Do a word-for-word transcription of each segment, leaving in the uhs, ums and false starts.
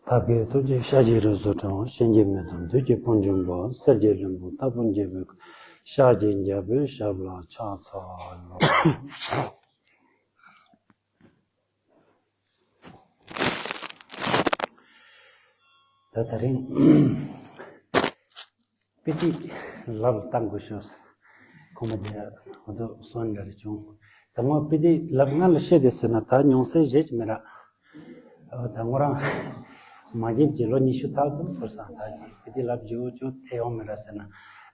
ཐབས་མཁས་ཐུགས་རྗེས་ཤཱཀྱའི་རིགས་སུ་འཁྲུངས། གཤིན་རྗེ་མི་ལྡོག་བདུད་ཀྱི་དཔུང་འཇོམས་པ། གསེར་གྱི་ལྷུན་པོ་ལྟ་བུ་འགྱེད་པའི་ཤཱཀྱའི་རྒྱལ་པོའི་ཞབས་ལ་ཕྱག་འཚལ་ལོ། ད་དེ་རིང་དཔེ་ཁྲིད་ལབ་བཏང་དགོས་ཤོག་ཁོང་མ་དེ་འོ་དོ་སོན་འདྲ་རེ་བྱུང་། ད་ངོ་དཔེ་ཁྲིད་ལབ་ང་ལ་བཤད་དེ་ཟེར་ན་ད་ཉུང་ཟད་བཞེས་ཀྱི་མེད་ར། ཨོ་ད་ངོ་རང་མ་འགྱེབ་ཀྱི་ལོ་ཉི་ཤུ་ཐག་ཙམ་འཁོར་སང་ད་ཅིག་དཔེ་ཁྲིད་ལབ་རྒྱུ་ཅུང་ཐེ་ཡོང་མེད་ར་ཟེར་ན།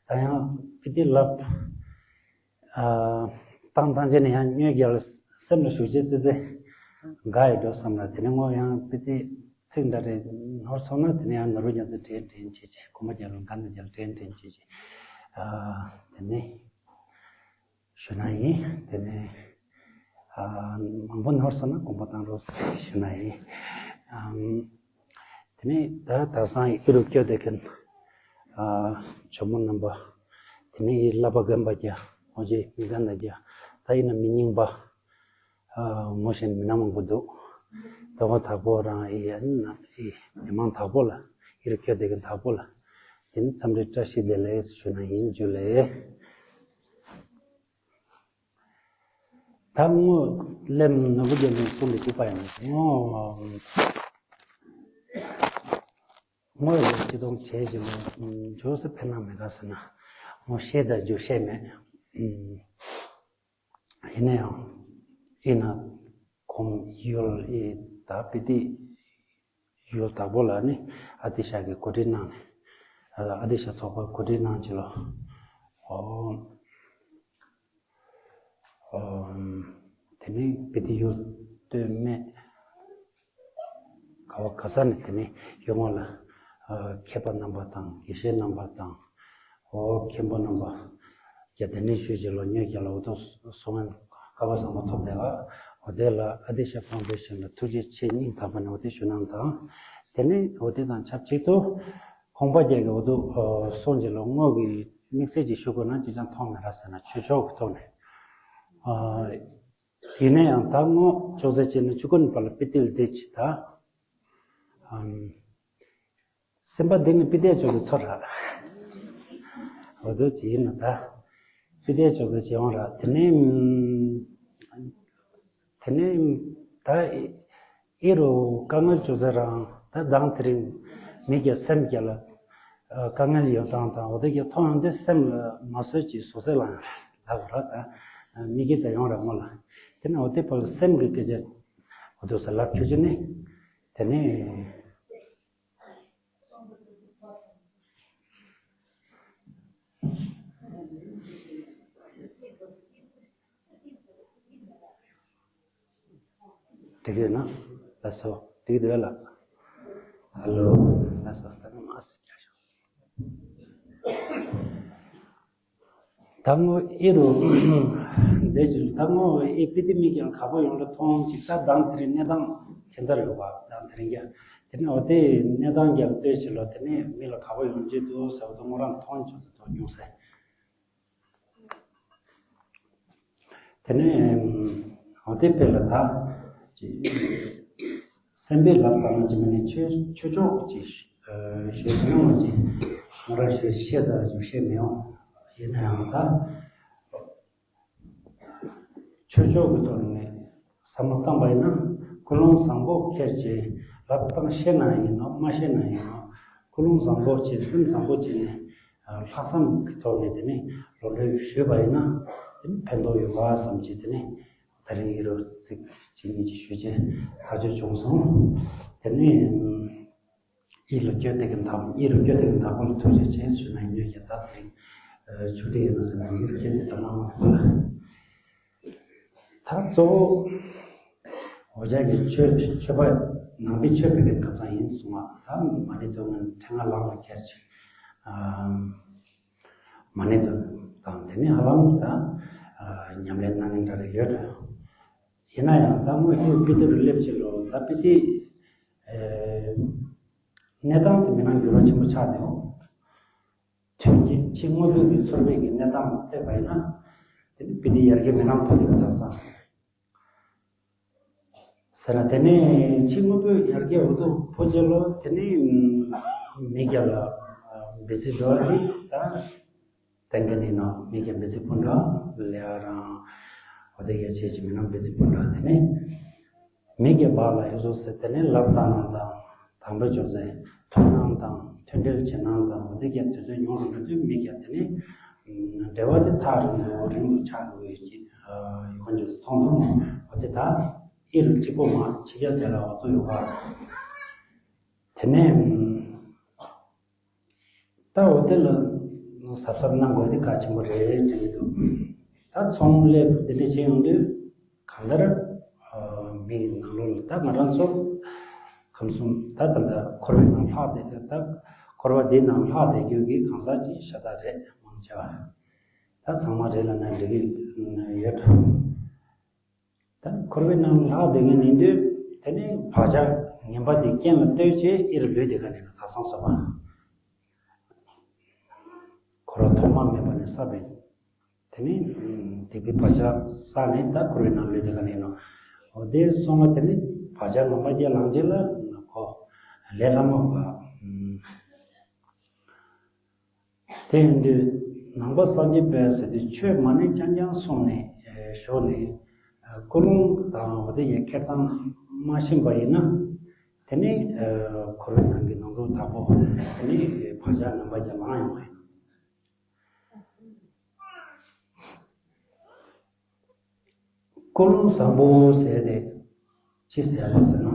ད་ཡང་དཔེ་ཁྲིད་ལབ་ཨ་བཏང་བཏང་བྱས་ནས་ཡང་གཉོས་རྒྱལ་སེམས་ལ་ཞུགས་བྱས་ཙི་ཙི་དགའ་ཡི་འགྲོ་བསམ་ལ། དེ་ནས་ངོ་ཡང་དཔེ་ཁྲིད་ཚིག་འདྲ་རེ་ནོར་སོང་ན་དེ་ནས་ཡང་ནོར་བུ་རྒྱ་མཚོ་དྲན་དྲན་བྱེད་ཀྱི། གོང་མ་རྒྱལ་ལོ་དགའ་ན་རྒྱལ་དྲན་དྲན་བྱེད་ཀྱི། ཨ་དེ་ནས་ཞུ་ན་ཡིན། དེ་ནས་ཨ་མང་པོ་ནོར་སོང་ན་དགོངས་པ་བཏང་རོགས་ཞུ་ན་ཡིན། ཨམ། དེ་ནས་ད་དག་སང་ཨི་རུ་སྐྱོད་དེ་མཁན་ཨ་ཇོ་མོ་རྣམ་པ། དེ་ནས་ཨི་བསླབ་པ་རྒན་པ་རྒྱ། འོ་ཇེ་མི་རྒན་ད་རྒྱ། ད་ཡིན་ན་མི་རྙིང་པ། ཨ་ངོ་ཤེས་མི་སྣ་མང་པོ་འདུག་ད་གོ་དྭགས་པོ་རང་ཨི་ཡ་ན་ཨི་མི་མང་དྭགས་པོ་ལ། ཨི་རུ་སྐྱོད་དེ་མཁན་དྭགས་པོ་ལ། དེ་ནས་འཚམས་འདྲི་བཀྲ་ཤིས་བདེ་ལེགས་ཞུ་ན་ཡིན། ཇུ་ལེ། ད་ངོ་ལེམ་ནོར་བུ་རྒྱལ་མཚན་གསུངས་པའི་གཅིག་པ་ཡིན་ན་ངོ་། ངོ་ཡི་སྤྱི་སྟོང་བྱས་ཀྱི་ལོ་འཇོག་སུ་ཕན་ན་མེད་ག་ཟེར་ན། ངོ་ཤེས་དང་འཇུ་ཤེས་མེད། ཡིན་ན་ཡང་ཡིན་ན་གོམ་ཡུལ་ཨི་ད་པི་ཏི་ཡུལ་དྭགས་པོ་ལ་ནི་ཨ་ཏི་ཤ་གི་གོ་སྒྲིག་གནང་ནས། ཨ་ཏི་ཤ་ཚོགས་པ་གོ་སྒྲིག་གནང་ཅི་ལོ། ཨོ། ཨོ། དེ་ནས་པི་ཏི་ཡུལ་སྟོད་སྨད་ག་བ་ག་ས་ནས་དེ་ནས་ཡོང་བ་ལ་ཨ་མཁས་པ་རྣམ་པ་དང་དགེ་བཤེས་རྣམ་པ་དང་། ཨོ་མཁན་པོ་རྣམ་པ། རྒྱ་དེ་ནས་ཞུས་ཀྱི་ལོ་ཉོས་ཀྱི་ལོ་དོ་སོང་ངན་སྐལ་བ་བཟང་པོ་ཐོབ་བསྡད་ལ། འོ་དེ་ལ་ཨ་ཏི་ཤ་ཕང་པོའི་ཞིང་ལ་ཐུགས་རྗེ་ཆེ་སྙིང་ཐག་པ་ནས་འོ་དེ་ཞུ་གནང་དང་། དེ་ནས་འོ་དེ་དང་ཆབས་ཅིག་ཏུ་ཁོང་པ་རྒྱལ་གྱི་འོ་དུ་སོང་ཀྱི་ལོ་དངོས་ཀྱི་དམིགས་བསལ་གྱི་ཞུ་དགོས་ན་ཅི་ཅང་མཐོང་མེད་ར་ཟེར་ན་ཆོས་ཕྱོགས་ཀྱི་ཐོག་ནས། ཨ་ཡིན་ན་ཡང་ད་དངོས་ཅོག་ཙེ་བྱས་ནས་ཆུ་ཀུན་པ་ལ་པི་ཏིལ་དེ་ཅི་ད། ཨམ། སེམས་པ་འདི་ནི་པི་ཏའི་ཅོག་ཙེ་ཚོར་ར། འོ་དོ་ཅི་ཡིན་ན་ད། པི་ཏའི་ཅོག་ཙེ་བྱེད་འོང་ར་དེ་ནས། དེ་ནས་ད་ཨི་རུ་དཀའ་ངལ་ཅོག་ཙེ་རང་ད་མདང་དེ་རིང་མི་གི་སེམས་ཀྱི་ལ་དཀའ་ངལ་ཡོད་སྟངས་དང་འོ་དེ་གི་མཐོང་ཡོང་དུས་སེམས་ལ་མ་བཟོད་ཀྱི་བཟོད་བསྲན་ལངས་ལབ་ར་ད་མི་གི་ད་ཡོང་ར་མོ་ལ། དེ་ནས་འོ་དེ་བར་སེམས་ཀྱི་སྐད་ཆ་འོ་དོ་ས་ལབ་ཁྱོད་ཀྱི་ནི་དེ་ནས། དེ་གས་ན་ལ་སོ་དེ་གས་དེ་ལ་ཧ་ལོ་ལ་སོ་ད་ནི་མ་སི་རྒྱ་ཤོག་ད་ངོ་ཨི་རུ་འདས་ཅིག་ད་ངོ་ཨི་པི་ཏི་མི་ཀྱང་ཁ་པོ་ཡོང་ལ་མཐོང་ཅིག་ད་མདང་དེ་རིང་གནས་སྟངས་ཁྱད་མཚར་ཡོད་པ་མདང་དེ་རིང་ཀྱང་དེ་ནི་འོ་དེ་གནས་སྟངས་ཀྱང་ལྟོས་ཅིག་ལོ་དེ་ནི་མི་ལ་ཁ་པོ་ཡོང་ཅིག་འདུག་ཟེར་བ་དུ་ངོ་རང་མཐོང་ཅུང་ཟད་དོ་ཉུང་ཟད། དེ་ནས་འོ་དེ་དཔེ་ལ་ད་ཅི་སེམས་པའི་ལམ་དང་ཅི་མ་ནས་ཆོས་ཆོས་ཕྱོགས་ཀྱི་ཞོལ་ཉུང་ཅི་མོ་ར་ཞོལ་ཤེས་དང་ཞོལ་ཤེས་མི་ཡོང་ཡིན་ན་ཡང་ད་ཆོས་ཕྱོགས་ཀྱི་ཐོག་ནས་བསམ་བློ་བཏང་པ་ཡིན་ན་ཀུན་སློང་བཟང་པོ་ཁྱེར་ཅི་ལབ་བཏང་ཤེས་ན་ཡིན་ནོ་མ་ཤེས་ན་ཡིན་ནོ་ཀུན་སློང་བཟང་པོ་བྱེད་སེམས་བཟང་པོ་བྱེད་ནས། ལྷག་བསམ་གྱི་ཐོག་ནས་དེ་ནས་བློ་གྲོས་ཞུས་པ་ཡིན་ན་དེ་ནི་ཕན་ཐོགས་ཡོད་པ་བསམ་གྱི་དེ་ནས་ད་རིང་ཨི་རུ་ཚིག་གཅིག་གཉིས་ཀྱི་ཞུ་རྒྱུ་ཐག་གཅོད་བྱུང་སོང་། དེ་ནས་ཨི་ལ་སྐྱོད་དེ་གི་མཐའ་ཨི་རུ་སྐྱོད་དེ་གི་མཐའ་པོ་ལ་ཐུགས་རྗེ་ཆེ་ཞུ་ན་ཡོད་ཀྱི་ད་དེ་རིང་ཆུ་ཏི་ཡིན་ན་ཟེར་ན་ཨི་རུ་སྐྱོད་དེ་ད་མ་མ་ཐུག་ལ། ད་གཙོ་བོ་འོ་ཅག་གི་ཆོས་ཆོས་པ་ནང་པའི་ཆོས་པའི་གི་ཁ་ཚང་ཡིན་གསུང་བ་ད་མ་ཎི་དོན་ངན་ཕྲེང་ང་ལང་ལ་ཁྱེར་ཅིག་མ་ཎི་དོན་དང་དེ་ནི་ཧ་ལམ་ད་ཉམས་ལེན་གནང་མཁན་འདྲ་རེ་ཡོད་རེད། ཡིན་ན་ཡང་ད་མོ་ཧེ་པི་ཏི་རུ་སླེབས་ཅིག་ལོ་ད་པི་ཏི་གནས་སྟངས་དེ་མི་སྣང་འགྱུར་བ་ཆེན་པོ་ཆགས་དེའོ། དོན་གྱི་ཕྱི་དངོས་པོའི་གི་ཚོར་བའི་གི་གནས་སྟངས་ལ་བལྟས་པ་ཡིན་ན། དེ་ནི་པི་ཏི་ཡར་རྒྱས་མི་སྣང་ཕོ་དེ་གི་དག་ས། ཟེར་ན་དེ་ནས་ཕྱི་དངོས་པོའི་ཡར་རྒྱས་འོ་དོ་ཕོ་རྗེ་ལོ་དེ་ནས་མི་རྒྱ་ལ་འབད་རྩིས་འགྲོ་བ་དེ་ད་ཏན་ཏན་ཡིན་ནོ། མི་རྒྱ་འབད་རྩིས་ཕོ་འདྲ་ལས་རང་འོ་དེ་རྒྱ་ཆེ་ཆེ་མི་ནང་འབད་རྩིས་ཕོ་འདྲ་དེ་ནས་མི་རྒྱ་བག་ལ་ཡོད་སོ་ཟེར་དེ་ནས་ལབ་བཏང་ནང་དང་དང་པོ་ཅོག་ཟེར་ཐོབ་ནང་དང་མཐུན་འབྲེལ་བྱེད་ནང་དང་འོ་དེ་རྒྱ་དུས་ཚོད་ཉུང་རུ་འགྲོ་དུས་མི་རྒྱ་དེ་ནས་འབྲེལ་བ་དེ་ཐག་རིང་དུ་རིང་དུ་ཆགས་འགྲོ་ཡོད་ཀྱི་ཡོད་ཀྱི་མཐོང་འདུག་འོ་དེ་ད། ཨི་རུ་གཅིག་པོ་མ་ཕྱི་རྒྱལ་དེ་ལ་འོ་ཐུ་ཡོད་པ། དེ་ནས་ད་འོ་དེ་ལ་གཟབ་གཟབ་གནང་དགོས་དེ་གལ་ཆེན་པོ་རེད་དྲན་གྱི་འདུག་ད་ཚོང་ལས་འདི་འདྲ་བྱེད་ཡོང་དུས་གང་ལྟར་མིའི་ནང་ལོགས་ལ་ད་ང་རང་ཚོ་ཁམས་གསུམ་ད་ད་ལྟ་འཁོར་བའི་ནང་ལྷག་བསྡད་དེ་ད་འཁོར་བ་འདིའི་ནང་ལྷག་བསྡད་རྒྱུ་གི་གང་ཟག་ཅིག་ཤ་སྟག་རེད་མང་ཆེ་བ། ད་ཚང་མ་རེད་ལབ་ན་འགྲིག་གི་ཡོད། ད་འཁོར་བའི་ནང་ལྷག་བསྡད་མཁན་ཡིན་དུས་དེ་ནི་བག་ཆགས་ངན་པ་དེ་རྐྱེན་ལ་ལྟོས་བྱས་ཨི་རུ་ལུས་བསྡད་མཁན་ཡིན་ན་ཁ་སང་སོ་པ། འཁོར་བ་ཐོག་མ་མེད་པ་ནས་བསགས་པའི་དེ་ནི་སྡིག་པའི་བག་ཆགས་བསགས་ནས་ད་འཁོར་བའི་ནང་ལུས་བསྡད་མཁན་ཡིན་ནོ། འོ་དེ་སོང་ལ་དེ་ནི་བག་ཆགས་ངན་པ་བརྒྱ་ལང་རྗེས་ལ་ཁོ་ལས་སླ་མོ་བ། དེ་ཡིན་དུས་ནང་པ་སངས་རྒྱས་པས་ཟེར་དུས་ཆོས་མ་ཎི་རྐྱང་རྐྱང་གསུངས་ནས་ཞོག་ནས་ཀུན་སློང་དང་འོ་དེ་ཡི་ཁྱེར་སྟངས་མ་ཤེས་པ་ཡིན་ན་དེ་ནི་འཁོར་བའི་ནང་གི་ནང་དུ་དག་པོ་དེ་ནི་བག་ཆགས་ངན་པ་རྒྱ་ལང་ཡོང་བ་ཡིན། ཀུན་སློང་བཟང་པོ་ཟེར་དེ་ཅི་ཟེར་བ་ཟེར་ན།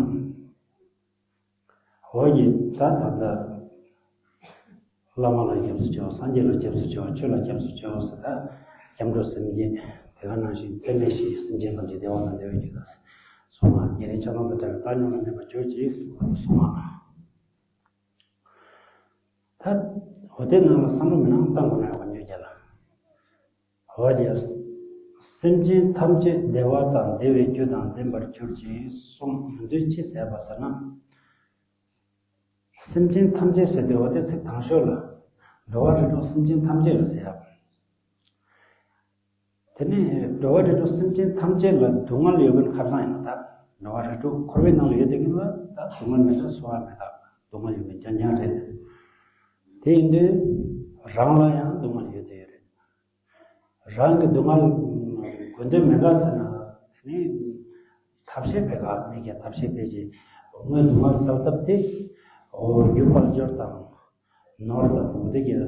འོ་ཡིན་ད་ད་ལྟ་བླ་མ་ལ་སྐྱབས་སུ་མཆིའོ། སངས་རྒྱས་ལ་སྐྱབས་སུ་མཆིའོ། ཆོས་ལ་སྐྱབས་སུ་མཆིའོ་ཟེར་ད་སྐྱབས་འགྲོ་སེམས་བསྐྱེད་དེ་ག་ནང་བཞིན་ཙེ་མེ་ཤི་སེམས་ཅན་ཐམས་ཅད་བདེ་བ་དང་བདེ་བའི་རྒྱུ་དང་སོང་བ་ཉེ་རིང་ཆགས་སྡང་དང་བྲལ་བའི་བཏང་སྙོམས་ལ་གནས་པར་གྱུར་ཅིག་ཟེར་བ་དེ་སོང་བ། ད་འོ་དེ་ནང་ལ་བསམ་བློ་མི་ནང་བཏང་དགོས་ན་ཡོང་བ་ཉོས་རྒྱ་ལ། འོ་ཡ། སེམས་ཅན་ཐམས་ཅད་བདེ་བ་དང་བདེ་བའི་རྒྱུ་དང་ལྡན་པར་གྱུར་ཅིག་གསུངས་ཡོང་དུས་ཅི་ཟེར་བ་ཟེར་ན། སེམས་ཅན་ཐམས་ཅད་ཟེར་དུས་འོ་དེ་ཚིག་དང་ཤོས་ལ། འགྲོ་བ་རིགས་དྲུག་སེམས་ཅན་ཐམས་ཅད་ལ་ཟེར་ཡ། དེ་ནས་འགྲོ་བ་རིགས་དྲུག་སེམས་ཅན་ཐམས་ཅད་ལ་སྡུག་བསྔལ་ཡོད་པའི་ཁ་སང་ཡིན་ན་ད། འགྲོ་བ་རིགས་དྲུག་འཁོར་བའི་ནང་ལ་ཡོད་དེ་ཡིན་ལ་ད་སྡུག་བསྔལ་མེད་ད་གསོ་བ་མེད་ད་སྡུག་བསྔལ་ཡོད་པའི་རྐྱང་རྐྱང་རེད། དེ་ཡིན་དུས་རང་ལ་ཡང་སྡུག་བསྔལ་ཡོད་དེ་ཡོད་རེད། རང་གི་སྡུག་བསྔལ་དགོས་འདོད་མེད་ག་ཟེར་ན་དེ་ནི་ཐབས་ཤེས་བེད་ག་མེད་ཀྱང་ཐབས་ཤེས་བེད་ཅེས་དངོས་སྡུག་བསྔལ་བསལ་ཐབས་དེ་འོ་རྒྱུ་དཔལ་འབྱོར་དང་ནོར་དང་འོ་དེ་ཀྱང་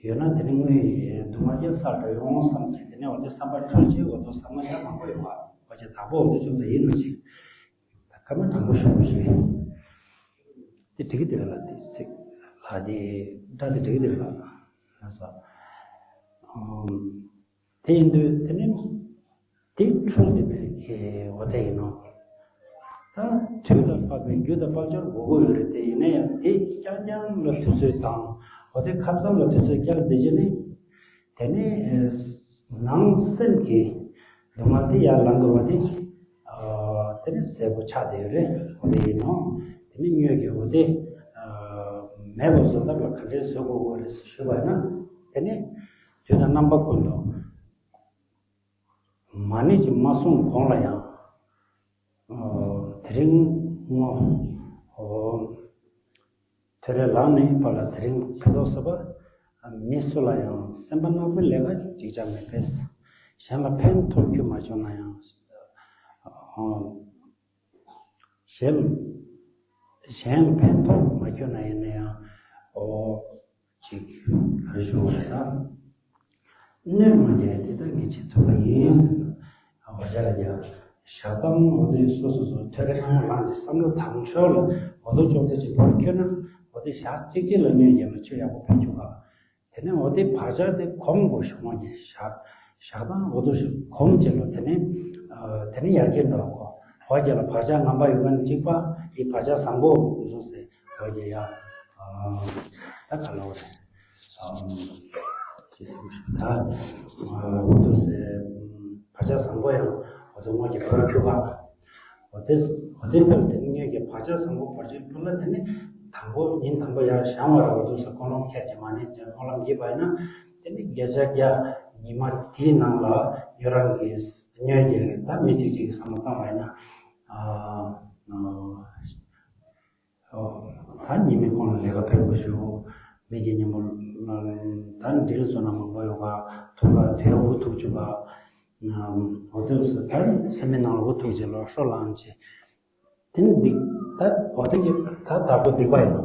ཡོད་ན་དེ་ནི་དངོས་ཡོད་སྡུག་བསྔལ་ཀྱང་བསལ་འགྲོ་ཡོང་བསམ་གྱིས་དེ་ནི་འོ་དེ་བསམ་པ་འཁྲུལ་ཅེས་འོ་དོ་བསམ་ན་ཡང་མང་པོ་ཡོད་པ་འོ་ཅེ་དག་པོ་འོ་དེ་ཅུང་ཟད་ཡིན་ནོ་ཅིག་ད་ཁ་མ་དྲང་པོ་ཞུ་བ་ཞུ་ཡིན། དེ་འགྲིག་གི་འདུག་ལ་དེ་ཚིག་ལ་དེ་སྒྲ་དེ་འགྲིག་གི་འདུག་ལ་ལ་ས། དེ་ཡིན་དུས་དེ་ནི་དེ་འཁྲུལ་དེ་བས་ཀྱི་འོ་དེ་ཡིན་ནོ། ད་དུས་ལ་བབ་པའི་རྒྱུ་དང་དཔལ་འབྱོར་དགོས་ཀྱི་ཡོད་རེད་དེ་ཡིན་ན་ཡང་དེ་རྐྱང་རྐྱང་ལ་དུས་ཚོད་དང་འོ་དེ་ཁ་བསམ་ལ་དུས་ཚོད་བསྐྱལ་བསྡད་རྗེས་ནི། དེ་ནས་ནང་སེམས་ཀྱི་སྡུག་བསྔལ་དེ་ཡར་ལངས་དགོས་པ་དེ་དེ་ནས་གསལ་པོ་ཆགས་བསྡད་ཡོད་རེད། འོ་དེ་ཡིན་ནོ། དེ་ནས་དངོས་ཀྱི་འོ་དེ་མེད་པ་བཟོ་ཐབས་ལ་ག་འདྲས་བཟོ་དགོས་དགོས་རེད་ཞུས་པ་ཡིན་ན། དེ་ནས་དུས་དང་རྣམ་པ་ཀུན་ཏུ་མ་ཎི་ཅིག་མ་གསུངས་གོང་ལ་ཡང་དེ་རིང་ངོ་། ཐོད་རས་ལངས་ནས་ཕར་ལ་དེ་རིང་ཕན་ཐོགས་སོ་པ། མི་སུ་ལ་ཡང་སེམས་པ་ནག་པོའི་ལས་ཀ་ཅིག་ཅང་མེད་པས། གཞན་ལ་ཕན་ཐོགས་ཁྱོད་མ་བྱུང་ན་ཡང་། གཞན་གཞན་ལ་ཕན་ཐོགས་མ་ཁྱོད་ན་ཡིན་ན་ཡང་། འོ་ཅིག་ག་རེ་ཞུ་བ་ད། གནོད་མ་རྒྱག་དེ་དག་ངས་བྱེད་ཐུབ་པ་ཡིན་ཟེར། འོ་ཅག་ལ་ཡང་ཞག་དང་འོ་དེ་སོ་སོ་སོ་ཐོད་རྒལ་སྣང་བ་ལངས་ཏེ་བསམ་བློ་དང་ཤོར་ལ་འོ་དོ་ཅོག་ཙེ་ཅིག་བོར་ཁྱོད་ན་འོ་དེ་ཞག་གཅིག་གཅིག་ལ་གནོད་རྒྱག་ན་ཆོས་ཡག་པོ་ཕན་ཁྱོད་ག་དེ་ནས་འོ་དེ་བག་ཆགས་དེ་གོམས་དགོས་ཞུ་མ་གི་ཞག་ཞག་དང་འོ་དོ་ཞིག་གོམས་བྱས་ལ་དེ་ནས་དེ་ནས་ཡར་རྒྱས་འགྲོ་གོ་འོ་རྒྱ་ལ་བག་ཆགས་ངན་པ་ཡོད་མཁན་གཅིག་པ་ཡི་བག་ཆགས་བཟང་པོ་བཟོ་ཟེར། འོ་རྒྱ་ཡ། ད་ག་ལ་འོ་རེད། ཅི་སེམས་ཤུགས་ད། འོ་དོ་ཟེར། བག་ཆགས་བཟང་པོ་ཡང་འོ་དོ་དངོས་ཀྱི་ཕར་ཁྱུ་ག་འོ་དེ་འོ་དེ་ཕར་དེ་ནི་ངེད་ཀྱི་བག་ཆགས་བཟང་པོ་བར་ཆད་ཕུད་ལ་དེ་ནི་དང་པོ་ཉིན་དང་པོ་ཡར་བཞེངས་བ་ར་འོ་དོ་ཟེར་ཀུན་སློང་ཁྱེར་གྱི་མ་ཎི་དོན་སྨོན་ལམ་བགྱིས་པ་ཡིན་ན་དེ་ནི་བརྒྱ་ཆ་བརྒྱ་ཉི་མ་དེའི་ནང་ལ་ཉོ་རང་གི་ཉོས་ཀྱི་ད་མི་གཅིག་གཅིག་གི་བསམ་བློ་བཏང་བ་ཡིན་ན། ད་ཉི་མའི་ཁོང་ལ་ལས་ཀ་ཕེབས་དགོས་ཞུ། མི་གི་མཉམ་པོ་ད་འགྲིལ་བཟོ་ན་མང་པོ་ཡོད་ག་ཐུག་ག་དེ་འུ་ཐུག་བཅུག་ག་འོ་དེ་ཚོ་ད་སེམས་མའི་ནང་ལ་འུ་ཐུག་བྱས་ལོ་ཧྲོ་ལངས་བྱས། དེ་ནི་སྡིག་ད་འོ་དེ་གི་ད་བདག་པོ་སྡིག་པ་ཡིན་ནོ།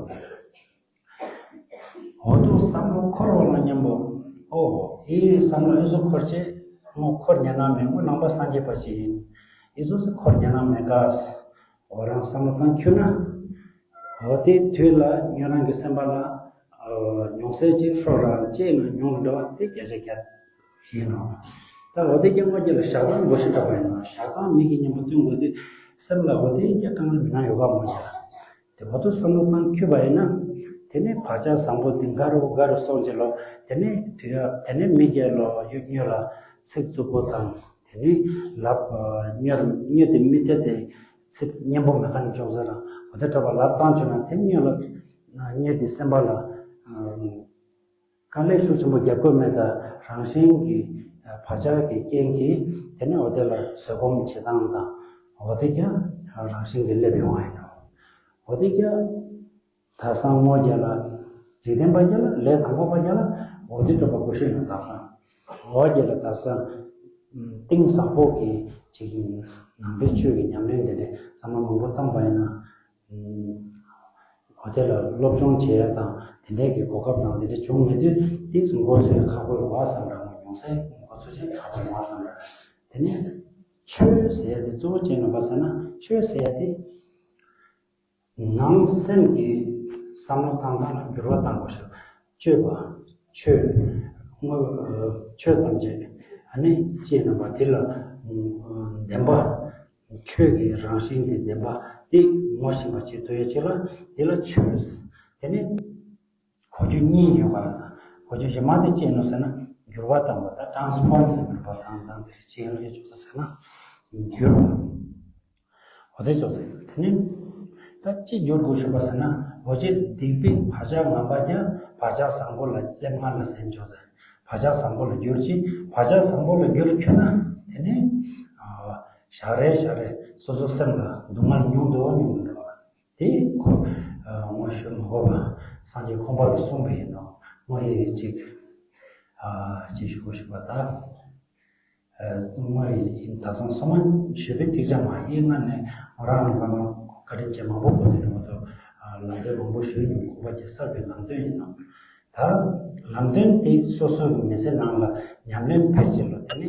འོ་དུ་བསམ་བློ་འཁོར་བ་ལ་མཉམ་པོ། ཨོ་ཨེ་བསམ་བློ་ཨེ་ཟོ་འཁོར་བྱས། སྔོ་འཁོར་ཉན་ན་མེད། སྔོ་ནང་པ་སངས་རྒྱས་པ་ཅིག་ཡིན། ཨེ་ཟོ་སི་འཁོར་ཉན་ན་མེད་ག་འོ་རང་བསམ་བློ་བཏང་ཁྱུ་ན། འོ་དེ་དུས་ལ་ཉོན་རང་གི་སེམས་པ་ལ་ཉུང་ཟད་ཅིག་ཧྲོ་རང་ཅེས་ན་ཉུང་འགྲོ་བ་དེ་བརྒྱ་ཆ་བརྒྱ་ཡིན་ནོ། ད་འོ་དེ་ཀྱང་སྔོ་རྒྱལ་ལ་ཞག་དང་མགོ་ཤི་འདྲ་བ་ཡིན་ནོ། ཞག་དང་མི་གི་མཉམ་པོ་བསྟུན་དགོས་དུས་སེམས་ལ་འོ་དེ་ཀྱང་དཀའ་ངལ་མི་སྣང་ཡོད་ག་མོ་ཡ། དེ་འོ་དུ་བསམ་བློ་བཏང་ཁྱུ་བ་ཡིན་ན། དེ་ནས་བག་ཆགས་བཟང་པོ་དེ་འགའ་རུ་འགའ་རུ་སོང་ཅི་ལོ། དེ་ནས་དུས་དེ་ནས་མི་རྒྱལ་ལོ་ཡུལ་གཉོས་ལ་ཚིག་རྩུབ་པོ་དང་དེ་ནས་ལབ་གཉོས་གཉོས་དེ་མི་ཐེ་དེ་ཚིག་སྙན་པོ་མེད་ཁ་ནས་ཅུང་ཟད་རང་འོ་དེ་གྲོགས་པ་ལབ་བཏང་བྱུང་ན་དེ་གཉོས་ལ་གཉོས་དེ་སེམས་པ་ལ། དཀའ་ལས་ཤུགས་ཆེན་པོ་རྒྱབ་དགོས་མེད་ད་རང་བཞིན་གྱི་བག་ཆགས་ཀྱི་རྐྱེན་གྱིས་དེ་ནས་འོ་དེ་ལ་བཟོད་སྒོམ་བྱེད་སྟངས་དང་འོ་དེ་ཀྱང་རང་བཞིན་གྱིས་སླེབས་ཡོང་བ་ཡིན་ནོ། འོ་དེ་ཀྱང་དག་སང་སྔོ་རྒྱལ་ལ་འཇིག་རྟེན་པ་རྒྱལ་ལ་ལས་དང་པོ་པ་རྒྱལ་ལ་འོ་དེ་གྲུབ་པ་གོ་ཤེས་ཡོང་དག་སང་འོ་རྒྱལ་ལ་དག་སང་གཏིང་ཟབ་པོ་གི་ཅིག་ནང་པའི་ཆོས་ཀྱི་ཉམས་ལེན་དེ་འདྲ་ཚང་མ་མང་པོ་བཏང་པ་ཡིན་ན། འོ་དེ་ལ་སློབ་སྦྱོང་བྱེད་ཡ་དང་དེ་འདྲའི་གི་གོ་སྐབས་དང་དེ་འདྲ་བྱུང་མེད་དུས་དེ་ཚོ་འགོ་ཚུགས་ཡ་ཁག་པོ་ཡོང་བ་བསམ་ར་ངོ་ཉུང་ཚད་འགོ་ཚུགས་ཆེད་ཁག་པོ་ཡོང་བ་བསམ་ར། དེ་ནས་ཆོས་ཟེར་ཡ་དེ་གཙོ་བོ་ཅན་ཡིན་པ་ཟེར་ན་ཆོས་ཟེར་ཡ་དེ་ནང་སེམས་ཀྱི་བསམ་བློ་བཏང་སྟངས་ལ་འགྱུར་བ་བཏང་དགོས་ཤིང་སྤྱོད་པ་ཆོས་དངོས་ཆོས་ཐམས་ཅད་ཨ་ནི་ཅེས་རྣམ་པ་དེ་ལ་བདེན་པ། ཆོས་ཀྱི་རང་བཞིན་གྱི་བདེན་པ་དེ་ངོ་ཤེས་པ་བྱེད་ཐུབ་ཡ་ཅིག་ལ་དེ་ལ་ཆོས། དེ་ནི་གོ་རྒྱུ་གཉིས་ཡོད་པ། གོ་རྒྱུ་གཞི་མ་དེ་ཅི་ཡིན་ནོ་ཟེར་ན་འགྱུར་བ་བཏང་བ་དང་transform ཟེར་བའི་བར་དང་དང་དེར་ཅི་ཡང་ཡོད་ཆོག་ས་ཟེར་ན་འགྱུར་བ། འོ་དེ་ཆོག་ཟེར་དེ་ནི་ད་ཅི་འགྱུར་དགོས་ཞུ་བ་ཟེར་ན་འོ་ཅེ་སྡིག་པའི་བག་ཆགས་ངན་པ་ཀྱང་བག་ཆགས་བཟང་པོ་ལ་སླེབས་ངན་ལ་ཟེར་ཆོག་ཟེར། བག་ཆགས་བཟང་པོ་ལ་འགྱུར་ཅིང་བག་ཆགས་བཟང་པོ་ལ་འགྱུར་ཁྱོད་ན་དེ་ནི་ཞག་རེ་ཞག་རེ་སོ་སོ་སེམས་ལ་སྡུག་བསྔལ་ཉུང་དུ་ཉུང་དུ་འགྲོ་བ། དེ་ཁོ་ངོ་ཤེས་མ་དགོས་པ་སངས་རྒྱས་ཁོང་པ་ལ་གསུངས་པ་ཡིན་ནོ། ངོ་ཡི་ཅིག་ཅིག་ཞུ་དགོས་ཞུ་བ་ད། ངོ་ཡི་ད་སང་སོ་མ་ཞུ་བའི་ཐིག་ཆ་མ་ཡིན་ང་ནས་ང་རང་ལ་མ་བཀའ་དྲིན་ཆེ་མང་པོ་གོ་དེ་ནི་ང་ཚོ་ལམ་སྟོན་མང་པོ་ཞུས་མྱོང་ཁོང་པ་ཅིག་གསར་པའི་ལམ་སྟོན་ཡིན་ནོ། ད་ལམ་སྟོན་དེ་སོ་སོ་གི་མི་ཚེ་ནང་ལ་ཉམས་ལེན་ཕལ་ཆེར་ལོ་དེ་ནི་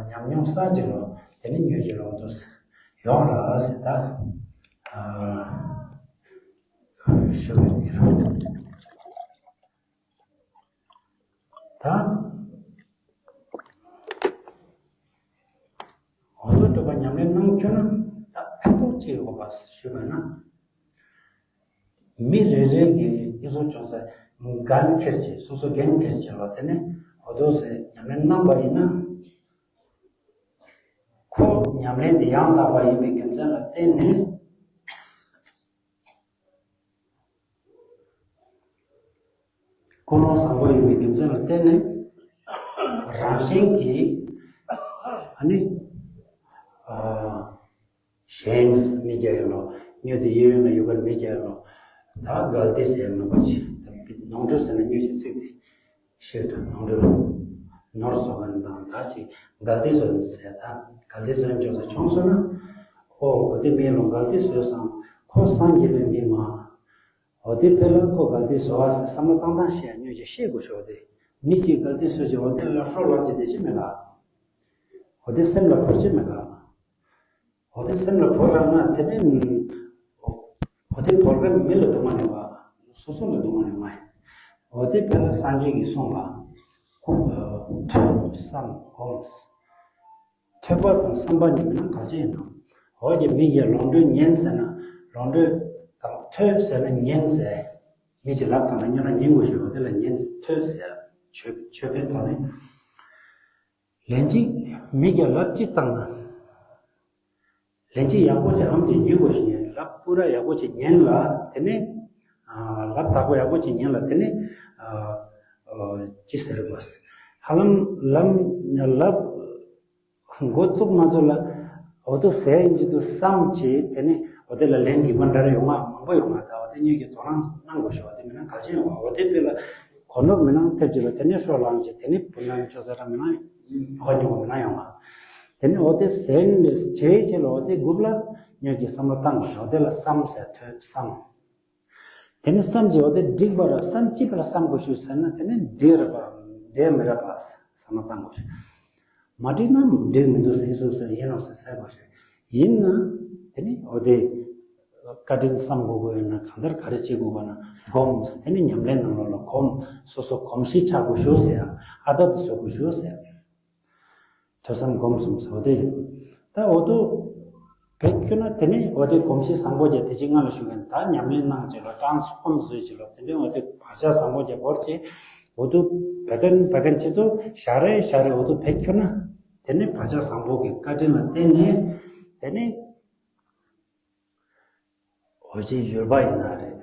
ཉམས་མྱོང་གསར་ཅིག་ལོ་དེ་ནི་ཉོས་ཀྱི་རོགས་འདུག་ཡོང་ར་ཟེར་ད། ཞུ་བའི་ཡིན་ར། ད་འོ་དོ་སྒྲུབ་པ་ཉམས་ལེན་གནང་ཁྱོད་ན་ད་ཕན་ཐོགས་ཅི་ཡོད་པ་ཞུས་པ་ན། མི་རེ་རེ་གིས་ཨི་སོ་ཅུང་ཟད་འགན་འཁྱེར་བྱས་སོ་སོ་འགན་འཁྱེར་བྱས་ལ་དེ་ནས་འོ་དོ་ཟེར་ཉམས་ལེན་གནང་པ་ཡིན་ན། ཁོ་ཉམས་ལེན་དེ་ཡང་དག་པ་ཡིན་པའི་རྒྱུ་མཚན་ལ་བརྟེན་ནས། ཀུན་སློང་བཟང་པོ་ཡིན་པའི་རྒྱུ་མཚན་ལ་བརྟེན་ནས་རང་བཞིན་གྱིས་ཨ་ནི་གཞན་མི་རྒྱ་ཡོད་ལོ། སྨྱོ་དེ་གཡས་གཡོན་ལ་ཡོད་པར་མི་རྒྱ་ཡོད་ལོ། ད་གལ་ཏེ་ཟེར་ནོ་པ་ཆེ་ནོར་འཁྲུལ་ཟེར་ན་སྨྱོ་ཡི་ཚིག་དེ་ཤེས་ཐུབ་ནོར་འཁྲུལ་ནོར་བཟོ་མཁན་དང་ད་ཅིག་གལ་ཏེ་བཟོ་ཟེར་ད་གལ་ཏེ་བཟོ་འཇོག་ས་བྱུང་སོང་ན་ཨོ་གོ་དེ་མིན་ལོ་གལ་ཏེ་བཟོས་སམ་ཁོ་སངས་རྒྱས་པའི་མི་མ། འོ་དེ་ཕེ་ལ་ཁོ་གལ་ཏེ་བཟོ་བ་ཟེར་བསམ་བློ་བཏང་སྟངས་ཤེས་ཡ་སྨྱོ་ཅིག་ཤེས་དགོས་ཤོག་དེ་མི་གཅིག་གལ་ཏེ་བཟོས་ཀྱི་འོ་དེ་ལ་ཧྲོ་ལབ་ཀྱི་བདེ་ཆེ་མེད་ལ། འོ་དེ་སེམས་ལ་བོར་ཆེ་མེད་ལ། འོ་དེ་སེམས་ལ་བོར་ར་ན་དེ་ནི་འོ་དེ་བོར་བའི་མི་ལ་སྡུག་བསྔལ་ཡོང་བ་སོ་སོ་ལ་སྡུག་བསྔལ་ཡོང་བ། འོ་དེ་ཕེ་ལ་སངས་རྒྱས་ཀྱིས་གསུངས་པ་ཁོ་ཐོས་བསམ་སྒོམ། ཐོས་པ་དང་བསམ་པ་གཉིས་མིན་ན་ག་ཅི་ཡིན་ནམ། འོ་ཀྱི་མི་གིས་ལོངས་སྤྱོད་ཉན་ཟེར་ན་ལོངས་སྤྱོད་དང་ཐོས་ཟེར་ན་ཉན་ཟེར། མི་གཅིག་ལབ་བཏང་ན་ཉན་ན་ཉན་དགོས་ཞེས་པ་དེ་ལ་ཉན་ཐོས་ཟེར། ཆོས་ཆོས་པའི་ཐོག་ནས། ལན་གཅིག་མི་གིས་ལབ་གཅིག་བཏང་ན། ལན་གཅིག་ཡག་པོ་ཅིག་ཨམ་གྱིས་ཉན་དགོས་ཞེས་ཉན་ལབ་པུ་ར་ཡག་པོ་ཅིག་ཉན་ལ་དེ་ནས། ལབ་དག་པོ་ཡག་པོ་ཅིག་ཉན་ལ་དེ་ནས། ཅི་ཟེར་དགོས། ཧ་ལམ་ལམ་ལབ། འགོ་བཙུགས་མ་བཙུགས་ལ་འོ་དོ་ཟས་ཡིན་གྱི་འདུག་བསམ་བྱས་དེ་ནས་ འོ་དེ་ལ་ལན་གྱི་མ་འདྲ་རེ་ཡོང་བ་མང་པོ་ཡོང་བ་ད་འོ་དེ་ཉིད་ཀྱི་དོ་སྣང་གནང་དགོས་ཤོག་འོ་དེ་མི་སྣང་གལ་ཆེན་ཡོང་བ་འོ་དེ་དེ་ལ་གོ་ནོར་མི་སྣང་ཐེབས་ཀྱི་ལ་དེ་ནས་ཧྲོ་ལངས་ཀྱི་དེ་ནས་བུ་ནང་ཆོ་ས་ར་མི་སྣང་ཧོ་ཉོ་མི་སྣང་ཡོང་བ། དེ་ནས་འོ་དེ་ཟེར་ནས་བྱས་ཀྱི་ལ་འོ་དེ་དགུ་ལ་ཉོ་ཀྱི་བསམ་བློ་བཏང་དགོས་ཤོག་དེ་ལ་བསམ་ཟེར་ཐོས་བསམ། དེ་ནི་བསམ་གྱི་འོ་དེ་འགྲིག་པ་ར་བསམ་སྐྱིད་པ་ར་བསམ་དགོས་ཤུགས་ཟེར་ན་དེ་ནི་འགྲིག་ར་པ་འགྲིག་མི་ར་པ་བསམ་བློ་བཏང་དགོས་ཤུགས། མ་འགྲིག་ན་འགྲིག་མི་འདུག་ཟེར་སུ་ཟེར་ཡིན་ནོ་ཟེར་ཟེར་དགོས་ཤུགས་ཡིན་ན། དེ་ནི་འོ་དེ་བཀའ་དྲིན་བསམ་དགོས་དགོས་ཡོད་ན་གང་ལྟར་ག་རེ་བྱེད་དགོས་པ་ན་སྒོམ་དེ་ནི་ཉམས་ལེན་ནང་ལོགས་ལ་སྒོམ་སོ་སོ་གོམས་གཤིས་ཆགས་དགོས་ཤུགས་ཟེར་ཨ་ད་དུ་བཟོ་དགོས་ཤུགས་ཟེར། ཐོས་བསམ་སྒོམ་གསུམ་ཟེར་བ་དེ། ད་འོ་དུ། བེད་ཁྱོད་ན་དེ་ནས་འོ་དེ་གོམས་གཤིས་བཟང་པོ་རྒྱ་དེ་ཅིག་སྔ་ལ་ཞུ་མཁན་ད་ཉམས་ལེན་གནང་བྱས་ལ་ཀྲང་སི་ཧོམ་བཟོས་བྱས་ལ་དེ་འདྲའི་འོ་དེ་བག་ཆགས་བཟང་པོ་རྒྱ་བོར་བྱས། འོ་དུ་བེད་ཀན་བེད་ཀན་ཆེད་དུ་ཞག་རེ་ཞག་རེ་འོ་དུ་བེད་ཁྱོད་ན། དེ་ནས་བག་ཆགས་བཟང་པོ་གི་བཀའ་དྲིན་ལ་བརྟེན་ནས། དེ་ནས། འོ་ཅེ་ཡོད་པ་ཡིན་ན་རེད།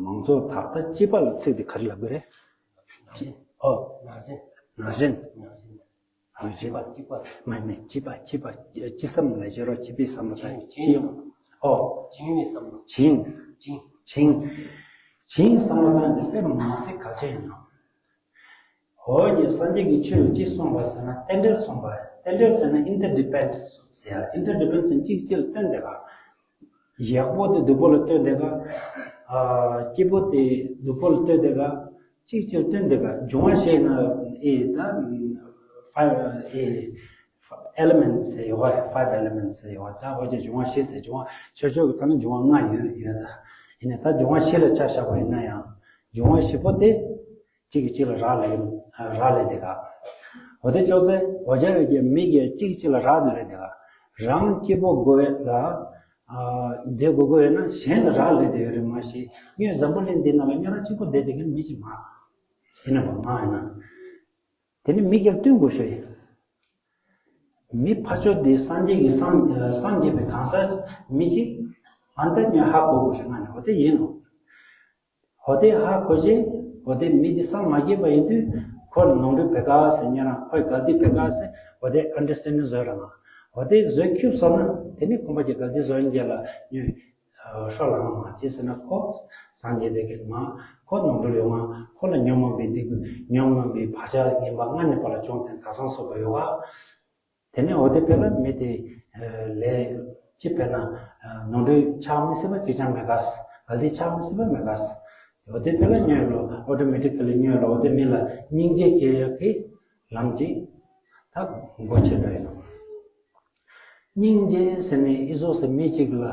མང་ཚོགས་ད་ལྟ་སྤྱི་པ་ལ་ཚིག་དེ་ག་རེ་ལབ་དགོས་རེད། ཨོ། ན་གཞོན། ན་གཞོན། ན་གཞོན། སྤྱི་པ་སྤྱི་པ། མ་ནི་སྤྱི་པ་སྤྱི་པ་སྤྱི་བསམ་ལ་བཞེས་རོགས་སྤྱི་པའི་བསམ་བློ་དང་སྤྱི་ཡོང་། ཨོ། སྤྱི་ཡོང་བསམ་བློ། བྱིང་། བྱིང་། བྱིང་། བྱིང་བསམ་བློ་དང་འདི་དཔེ་མ་སྲིད་གལ་ཆེན་ཡིན་ནོ། འོ་ཡི་སངས་རྒྱས་ཀྱི་ཆོས་ལ་ཅི་གསུངས་པ་ཟེར་ན་རྟེན་འབྲེལ་གསུངས་པ། རྟེན་འབྲེལ་ཟེར་ན་ཨིན་ཊར་ཌི་པེན་ཌེན་སི་ཟེར་ཡ། ཨིན་ཊར་ཌི་པེན་ཌེན་སི་ཟེར་ན་གཅིག་གཅིག་ལ་བརྟེན་བསྡད་པ། ཡག་པོ་དེ་སྡུག་པོ་ལ་བརྟེན་བསྡད་པ། སྐྱིད་པོ་དེ་སྡུག་པོ་ལ་བརྟེན་བསྡད་པ། གཅིག་གཅིག་ལ་བརྟེན་བསྡད་པ་འབྱུང་བ་ཞེས་ན་ཨེ་ད་ཕའི་ཨེ་ཨེ་ལི་མེན་ཊི་ཟེར་ཡོད་པ། ཕའིབ་ཨེ་ལི་མེན་ཊི་ཟེར་ཡོད་པ། ད་འོ་ཀྱི་འབྱུང་བ་བཞི་ཟེར་འབྱུང་བ་ཆོས་ཕྱོགས་ཀྱི་ཐོག་ནས་འབྱུང་བ་ལྔ་ཡོད་ཡོད་ད། ཡིན་ནའི་ད་འབྱུང་བ་བཞི་ལ་ཆ་བཞག་པ་ཡིན་ན་ཡང་འབྱུང་བ་བཞི་པོ་དེ། གཅིག་གིས་གཅིག་ལ་རག་ལས་རག་ལས་དེ་ག་འོ་དེ་ཅོག་ཙེ་འོ་ཅག་ཡོད་ཀྱི་མི་གིས་གཅིག་གིས་གཅིག་ལ་རག་ལས་དེ་ག་རང་སྐྱིད་པོ་དགོས་ལ་བསྡད་དགོས་དགོས་ཡོད་ན་གཞན་ལ་རག་ལས་དེ་ཡོད་རེད་མ་གཞི་ངས་འཛམ་བུ་གླིང་འདི་ནང་ལ་ཉོ་རང་གཅིག་པོ་བསྡད་དེ་གི་མི་གཅིག་མ་ཡིན་ན་བ་མ་ཡིན་ན་དེ་ནི་མི་གིར་བསྟུན་དགོས་ཤོས་ཡིན། མི་ཕ་ཆོས་དེ་སངས་རྒྱས་ཀྱི་སངས་སངས་རྒྱས་པའི་གང་ཟག་མི་གཅིག་མ་འདི་ཉོ་ཧ་གོ་དགོས་ཤོས་ང་ནི་འོ་དེ་ཡིན་ནོ། འོ་དེ་ཧ་གོ་ཅིང་འོ་དེ་མི་དེ་སངས་མ་རྒྱས་པ་ཡིན་དུས་ཁོར་ནོར་འཁྲུལ་བེད་ཀ་ཟེར་ཉན་རང་ཁོའི་གལ་ཏེ་བེད་ཀ་ཟེར་འོ་དེ་ཨན་ཌར་སི་ཊེན་ཌིང་བཟོས་རང་འོ་དེ་བཟོས་ཁྱུག་སོང་ན་དེ་ནི་ཁོང་པ་ཀྱི་གལ་ཏེ་བཟོས་རྒྱ་ལ་ཉོས་ཧྲོ་ལ་མ་ཅི་ཟེར་ན་ཁོ་སངས་རྒྱས་དེ་གི་མ་ཁོ་ནོར་འཁྲུལ་ཡོང་མ་ཁོ་ལ་ཉོན་མོངས་པའི་སྡིག་པ་ཉོན་མོངས་པའི་བག་ཆགས་ངན་པ་སྔ་ནས་པ་ལ་བྱུང་དེ་ད་སང་སོགས་པ་ཡོད་བ། དེ་ནས་འོ་དེ་དཔེར་ན་མི་དེ་ལས་ཅི་དཔེར་ན་ནོར་འཁྲུལ་ཆགས་མི་སྲིད་པ་གཅིག་ཀྱང་མེད་ག་ས་གལ་ཏེ་ཆགས་མི་སྲིད་པ་མེད་ག་ས་འོ་དེ་དཔེར་ན་ཉོས་ལོ་ཨོ་ཊོ་མེ་ཊིག་ལ་ཉོས་ལོ་འོ་དེ་མི་ལ་སྙིང་རྗེ་སྐྱེ་ཡག་གི་ལམ་གཅིག་ད་མགོ་ཆེ་འགྲོ་ཡིན་ནོ། སྙིང་རྗེ་ཟེར་ནས་ཨི་ཟོ་ཟེར་མི་གཅིག་ལ།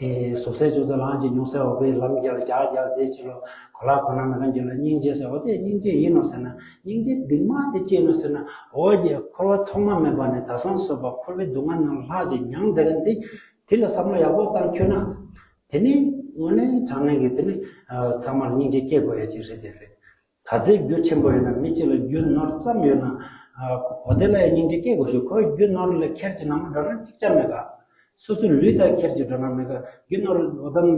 ཨེ་ཟོ་སའི་ཅོ་ཙེ་ལངས་ཀྱི་ཉུང་སའི་འོ་བའི་ལམ་རྒྱག་རྒྱག་རྒྱག་དེ་ཅི་ལོ་གོ་ལ་གོ་ན་མི་གང་གི་ལ་སྙིང་རྗེ་ཟེར་འོ་དེ་སྙིང་རྗེ་ཡིན་ནོ་ཟེར་ན་སྙིང་རྗེ་སྡིག་མ་དེ་ཅི་ནོ་ཟེར་ན་འོ་ཡ་འཁོར་བ་ཐོག་མ་མེད་པ་ནས་ད་སང་སོ་པ་འཁོར་བའི་སྡུག་བསྔལ་ནང་ལྷག་ཅིག་མྱངས་བསྡད་མཁན་དེ་དེ་ལ་བསམ་བློ་ཡག་པོ་བཏང་ཁྱོད་ན་དེ་ནི་དངོས་གནས་དྲང་གནས་ཀྱི་དེ་ནི་ཚང་མར་སྙིང་རྗེ་སྐྱེ་དགོས་ཡ་ཅིག་རེད་དེ་རེད། ག་ཚད་རྒྱུ་ཆེན་པོ་ཡོད་ན་མི་གཅིག་ལ་རྒྱུ་ནོར་ཙམ་ཡོད་ན། འོ་དེ་ལ་ཡང་སྙིང་རྗེ་སྐྱེ་དགོས་ཤོག་ཁོའི་རྒྱུ་ནོར་ལ་ཁྱེར་གྱི་ནང་མ་འགྲོ་ན་གཅིག་ཅང་མེད་ག་སོ་སོའི་ལུས་དང་ཁྱེར་གྱི་འགྲོ་ན་མེད་ག་རྒྱུ་ནོར་འོ་དམ་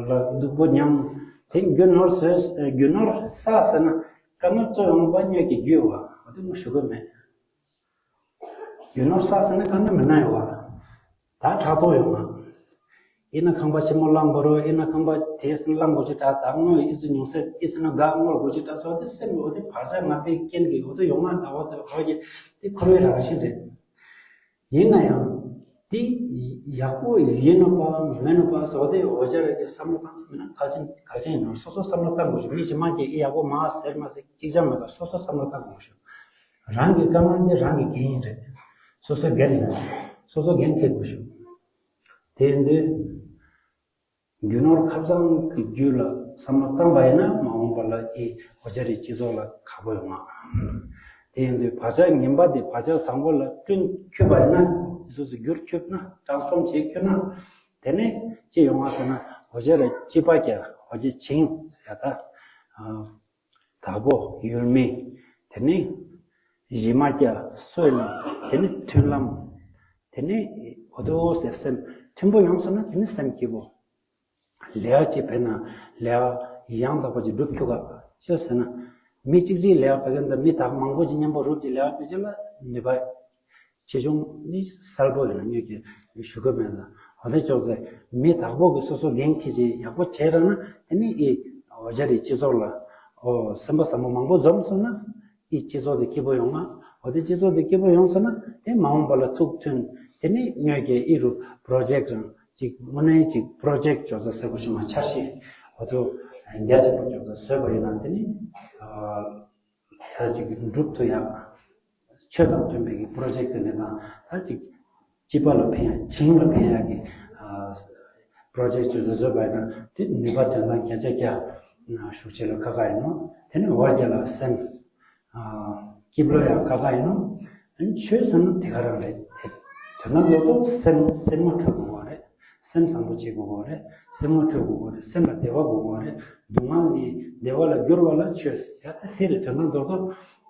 ལ་སྡུག་པོ་མྱངས། དེ་རྒྱུ་ནོར་བཟོས་རྒྱུ་ནོར་བསགས་ཟེར་ན་དཀའ་ངལ་གཙོ་ཡོང་པ་སྨྱོས་ཀྱི་རྒྱུ་ཡོད་བ་འོ་དེ་མོ་ཞུ་གི་མེད། རྒྱུ་ནོར་བསགས་ཟེར་ན་གང་ན་མི་ན་ཡོད་བ། ད་ཕྲག་དོག་ཡོང་ང་། ཨེ་ན་ཁང་པ་ཆེན་མོ་བླངས་པ་རོ་ཨེ་ན་ཁང་པ་དེ་སེམས་བླངས་དགོས་ཀྱི་ད་ད་དངོས་ཨི་ཟི་ཉུང་སེ་ཨི་ཟི་ན་དགའ་དངོས་དགོས་ཀྱི་ད་ཚོ་དེ་སེམས་འོ་དེ་བར་ཆད་ང་པའི་རྐྱེན་གྱིས་འོ་དེ་ཡོང་ང་ད་འོ་དེ་འོ་ཀྱི་དེ་འཁོར་བའི་རང་བཞིན་རེད། ཡིན་ན་ཡང་དེ་ཡག་པོ་ཡིན་ནོ་པ་མིན་ནོ་པ་ཟེར་འོ་དེ་འོ་ཅག་རེ་གི་བསམ་བློ་བཏང་མིན་ན་གལ་ཆེན་གལ་ཆེན་ཡིན་ནོ་སོ་སོ་བསམ་བློ་བཏང་དགོས་ཀྱི་མི་ཞིག་མ་སྐྱེ་ཨི་ཡག་པོ་མ་ཟེར་མ་ཟེར་གཅིག་ཅང་མེད་པ་སོ་སོ་བསམ་བློ་བཏང་དགོས་ཀྱི། རང་གི་དཀའ་ངལ་འདི་རང་གི་འགན་ཡིན་རེད། སོ་སོ་འགན་ཡིན། སོ་སོ་འགན་འཁྱེར་དགོས་ཤོག་དེ་ཡིན་དུས། རྒྱུ་ནོར་ཁ་བཟང་གི་རྒྱུ་ལ་བསམ་བློ་བཏང་པ་ཡིན་ན་མ་འོངས་པ་ལ་ཨི་གོ་ཆ་རེ་སྤྱི་ཚོགས་ལ་ཁག་པོ་ཡོང་ང་། དེ་ཡིན་དུས་བག་ཆགས་ངན་པ་དེ་བག་ཆགས་བཟང་པོ་ལ་བསྐྲུན་འཁྱུད་པ་ཡིན་ན་སོ་སོ་བསྒྱུར་འཁྱུད་ན་ཊ་རན་སི་ཕོརམ་བྱེད་འཁྱུད་ན་དེ་ནས་ཅི་ཡོང་ང་ཟེར་ན་གོ་ཆ་རེ་སྤྱི་པ་ཀྱ་གོ་ཆ་བྱིང་ཟེར་ད། བདག་པོ་ཡུལ་མི། དེ་ནི་གཞི་མ་སྐྱ་སོས་ལ་དེ་ནི་མཐུན་ལམ། དེ་ནི་འོ་དོ་ཟེར་སེམས་མཐུན་པོ་ཡོང་སོང་ན་དེ་ནི་སེམས་སྐྱིད་པོ། ལས་ཀ་ཅིག་བེད་ན་ལས་ཀ་ཡང་དག་པ་ཅིག་སྒྲུབ་ཁྱུ་ག་ཅི་ཟེར་ན། མི་གཅིག་གཅིག་ལས་ཀ་བེད་མཁན་དང་མི་དག་མང་པོ་ཅིག་མཉམ་པོ་རུབ་ཀྱི་ལས་ཀ་བེད་ཅིག་ལ་ནུས་པ། ཆེ་ཆུང་ནི་གསལ་པོ་ཡིན་ན་ངེད་ཀྱིས་ཞུ་གི་མེད་ལ། འོ་དེ་ཅོག་ཙེ་མི་དག་པོ་གི་སོ་སོ་འགན་འཁྱེར་ཅིག་ཡག་པོ་བྱས་ར་ན་དེ་ནི་ཨི་འོ་ཇ་རི་སྤྱི་ཚོགས་ལ་འོ་སེམས་པ་བཟང་པོ་མང་པོ་འཛོམས་སོང་ན་ཨི་སྤྱི་ཚོགས་དེ་སྐྱིད་པོ་ཡོང་ང་། འོ་དེ་སྤྱི་ཚོགས་དེ་སྐྱིད་པོ་ཡོང་སོང་ན་དེ་མ་འོངས་པ་ལ་ཐུགས་མཐུན་དེ་ནི་ངེད་ཀྱིས་ཨི་རུ་པྲོ་ཇེག་རང་ཅིག་དངོས་གནས་ཅིག་པྲོ་ཇེག་ཅོག་ཙེ་ཟེར་གོ་ཤི་མ་འཆར་གཞི་འོ་དོ་རྒྱ་ཆེན་པོ་ཅོག་ཙེ་བཟོས་པ་ཡིན་ན་དེ་ནི་ཡ་ཅིག་འགྲུབ་ཐུབ་ཡག་ཆོས་དང་མཐུན་པའི་གི་པྲོ་ཇེག་དེ་འདྲ་དང་ད་ཅིག་སྤྱི་པ་ལ་ཕན་ཡག་བྱིངས་ལ་ཕན་ཡག་གི་པྲོ་ཇེག་ཅིག་བཟོས་པ་ཡིན་ན་དེ་ནུས་པ་དོན་དང་བརྒྱ་ཆ་བརྒྱ་ཤུགས་ཆེ་ལ་ཁ་ཁ་ཡིན་ནོ། དེ་ནི་འོ་བརྒྱ་ལ་སེམས་སྐྱིད་པོ་ཡང་ཁ་ཁ་ཡིན་ནོ། ཆོས་ཟེར་ན་དེ་ག་རང་རེད། དོན་དག་ལོ་ཏོག་སེམས་སེམས་མ་འཁྲུག་དགོས་པ་རེད། སེམས་བཟང་པོ་བྱེད་དགོས་པ་རེད། སེམས་མ་འཁྲུག་དགོས་པ་རེད། སེམས་ལ་བདེ་བ་དགོས་པ་རེད། སྡུག་བསྔལ་ནི་བདེ་བ་ལ་བསྒྱུར་བ་ལ་ཆོས་ཟེར་ཡ་ད་དེ་རེད། དོན་དག་ལོ་ཏོག་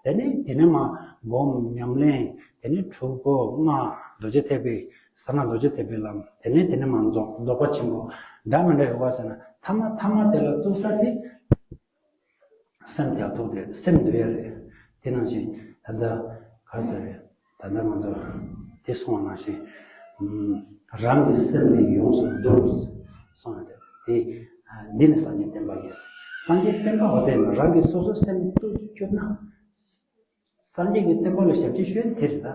དེ་ནི་དེ་ནི་མ་སྒོམ་ཉམས་ལེན་དེ་ནི་དྲུག་སྒོ་ལྔ་རྡོ་རྗེ་ཐེག་པའི་ས་ན་རྡོ་རྗེ་ཐེག་པའི་ལམ་དེ་ནི་དེ་ནི་མ་རྫོགས་རྫོགས་པ་ཆེན་པོ་འདྲ་མི་འདྲ་ཡོད་པ་ཟེར་ན་ཐ་མ་ཐ་མ་དེ་ལ་གཏུགས་ས་དེ། སེམས་དེ་ཐོག་དེ་སེམས་འདུལ་ཡ་རེད། དེ་ནང་བཞིན་ད་ལྟ་ག་ཟེར་རེད། ད་ལྟ་ང་ཚོ་དེ་སོང་བ་ནང་བཞིན་རང་གི་སེམས་ནི་ཡོངས་སུ་འདུལ་སོང་བ་རེད། དེ་འདི་ནི་སངས་རྒྱས་བསྟན་པ་ཡིན། སངས་རྒྱས་བསྟན་པ་འོ་དེ་ཡིན་ན་རང་གི་སོ་སོ་སེམས་ཐོག་གྱུར་ན། སངས་རྒྱས་ཀྱི་བསྟན་པ་ལ་ཞབས་ཕྱི་ཞུ་ཡ་དེ་རེད་ད།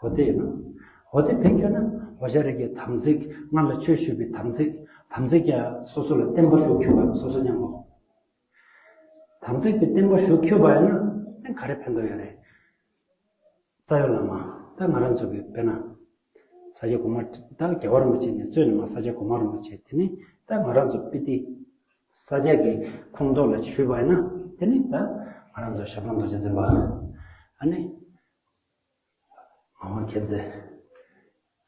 འོ་དེ་ཡིན་ན། འོ་དེ་བེད་ཁྱོད་ན་འོ་ཞ་རེ་གི་དམ་ཚིག་སྔར་ལ་ཆོས་ཞུས་པའི་དམ་ཚིག་དམ་ཚིག་ཀྱང་སོ་སོ་ལ་བརྟན་པོ་ཞུ་ཁྱོད་ལ་སོ་སོ་མཉམ་པོ། དམ་ཚིག་དེ་བརྟན་པོ་ཞུ་ཁྱོད་པ་ཡིན་ན་དེ་ག་རེ་ཕན་ཐོགས་ཡོད་རེད། རྩ་བའི་བླ་མ་ད་ང་རང་ཚོ་གི་དཔེར་ན། ས་སྐྱ་གོང་མ་ད་རྒྱལ་བ་རིན་པོ་ཆེ་ནས་གཙོས་ནས་མ་ས་སྐྱ་གོང་མ་རིན་པོ་ཆེ་དེ་ནི་ད་ང་རང་ཚོ་སྤི་ཏི་ས་སྐྱ་གི་ཁོངས་གཏོགས་ལ་ཞུས་པ་ཡིན་ན་དེ་ནི་ད་ང་རང་ཚོ་ཞབས་དྲུང་རྡོ་རྗེ་འཛིན་པ་ཨ་ནི། ངག་དབང་མཁྱེན་བརྩེ།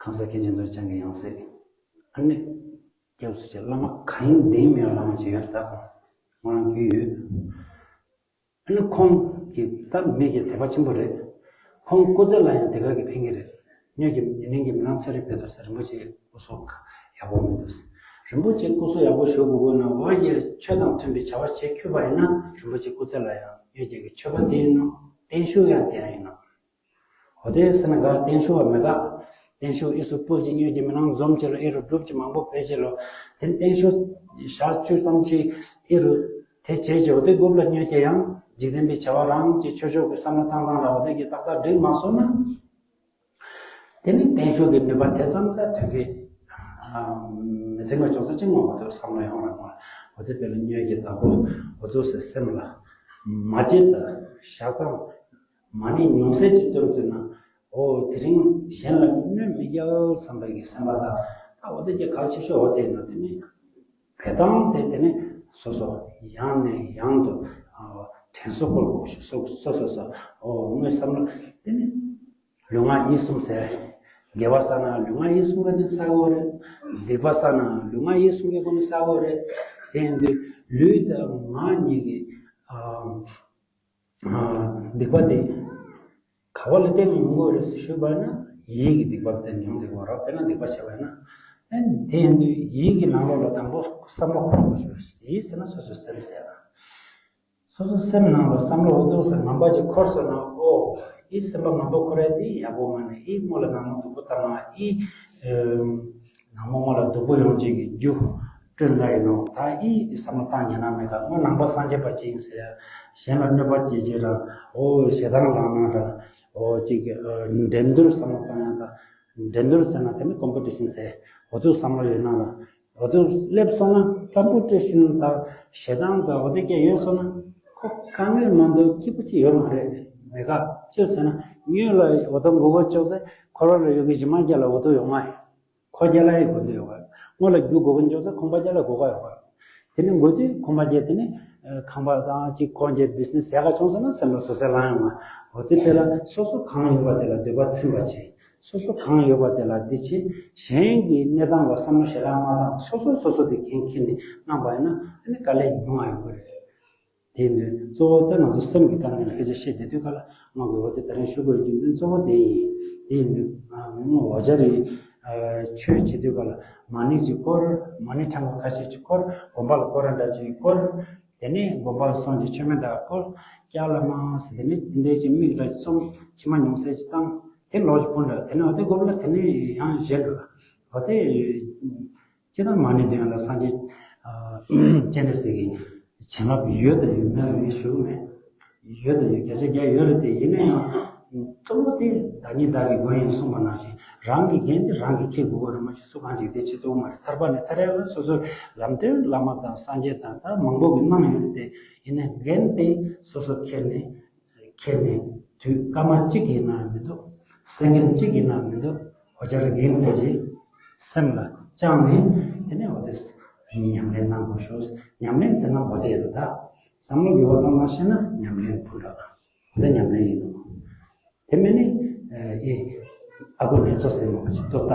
ཁང་གསར་མཁན་ཆེན་རྡོ་རྗེ་འཆང་གི་ཡང་སྲིད། ཨ་ནི། སྐྱབས་སུ་མཆི་བླ་མ་གང་ཡིན་འདི་མེད་བླ་མ་ཅིག་ཡོད་ད་ཁོང་ང་རང་རྒྱུས་ཡོད། ཨ་ནི་ཁོང་གི་ད་མི་གི་དད་པ་ཆེན་པོ་རེད། ཁོང་སྐུ་ཚེ་ལ་ཡང་དེ་ག་གི་ཕན་གི་རེད། ངེད་ཀྱི་ཉེ་གནས་ཀྱི་མི་ནང་ཚེ་རིང་ཕེབས་དུས་རིན་པོ་ཆེ་སྐུ་གཟུགས་ཡག་པོ་མི་འདུག་རིན་པོ་ཆེ་སྐུ་གཟུགས་ཡག་པོ་ཞུ་དགོས་དགོས་ན་འོ་ཡ་ཆོས་དང་མཐུན་པའི་བྱ་བ་བྱེད་ཁྱོད་པ་ཡིན་ན་རིན་པོ་ཆེ་སྐུ་ཚེ་ལ་ཡང་ངེད་ཀྱི་མཆོད་པ་དེ་ཡིན་ནོ། བརྟན་བཞུགས་ཡང་དེ་ཡང་ཡིན་ནོ། འོ་དེ་སེམས་ནང་ག་བརྟན་བཞུགས་བ་མེད་ད། བརྟན་བཞུགས་ཨི་སུ་སྤུལ་གྱི་མྱོས་ཀྱི་མི་ནང་འཛོམས་ཀྱི་ལོ་ཨི་རུ་སྒྲུབ་ཀྱི་མང་པོ་བེད་ཀྱི་ལོ། དེ་བརྟན་བཞུགས་ཞག་བཅུ་ཙམ་ཅིག་ཨི་རུ་དེ་བྱས་ཀྱི་འོ་དེ་དགུ་ལ་མྱོས་ཀྱི་ཡང་འཇིག་རྟེན་པའི་བྱ་བ་རང་གི་ཆོས་ཕྱོགས་ཀྱི་བསམ་བློ་བཏང་སྟངས་ལ་འོ་དེ་གི་ཏག་ཏག་འགྲིག་མ་སོང་ན། དེ་ནི་བརྟན་བཞུགས་ཀྱི་ནུས་པ་དེ་ཙམ་ལ་ཐོན་གི་མི་ཐོན་གི་ཅུང་ཟད་ཅིག་མངོན་པ་དེ་བསམ་བློ་ཡོང་རང་མ་འོ་དེ་དཔེ་ལ་མྱོས་ཀྱི་བདག་པོ་འོ་དེ་སེམས་ལ་མ་བརྗེད་ད་ཞག་དང་། མ་ཎི་ཉུང་ཟད་ཅིག་བཏོན་ཟེར་ན། ཨོ་དེ་རིང་གཞན་ལ་གནོད་མི་རྒྱག་བསམ་པའི་གི་སེམས་པ་དང་ཨོ་དེ་གི་གལ་ཆེ་ཤོས་འོ་དེ་ཡིན་ན་དེ་ནི་བེ་ཐང་དེ་དེ་ནི་སོ་སོ་ཡང་ནས་ཡང་དུ་དྲན་གསོ་སྐོར་དགོས་ཤིག་སོ་སོ་སོ་སོ་ཨོ་དངོས་བསམ་བློ་དེ་ནི་ལུས་ངག་ཡིད་གསུམ་ཟེར། དགེ་བ་བསགས་ན་ལུས་ངག་ཡིད་གསུམ་ག་ནི་བསགས་དགོས་རེད། སྡིག་པ་བསགས་ན་ལུས་ངག་ཡིད་གསུམ་གི་སྒོ་ནས་བསགས་དགོས་རེད། དེ་ཡིན་དུས་ལུས་དང་ངག་གཉིས་ཀྱི་སྡིག་པ་དེ་ག་བ་ལ་བརྟེན་ནས་ཡོང་གི་རེད་ཞུས་པ་ན་ཡིད་ཀྱི་སྡིག་པ་ལ་བརྟེན་ནས་ཡོང་གི་ཡོད་རེད། དཔེར་ན་སྡིག་པ་བྱས་པ་ཡིན་ན། ཨ་ནི་དེ་ཡིན་དུས་ཡིད་ཀྱི་ནང་ལོགས་ལ་དང་པོ་བསམ་བློ་འཁོར་དགོས་ཞུ། ཡིད་ཟེར་ན་སོ་སོའི་སེམས་ཟེར་ན། སོ་སོའི་སེམས་ནང་ལ་བསམ་བློ་འོ་འདུག་སེ་ངན་པ་ཅིག་འཁོར་སོང་ན་ཨོ་ཡིད་སེམས་པ་ངན་པ་འཁོར་ཡ་དེ་ཡག་པོ་མ་རེད། ཡིད་སྔོན་ལ་ནང་མ་སྡུག་པོ་བཏང་ན་ཡིད་ནང་མ་སྔོན་ལ་སྡུག་པོ་ཡོང་ཅིག་གི་རྒྱུ། བསྐྲུན་ལ་ཡིན་ནོ། ད་ཨི་བསམ་བློ་བཏང་ཉན་ན་མེད་ཀ་སྔོན་ནང་པ་སངས་རྒྱས་པ་ཅིག་ཡིན་ཟེར་ཡ། གཞན་ལ་གནོད་པ་སྐྱེལ་བྱེད་ར། ཨོ་ཞེ་སྡང་ལངས་ན་ར། ཨོ་ཅིག་འགྲན་བསྡུར་བསམ་བློ་བཏང་ཡ་ད། འགྲན་བསྡུར་ཟེར་ན་དེ་ནི་ཀོམ་པི་ཊི་ཤན་ཟེར། འོ་དུ་བསམ་བློ་ཡོད་ན་ར། འོ་དུ་སླེབས་སོང་ན་ཀོམ་པི་ཊི་ཤན་དང་ཞེ་སྡང་དང་འོ་དེ་སྐད་ཡོད་སོང་ན། ཁོ་དཀའ་ངལ་མ་གཏོགས་སྐྱིད་པོ་ཅིག་ཡོད་མ་རེད། མེད་ཀ་ཅི་ཟེར་ན་སྔོན་ལ་འོ་དུ་མགོ་སྐོར་ཅོག་ཙེ་འཁོར་བ་ལ་ཡོད་གི་གཞི་མ་རྒྱ་ལ་འོ་དུ་ཡོང་ང་ཡིན། ཁོ་རྒྱ་ལ་ཡི་དགོས་འདོད་ཡོད་པ། སྔོན་ལ་རྒྱུ་དགོས་ཀྱི་འཇོག་ས་ཁང་པ་རྒྱ་ལ་དགོས་ཀ་ཡོད་པ། དེ་ནི་དགོས་དུས་ཁང་པ་རྒྱ་དེ་ནི་ཁང་པ་དང་ཅིག་ཁོང་རྒྱ་བི་ཛི་ནེ་སི་ཟས་ཀ་བྱུང་ཟེར་ན་སེམས་ལ་བཟོད་ས་ལངས་ཡོང་བ། འོ་དེ་དེ་ལ་སོ་སོ་གང་ཡོད་པ་དེ་ལ་འདོད་པ་ཚིམ་པ་བྱེད། སོ་སོ་གང་ཡོད་པ་དེ་ལ་འདི་བྱེད། གཞན་གྱི་གནས་སྟངས་ལ་བསམ་བློ་ཞེ་དྲག་མ་བཏང་སོ་སོ་སོ་སོ་དེ་འགན་འཁྱེར་ནས་གནང་པ་ཡིན་ན་དེ་ནི་དཀའ་ལས་ཉུང་བ་ཡོང་གི་རེད། དེ་ཡིན་དུས་གཙོ་བོ་ད་ང་ཚོ་སེམས་ཀྱི་དཀའ་ངལ་སྐད་ཆ་བཤད་བསྡད་དུས་ག་ལ་ང་གི་འོ་དེ་ད་རིང་ཞུ་དགོས་རྒྱུ་མཚན་གཙོ་བོ་དེ་ཡིན། དེ་ཡིན་དུས་ང་འོ་ཇ་རེད། ཆོས་བྱེད་དུས་ག་ལ་མ་ཎི་གཅིག་བསྐོར། མ་ཎི་ཕྲེང་བ་ཁ་ཤས་གཅིག་བསྐོར། དགོན་པ་ལ་སྐོར་ར་འདྲ་གཅིག་བསྐོར། དེ་ནས་དགོན་པ་ལ་སོང་རྗེས་མཆོད་མེ་འདྲ་བསྐོར། སྐྱ་ལ་མ་ཟེར་དེ་ནས་དེ་འདྲའི་གཅིག་མིག་ལ་གསུམ་མཆི་མ་ཉུང་ཟད་གཅིག་བཏང་། དེ་ལོག་ཅིག་ཕུལ་འདྲ། དེ་ནས་འོ་དེ་སྐོར་ལ་དེ་ནས་ཡང་གཞན་འགྲོ། འོ་དེ་སྤྱི་དང་མ་ཎི་དོན་ལ་སངས་རྒྱས་སྤྱན་རས་གཟིགས་ཀྱི་བྱིན་རླབས་ཡོད་དང་ཡོད་མེད་ལ་ངས་ཞུ་གི་མེད། ཡོད་དང་ཡོད། བརྒྱ་ཆ་བརྒྱ་ཡོད་རེད་དེ། ཡིན་ན་ཡང་གཙོ་བོ་དེ་བདག་ཉིད་བདག་གི་མགོན་ཡིན་གསུངས་པ་ནང་བཞིན་རང་གི་འགན་དེ་རང་གིས་འཁྱེར་དགོས་པ་རེད། མ་གཞི་སུ་གང་ཅིག་དེ་བྱེད་ཐུབ་མ་རེད། ཐར་པ་ནས་ཐར་ཡག་ལ་སོ་སོའི་ལམ་སྟོན་བླ་མ་དང་སངས་རྒྱས་དང་ད་མང་པོ་གིས་གནང་ཡོད་རེད་དེ། ཡིན་ན་འགན་དེ་སོ་སོ་འཁྱེར་ནས་འཁྱེར་ནས་དུས་སྐར་མ་གཅིག་ཡིན་ན་མི་འདུག་སེ་ཀེན་གཅིག་ཡིན་ན་མི་འདུག་འོ་ཅག་རེ་འགན་འཁྱེར་གྱི་སེམས་ལ་བཅངས་ནས་དེ་ནས་འོ་དེ་ཉམས་ལེན་གནང་དགོས་ཤོག་ཉམས་ལེན་ཟེར་ན་འོ་དེ་རེད། ད་བསམ་བློ་གི་འོ་བཏང་བཏང་ཤེས་ན་ཉམས་ལེན་ཕུལ་འདྲ། འོ་དེ་ཉམས་ལེན་ཡིན་ནོ། དེ་མིན་ནི་ཨེ་ཨ་ཁུ་ནེ་ཙོ་ཟེར་མོ་ཅིག་ཏོ་ཏ་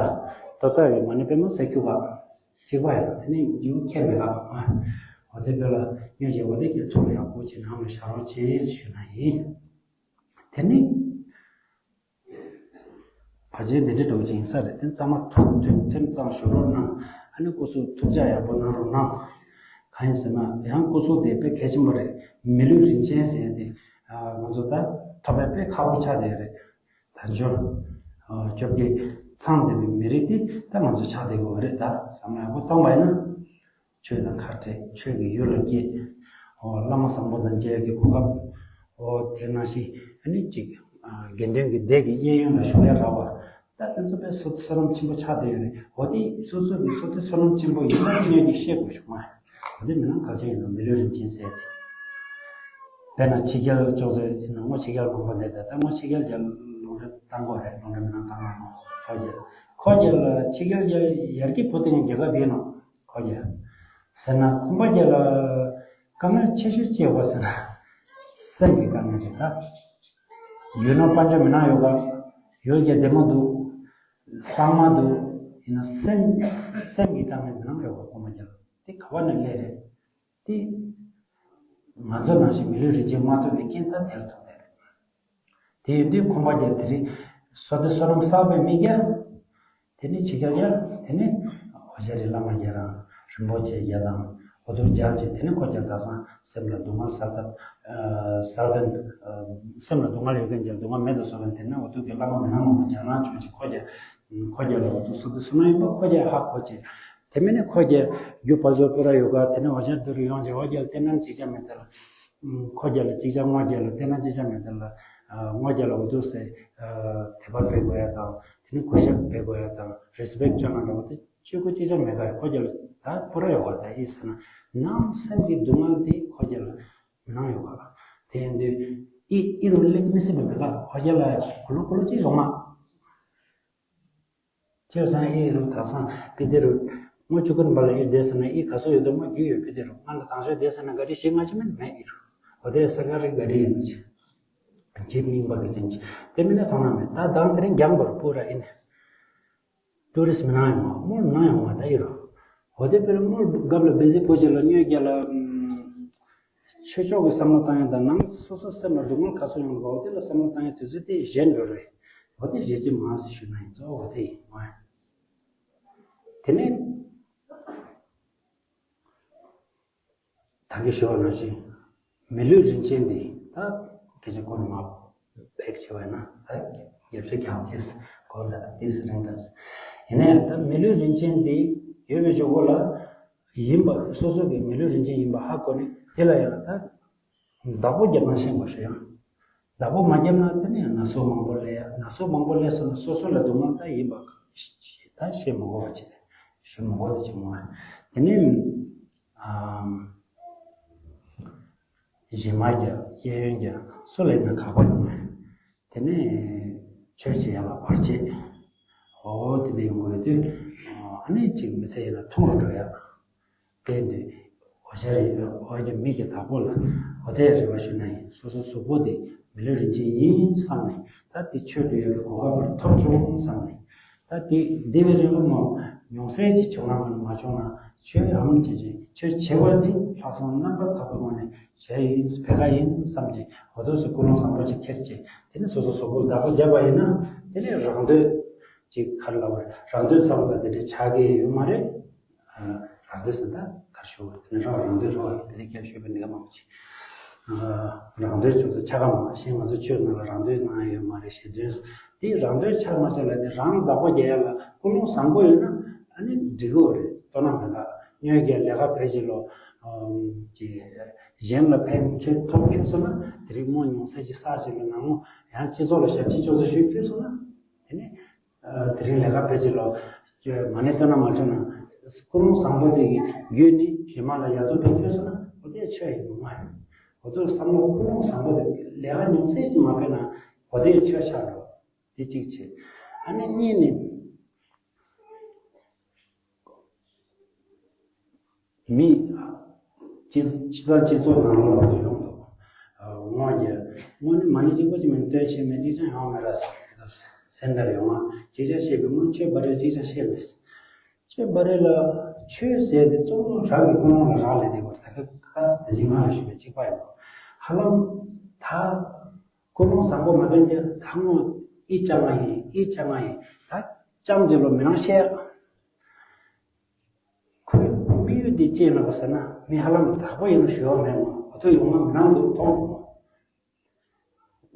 ཏོ་ཏ་ཡི་མ་ཎི་པད་མོ་ཟེར་རྒྱུ་བ་གཅིག་པ་ཡིན་ནོ། དེ་ནི་རྒྱུ་ཁྱད་མེད་ལ། འོ་དེ་བོད་ལ་སྨྱོ་རྒྱལ་བ་དེ་གི་ཐུགས་ལ་ཡག་པོ་བྱས་ནས་ཧམ་ལ་བཞག་རོགས་བྱེད་ཞུ་ན་ཡིན། དེ་ནི། བར་ཆད་འདི་འདྲའི་འགྲོ་ཅིག་ཡིན་ས་རེད། དེ་གཙང་མ་ཐུགས་མཐུན་ཁྲིམས་གཙང་ཞུ་རོགས་གནང་། ཨ་ནི་སྐུ་གཟུགས་ཐུགས་ཅག་ཡག་པོ་གནང་རོགས་གནང་། གང་ཡིན་ཟེར་ན་ཡང་སྐུ་གཟུགས་དེ་དཔེ་གལ་ཆེན་པོ་རེད། མི་ལུས་རིན་ཆེན་ཟེར་ཡ་དེ་ང་ཚོ་ད་ཐོབ་པ་དཔེ་ཁག་པོ་ཆགས་བསྡད་ཡོད་རེད། ད་འབྱོར་བཅོ་བརྒྱད་ཚང་བསྡད་པའི་མི་རིགས་དེ་ད་ང་ཚོ་ཆགས་བསྡད་དགོས་པ་རེད། ད་བསམ་བློ་ཡག་པོ་གཏོང་བ་ཡིན་ན། ཆོས་དང་ཁ་བྲལ། ཆོས་ཀྱི་ཡུལ་ལ་སྐྱེས། འོ་བླ་མ་བཟང་པོ་དང་མཇལ་གྱི་གོ་སྐབས། འོ་དེ་ནང་བཞིན་ཨ་ནི་གཅིག་དགེ་འདུན་གྱི་སྡེ་གི་གཡས་གཡོན་ལ་བཞུགས་ཡ་རག་པ། ད་དེ་ཚོ་དཔེ་བསོད་བསོད་ནམས་ཆེན་པོ་ཆགས་བསྡད་ཡོད་རེད། འོ་དེ་སོ་སོ་གི་བསོད་བསོད་ནམས་ཆེན་པོ་ཡིན་ན་དེ་ངས་ཀྱིས་ཤེས་དགོས་བྱུང་ང་། འོ་དེ་མིན་ན་གལ་ཆེན་ཡིན་ནོ། མི་ལུས་རིན་ཆེན་ཟེར་དེ། དཔེར་ན་ཕྱི་རྒྱལ་ཅོག་ཙེ་ཡིན་ན་སྔོ་ཕྱི་རྒྱལ་མང་པོ་སླེབས་ད། ད་སྔོ་ཕྱི་རྒྱལ་རྒྱལ་ལུང་འདྲེན་བཏང་དགོས་རེད། ལུང་འདྲེན་མི་གནང་བཏང་མ་མོ་ཁོ་རྒྱལ་ཁོ་རྒྱལ་ལ་ཕྱི་རྒྱལ་རྒྱལ་ཡར་གྱི་བུ་དེ་ཡང་རྒྱལ་ཁབ་ཡིན་ནོ། ཁོ་རྒྱལ་ཟེར་ན་ཁོང་པ་རྒྱལ་ལ་དཀའ་ངལ་ཆེ་ཤོས་ཅི་ཡོད་པ་ཟེར་ན་སེམས་ཀྱི་དཀའ་ངལ་རེད་ད། ཡུལ་ན་དཔལ་འབྱོར་མི་གནང་ཡོད་ག་ཡུལ་གྱི་བདེ་མོ་འདུག་གསང་མ་འདུག་ཡིན་ན་སེམས་སེམས་ཀྱི་དཀའ་ངལ་མི་གནང་ཡོད་ག་ཁོང་པ་རྒྱལ་ལ་དེ་ག་བ་ནས་སླེབས་རེད། དེ། ང་ཚོ་ནང་བཞིན་མི་ལུས་རིན་ཆེན་མ་ཐོབ་པའི་རྐྱེན་ད་དེར་ཐུག་བསྡད་རེད། དེ་ཡིན་དུས་ཁོང་པ་རྒྱལ་དེ་རིང་བསོད་བདེ་བསོད་ནམས་བསགས་པའི་མི་རྒྱལ། དེ་ནི་ཕྱི་རྒྱལ་རྒྱལ། དེ་ནི་ཨོ་ཤ་རི་བླ་མ་རྒྱལ་རང་རིན་པོ་ཆེ་རྒྱལ་དང་འོ་དུ་རྒྱལ་ཅིག་དེ་ནི་ཁོ་རྒྱལ་དག་སང་སེམས་ལ་སྡུག་བསྔལ་ཟ་ཐབས་ཟ་མཁན། སེམས་ལ་སྡུག་བསྔལ་ཡོད་མཁན་རྒྱལ་སྡུག་བསྔལ་མེད་དུ་བཟོ་མཁན་དེ་ནི་འོ་དུ་གི་བླ་མ་མི་སྣང་མང་པོ་རྒྱལ་རང་བྱུང་ཅིག་ཁོ་རྒྱལ། ཁོ་རྒྱལ་ལ་འོ་དུ་བསོད་བདེ་བསོད་ནམས་ཡིན་པ་ཁོ་རྒྱལ་ཧ་གོ་ཅིག་དེ་མིན་ནི་ཁོ་རྒྱལ་རྒྱུ་ཕར་ཚུར་པུ་ར་ཡོད་ག་དེ་ནས་འོ་ཅག་དུ་རུ་ཡོང་ཅིག་འོ་རྒྱལ་བསྟན་ནམ་ཅིག་ཅང་མེད་དེ་ལ། ཁོ་རྒྱལ་ལ་ཅིག་ཅང་སྔོ་རྒྱལ་ལ་བསྟན་ན་ཅིག་ཅང་མེད་དེ་ལ། སྔོ་རྒྱལ་ལ་འོ་དུ་སེ། དད་པ་འབད་དགོས་ཡ་དང་དེ་ནས་གུས་ཞབས་འབད་དགོས་ཡ་དང་རེ་སི་པེག་ཅོ་ན་ལ་འོ་དུ་ཅི་གུ་ཅིག་ཅང་མེད་ག་ཁོ་རྒྱལ་ད་པུ་ར་ཡོད་ག་ད་ཨི་ཟེར་ན་ནང་སེམས་ཀྱི་སྡུག་བསྔལ་དེ་ཁོ་རྒྱལ་ལ་མི་སྣང་ཡོད་ག་དེ་ཡིན་དུས་ཨི་ཨི་རུ་ལེགས་མི་སྲིད་པ་མེད་ག་ཁོ་རྒྱལ་ལ་གུ་ལུ་གུ་ལུ་ཅིག་རོགས་མ། ཁྱེད་སང་ཨེ་རུ་དག་སང་པི་ཏེ་རུ། སྔོ་ཆུ་ཀུན་པ་ལ་ཨེ་བསྡད་ཟེར་ན་ཨེ་ག་སོ་ཡོད་དོ་སྔོ་རྒྱུ་ཡོད་པི་ཏེ་རུ་ང་ལ་དང་ཤོས་བསྡད་ཟེར་ན་ག་རེ་ཞིག་ང་ཅི་མིན་མེད་ཨེ་རུ། འོ་དེ་ས་ག་རེ་ག་རེ་ཡིན་ཅི། ཇིབ་རྙིང་པ་གི་ཅན་ཅི། དེ་མིན་ན་མཐོང་ན་མེད་ད་དང་དེ་རིང་རྒྱང་བར་སྤོ་ར་ཨེ་ནས། ཏུ་རིས་མི་ནང་ཡོང་བ་མོར་མི་ནང་ཡོང་བ་ད་ཨེ་རུ། འོ་དེ་དཔེར་མོར་རྒབ་ལ་བེ་ཟི་ཕོ་ཆེ་ལ་སྨྱོས་རྒྱ་ལ། ཆོས་ཕྱོགས་ཀྱི་བསམ་བློ་བཏང་ཡ་དང་ནང་སོ་སོ་སེམས་ལ་སྡུག་བསྔལ་ག་ཚོད་ཡོང་གི་འོ་དེ་ལ་བསམ་བློ་བཏང་ཡ་དུས་ཚོད་དེ་གཞན་འགྲོ་རེད། འོ་དེ་གཞི་ཅི་མ་ཟེར་ཞུ་ན་ཡིན་ཙོ་འོ་དེ་ཡིན་མ། དེ་ནས་ད་གི་ཞུ་བ་ནང་བཞིན་མི་ལུས་རིན་ཆེན་འདི་ད་སྐད་ཆ་ཁོ་ན་མ་ཕེག་བྱེད་བས་ན་ད་རྒྱབ་ཆ་རྒྱག་གེས་གོ་ལ་དེ་སི་རིང་དང་ཡིན་ནའི་ད་མི་ལུས་རིན་ཆེན་འདི་ཡོད་པའི་ཇོ་གོ་ལ། ཡིན་པ་སོ་སོ་གི་མི་ལུས་རིན་ཆེན་ཡིན་པ་ཧ་གོ་ནས་དེ་ལ་ཡང་ད་བདག་པོ་རྒྱབ་ན་ཤེས་དགོས་ཤེས་ཡང་། བདག་པོ་མ་རྒྱབ་ན་དེ་ནས་ན་ཚོད་མང་པོ་ལས་ཡ་ན་ཚོད་མང་པོ་ལས་སོང་ན་སོ་སོ་ལ་སྡུག་བསྔལ་ད་ཡིན་པ་ད་ཤེས་མི་དགོས་པ་བྱེད་ཞུ་མི་དགོས་དེ་བྱེད་མ་དེ་ནས་གཞི་མ་རྒྱབ་གཡས་གཡོན་རྒྱབ་སུ་ལས་ན་ཁག་པོ་ཡོང་བ། དེ་ནས་ཆོས་བྱེད་ཡ་ལ་བར་ཆད། འོ་དེ་འདྲ་ཡོང་གི་ཡོད་དུས་ཨ་ནི་གཅིག་མི་ཚེ་ཡིན་ན་ཐུང་རུ་འགྲོ་ཡ། དེ་འདི་འོ་ཤ་རེ་ཡོད་འོ་ཀྱི་མི་གི་བདག་པོ་ལ་འོ་དེ་རེ་བ་ཞུ་ན་ཡིན་སོ་སོ་གཟུགས་པོ་དེ་མི་ལུས་རིན་ཆེན་ཡིན་བསམ་ནས་ད་དེ་ཆོས་སྒྲུབ་ཡ་གི་གོ་སྐབས་པར་ཐོབ་བྱུང་བསམ་ནས། ད་དེ་འདི་བའི་རིང་ལ་མོ་ཉུང་ཟད་ཅིག་བྱུང་ན་མ་བྱུང་ན་ཆོས་ཨམ་བྱེད་ཅིང་ཆོས་བྱེད་པ་དེ་ལྷག་བསམ་རྣམ་པར་དག་པའི་ངང་ནས་བྱས་ཡིན་བེ་ག་ཡིན་བསམ་ཅིང་འོ་དོ་སུ་ཀུན་སློང་བཟང་པོ་ཅིག་ཁྱེར་ཅིང་དེ་ནས་སོ་སོ་གཟུགས་པོ་བདག་པོ་བརྒྱབ་པ་ཡིན་ན་དེ་ནས་རང་འདོད་ཅིག་ག་རེ་ལབ་པ་རེད་རང་འདོད་ཚ་བོ་དང་དེ་འདྲའི་ཆགས་ཀྱི་ཡོད་མ་རེད། རང་འདོད་ཟེར་ད་ག་རེ་ཞུ་དེ་ནས་རང་རང་འདོད་རེད་བ་དེ་ནས་ཁྱེར་ཞུས་པ་འདི་ག་མང་པོ་ཅིག་རང་འདོད་ཅུང་ཟད་ཆགས་ཀ་མ་གཞན་ང་ཚོ་ཆོས་ནང་ལ་རང་འདོད་ནང་ཡོད་མ་རེད་ཞེས་དོན། དེ་རང་འདོད་ཆགས་མ་ཆགས་ལ་ནི་རང་བདག་པོ་རྒྱག་ཡ་ལ་ཀུན་སློང་བཟང་པོ་ཡོད་ན་ཨ་ནི་འགྲིག་གི་རེད། ལྟོས་ན་མེད་ད་སྨྱོས་རྒྱག་ལས་ཀ་བེད་སྤྱད་ལོ། གཞན་ལ་ཕན་ཁྱོད་ཐོབ་ཁྱོད་སོང་ན་དེ་རིང་རྨོ་ཉུང་ཚད་ཅིག་བསགས་བྱས་ལ་ནང་མོ་ཡང་སྤྱི་ཚོགས་ལ་ཞབས་ཕྱི་ཅོག་ཙེ་ཞུས་ཁྱོད་སོང་ན་དེ་ནི། དེ་རིང་ལས་ཀ་ཕལ་ཆེར་ལོ། མ་ཎི་བཏོན་ན་མ་བྱུང་ན། ཀུན་སློང་བཟང་པོ་དེ་གི་བརྒྱུད་ནས་གཞན་མ་ལ་ཡག་སྡུག་ཕན་ཁྱོད་སོང་ན་འོ་དེ་ཆོས་ཡིན་ནོ་མ་རེད། འོ་དེ་བསམ་བློ་ཀུན་སློང་བཟང་པོ་དེ་ལས་ཀ་ཉུང་ཚད་ཅིག་མ་ཕན་ན་འོ་དེ་ཆོས་ཆགས་འགྲོ། དེ་གཅིག་བྱས། ཨ་ནི་གཉིས་ནི། མི། སྤྱི་སྤྱི་དང་སྤྱི་ཚོགས་ནང་ལོགས་ལ་ཡོང་འདུག་དངོས་ཀྱི་དངོས་གནས་མ་ཎི་གཅིག་པོ་གཅིག་མིན་སྟོན་ཤེས་མེད་གཅིག་ཀྱང་ཡོང་མེད་ར་ཟེར་གྱི་འདུག་སེམས་ལྟར་ཡོང་བ་གཅིག་ཀྱང་ཤེས་པའི་སྔོན་ཆོས་པ་རེ་གཅིག་ཀྱང་ཤེས་མེད། ཆོས་པ་རེ་ལ་ཆོས་ཟེར་ཏེ་གཙོ་བོ་རང་གི་ཀུན་སློང་ལ་རག་ལས་དེ་བར་ད་ག་ད་དེ་བཞིན་ང་ལ་ཞུས་པའི་གཅིག་པ་ཡིན་ནོ། ཧ་ལམ་ད་ཀུན་སློང་བཟང་པོ་མ་ལྡན་ཏེ་ད་ངོ་ཨི་ཅང་ང་ཡིན་ཨི་ཅང་ང་ཡིན་ད་ཅང་ཅེ་ལོ་མི་རང་བཤད། ཁོས་དམིགས་ཡུལ་འདི་ཅི་ཡིན་ལབ་ཟེར་ན་མི་ཧ་ལམ་བདག་པོ་ཡིན་ནོ་ཞུ་བ་མེད་མོ། འོ་ཐུག་ཡོང་ན་མི་ནང་དུ་མཐོང་མོ།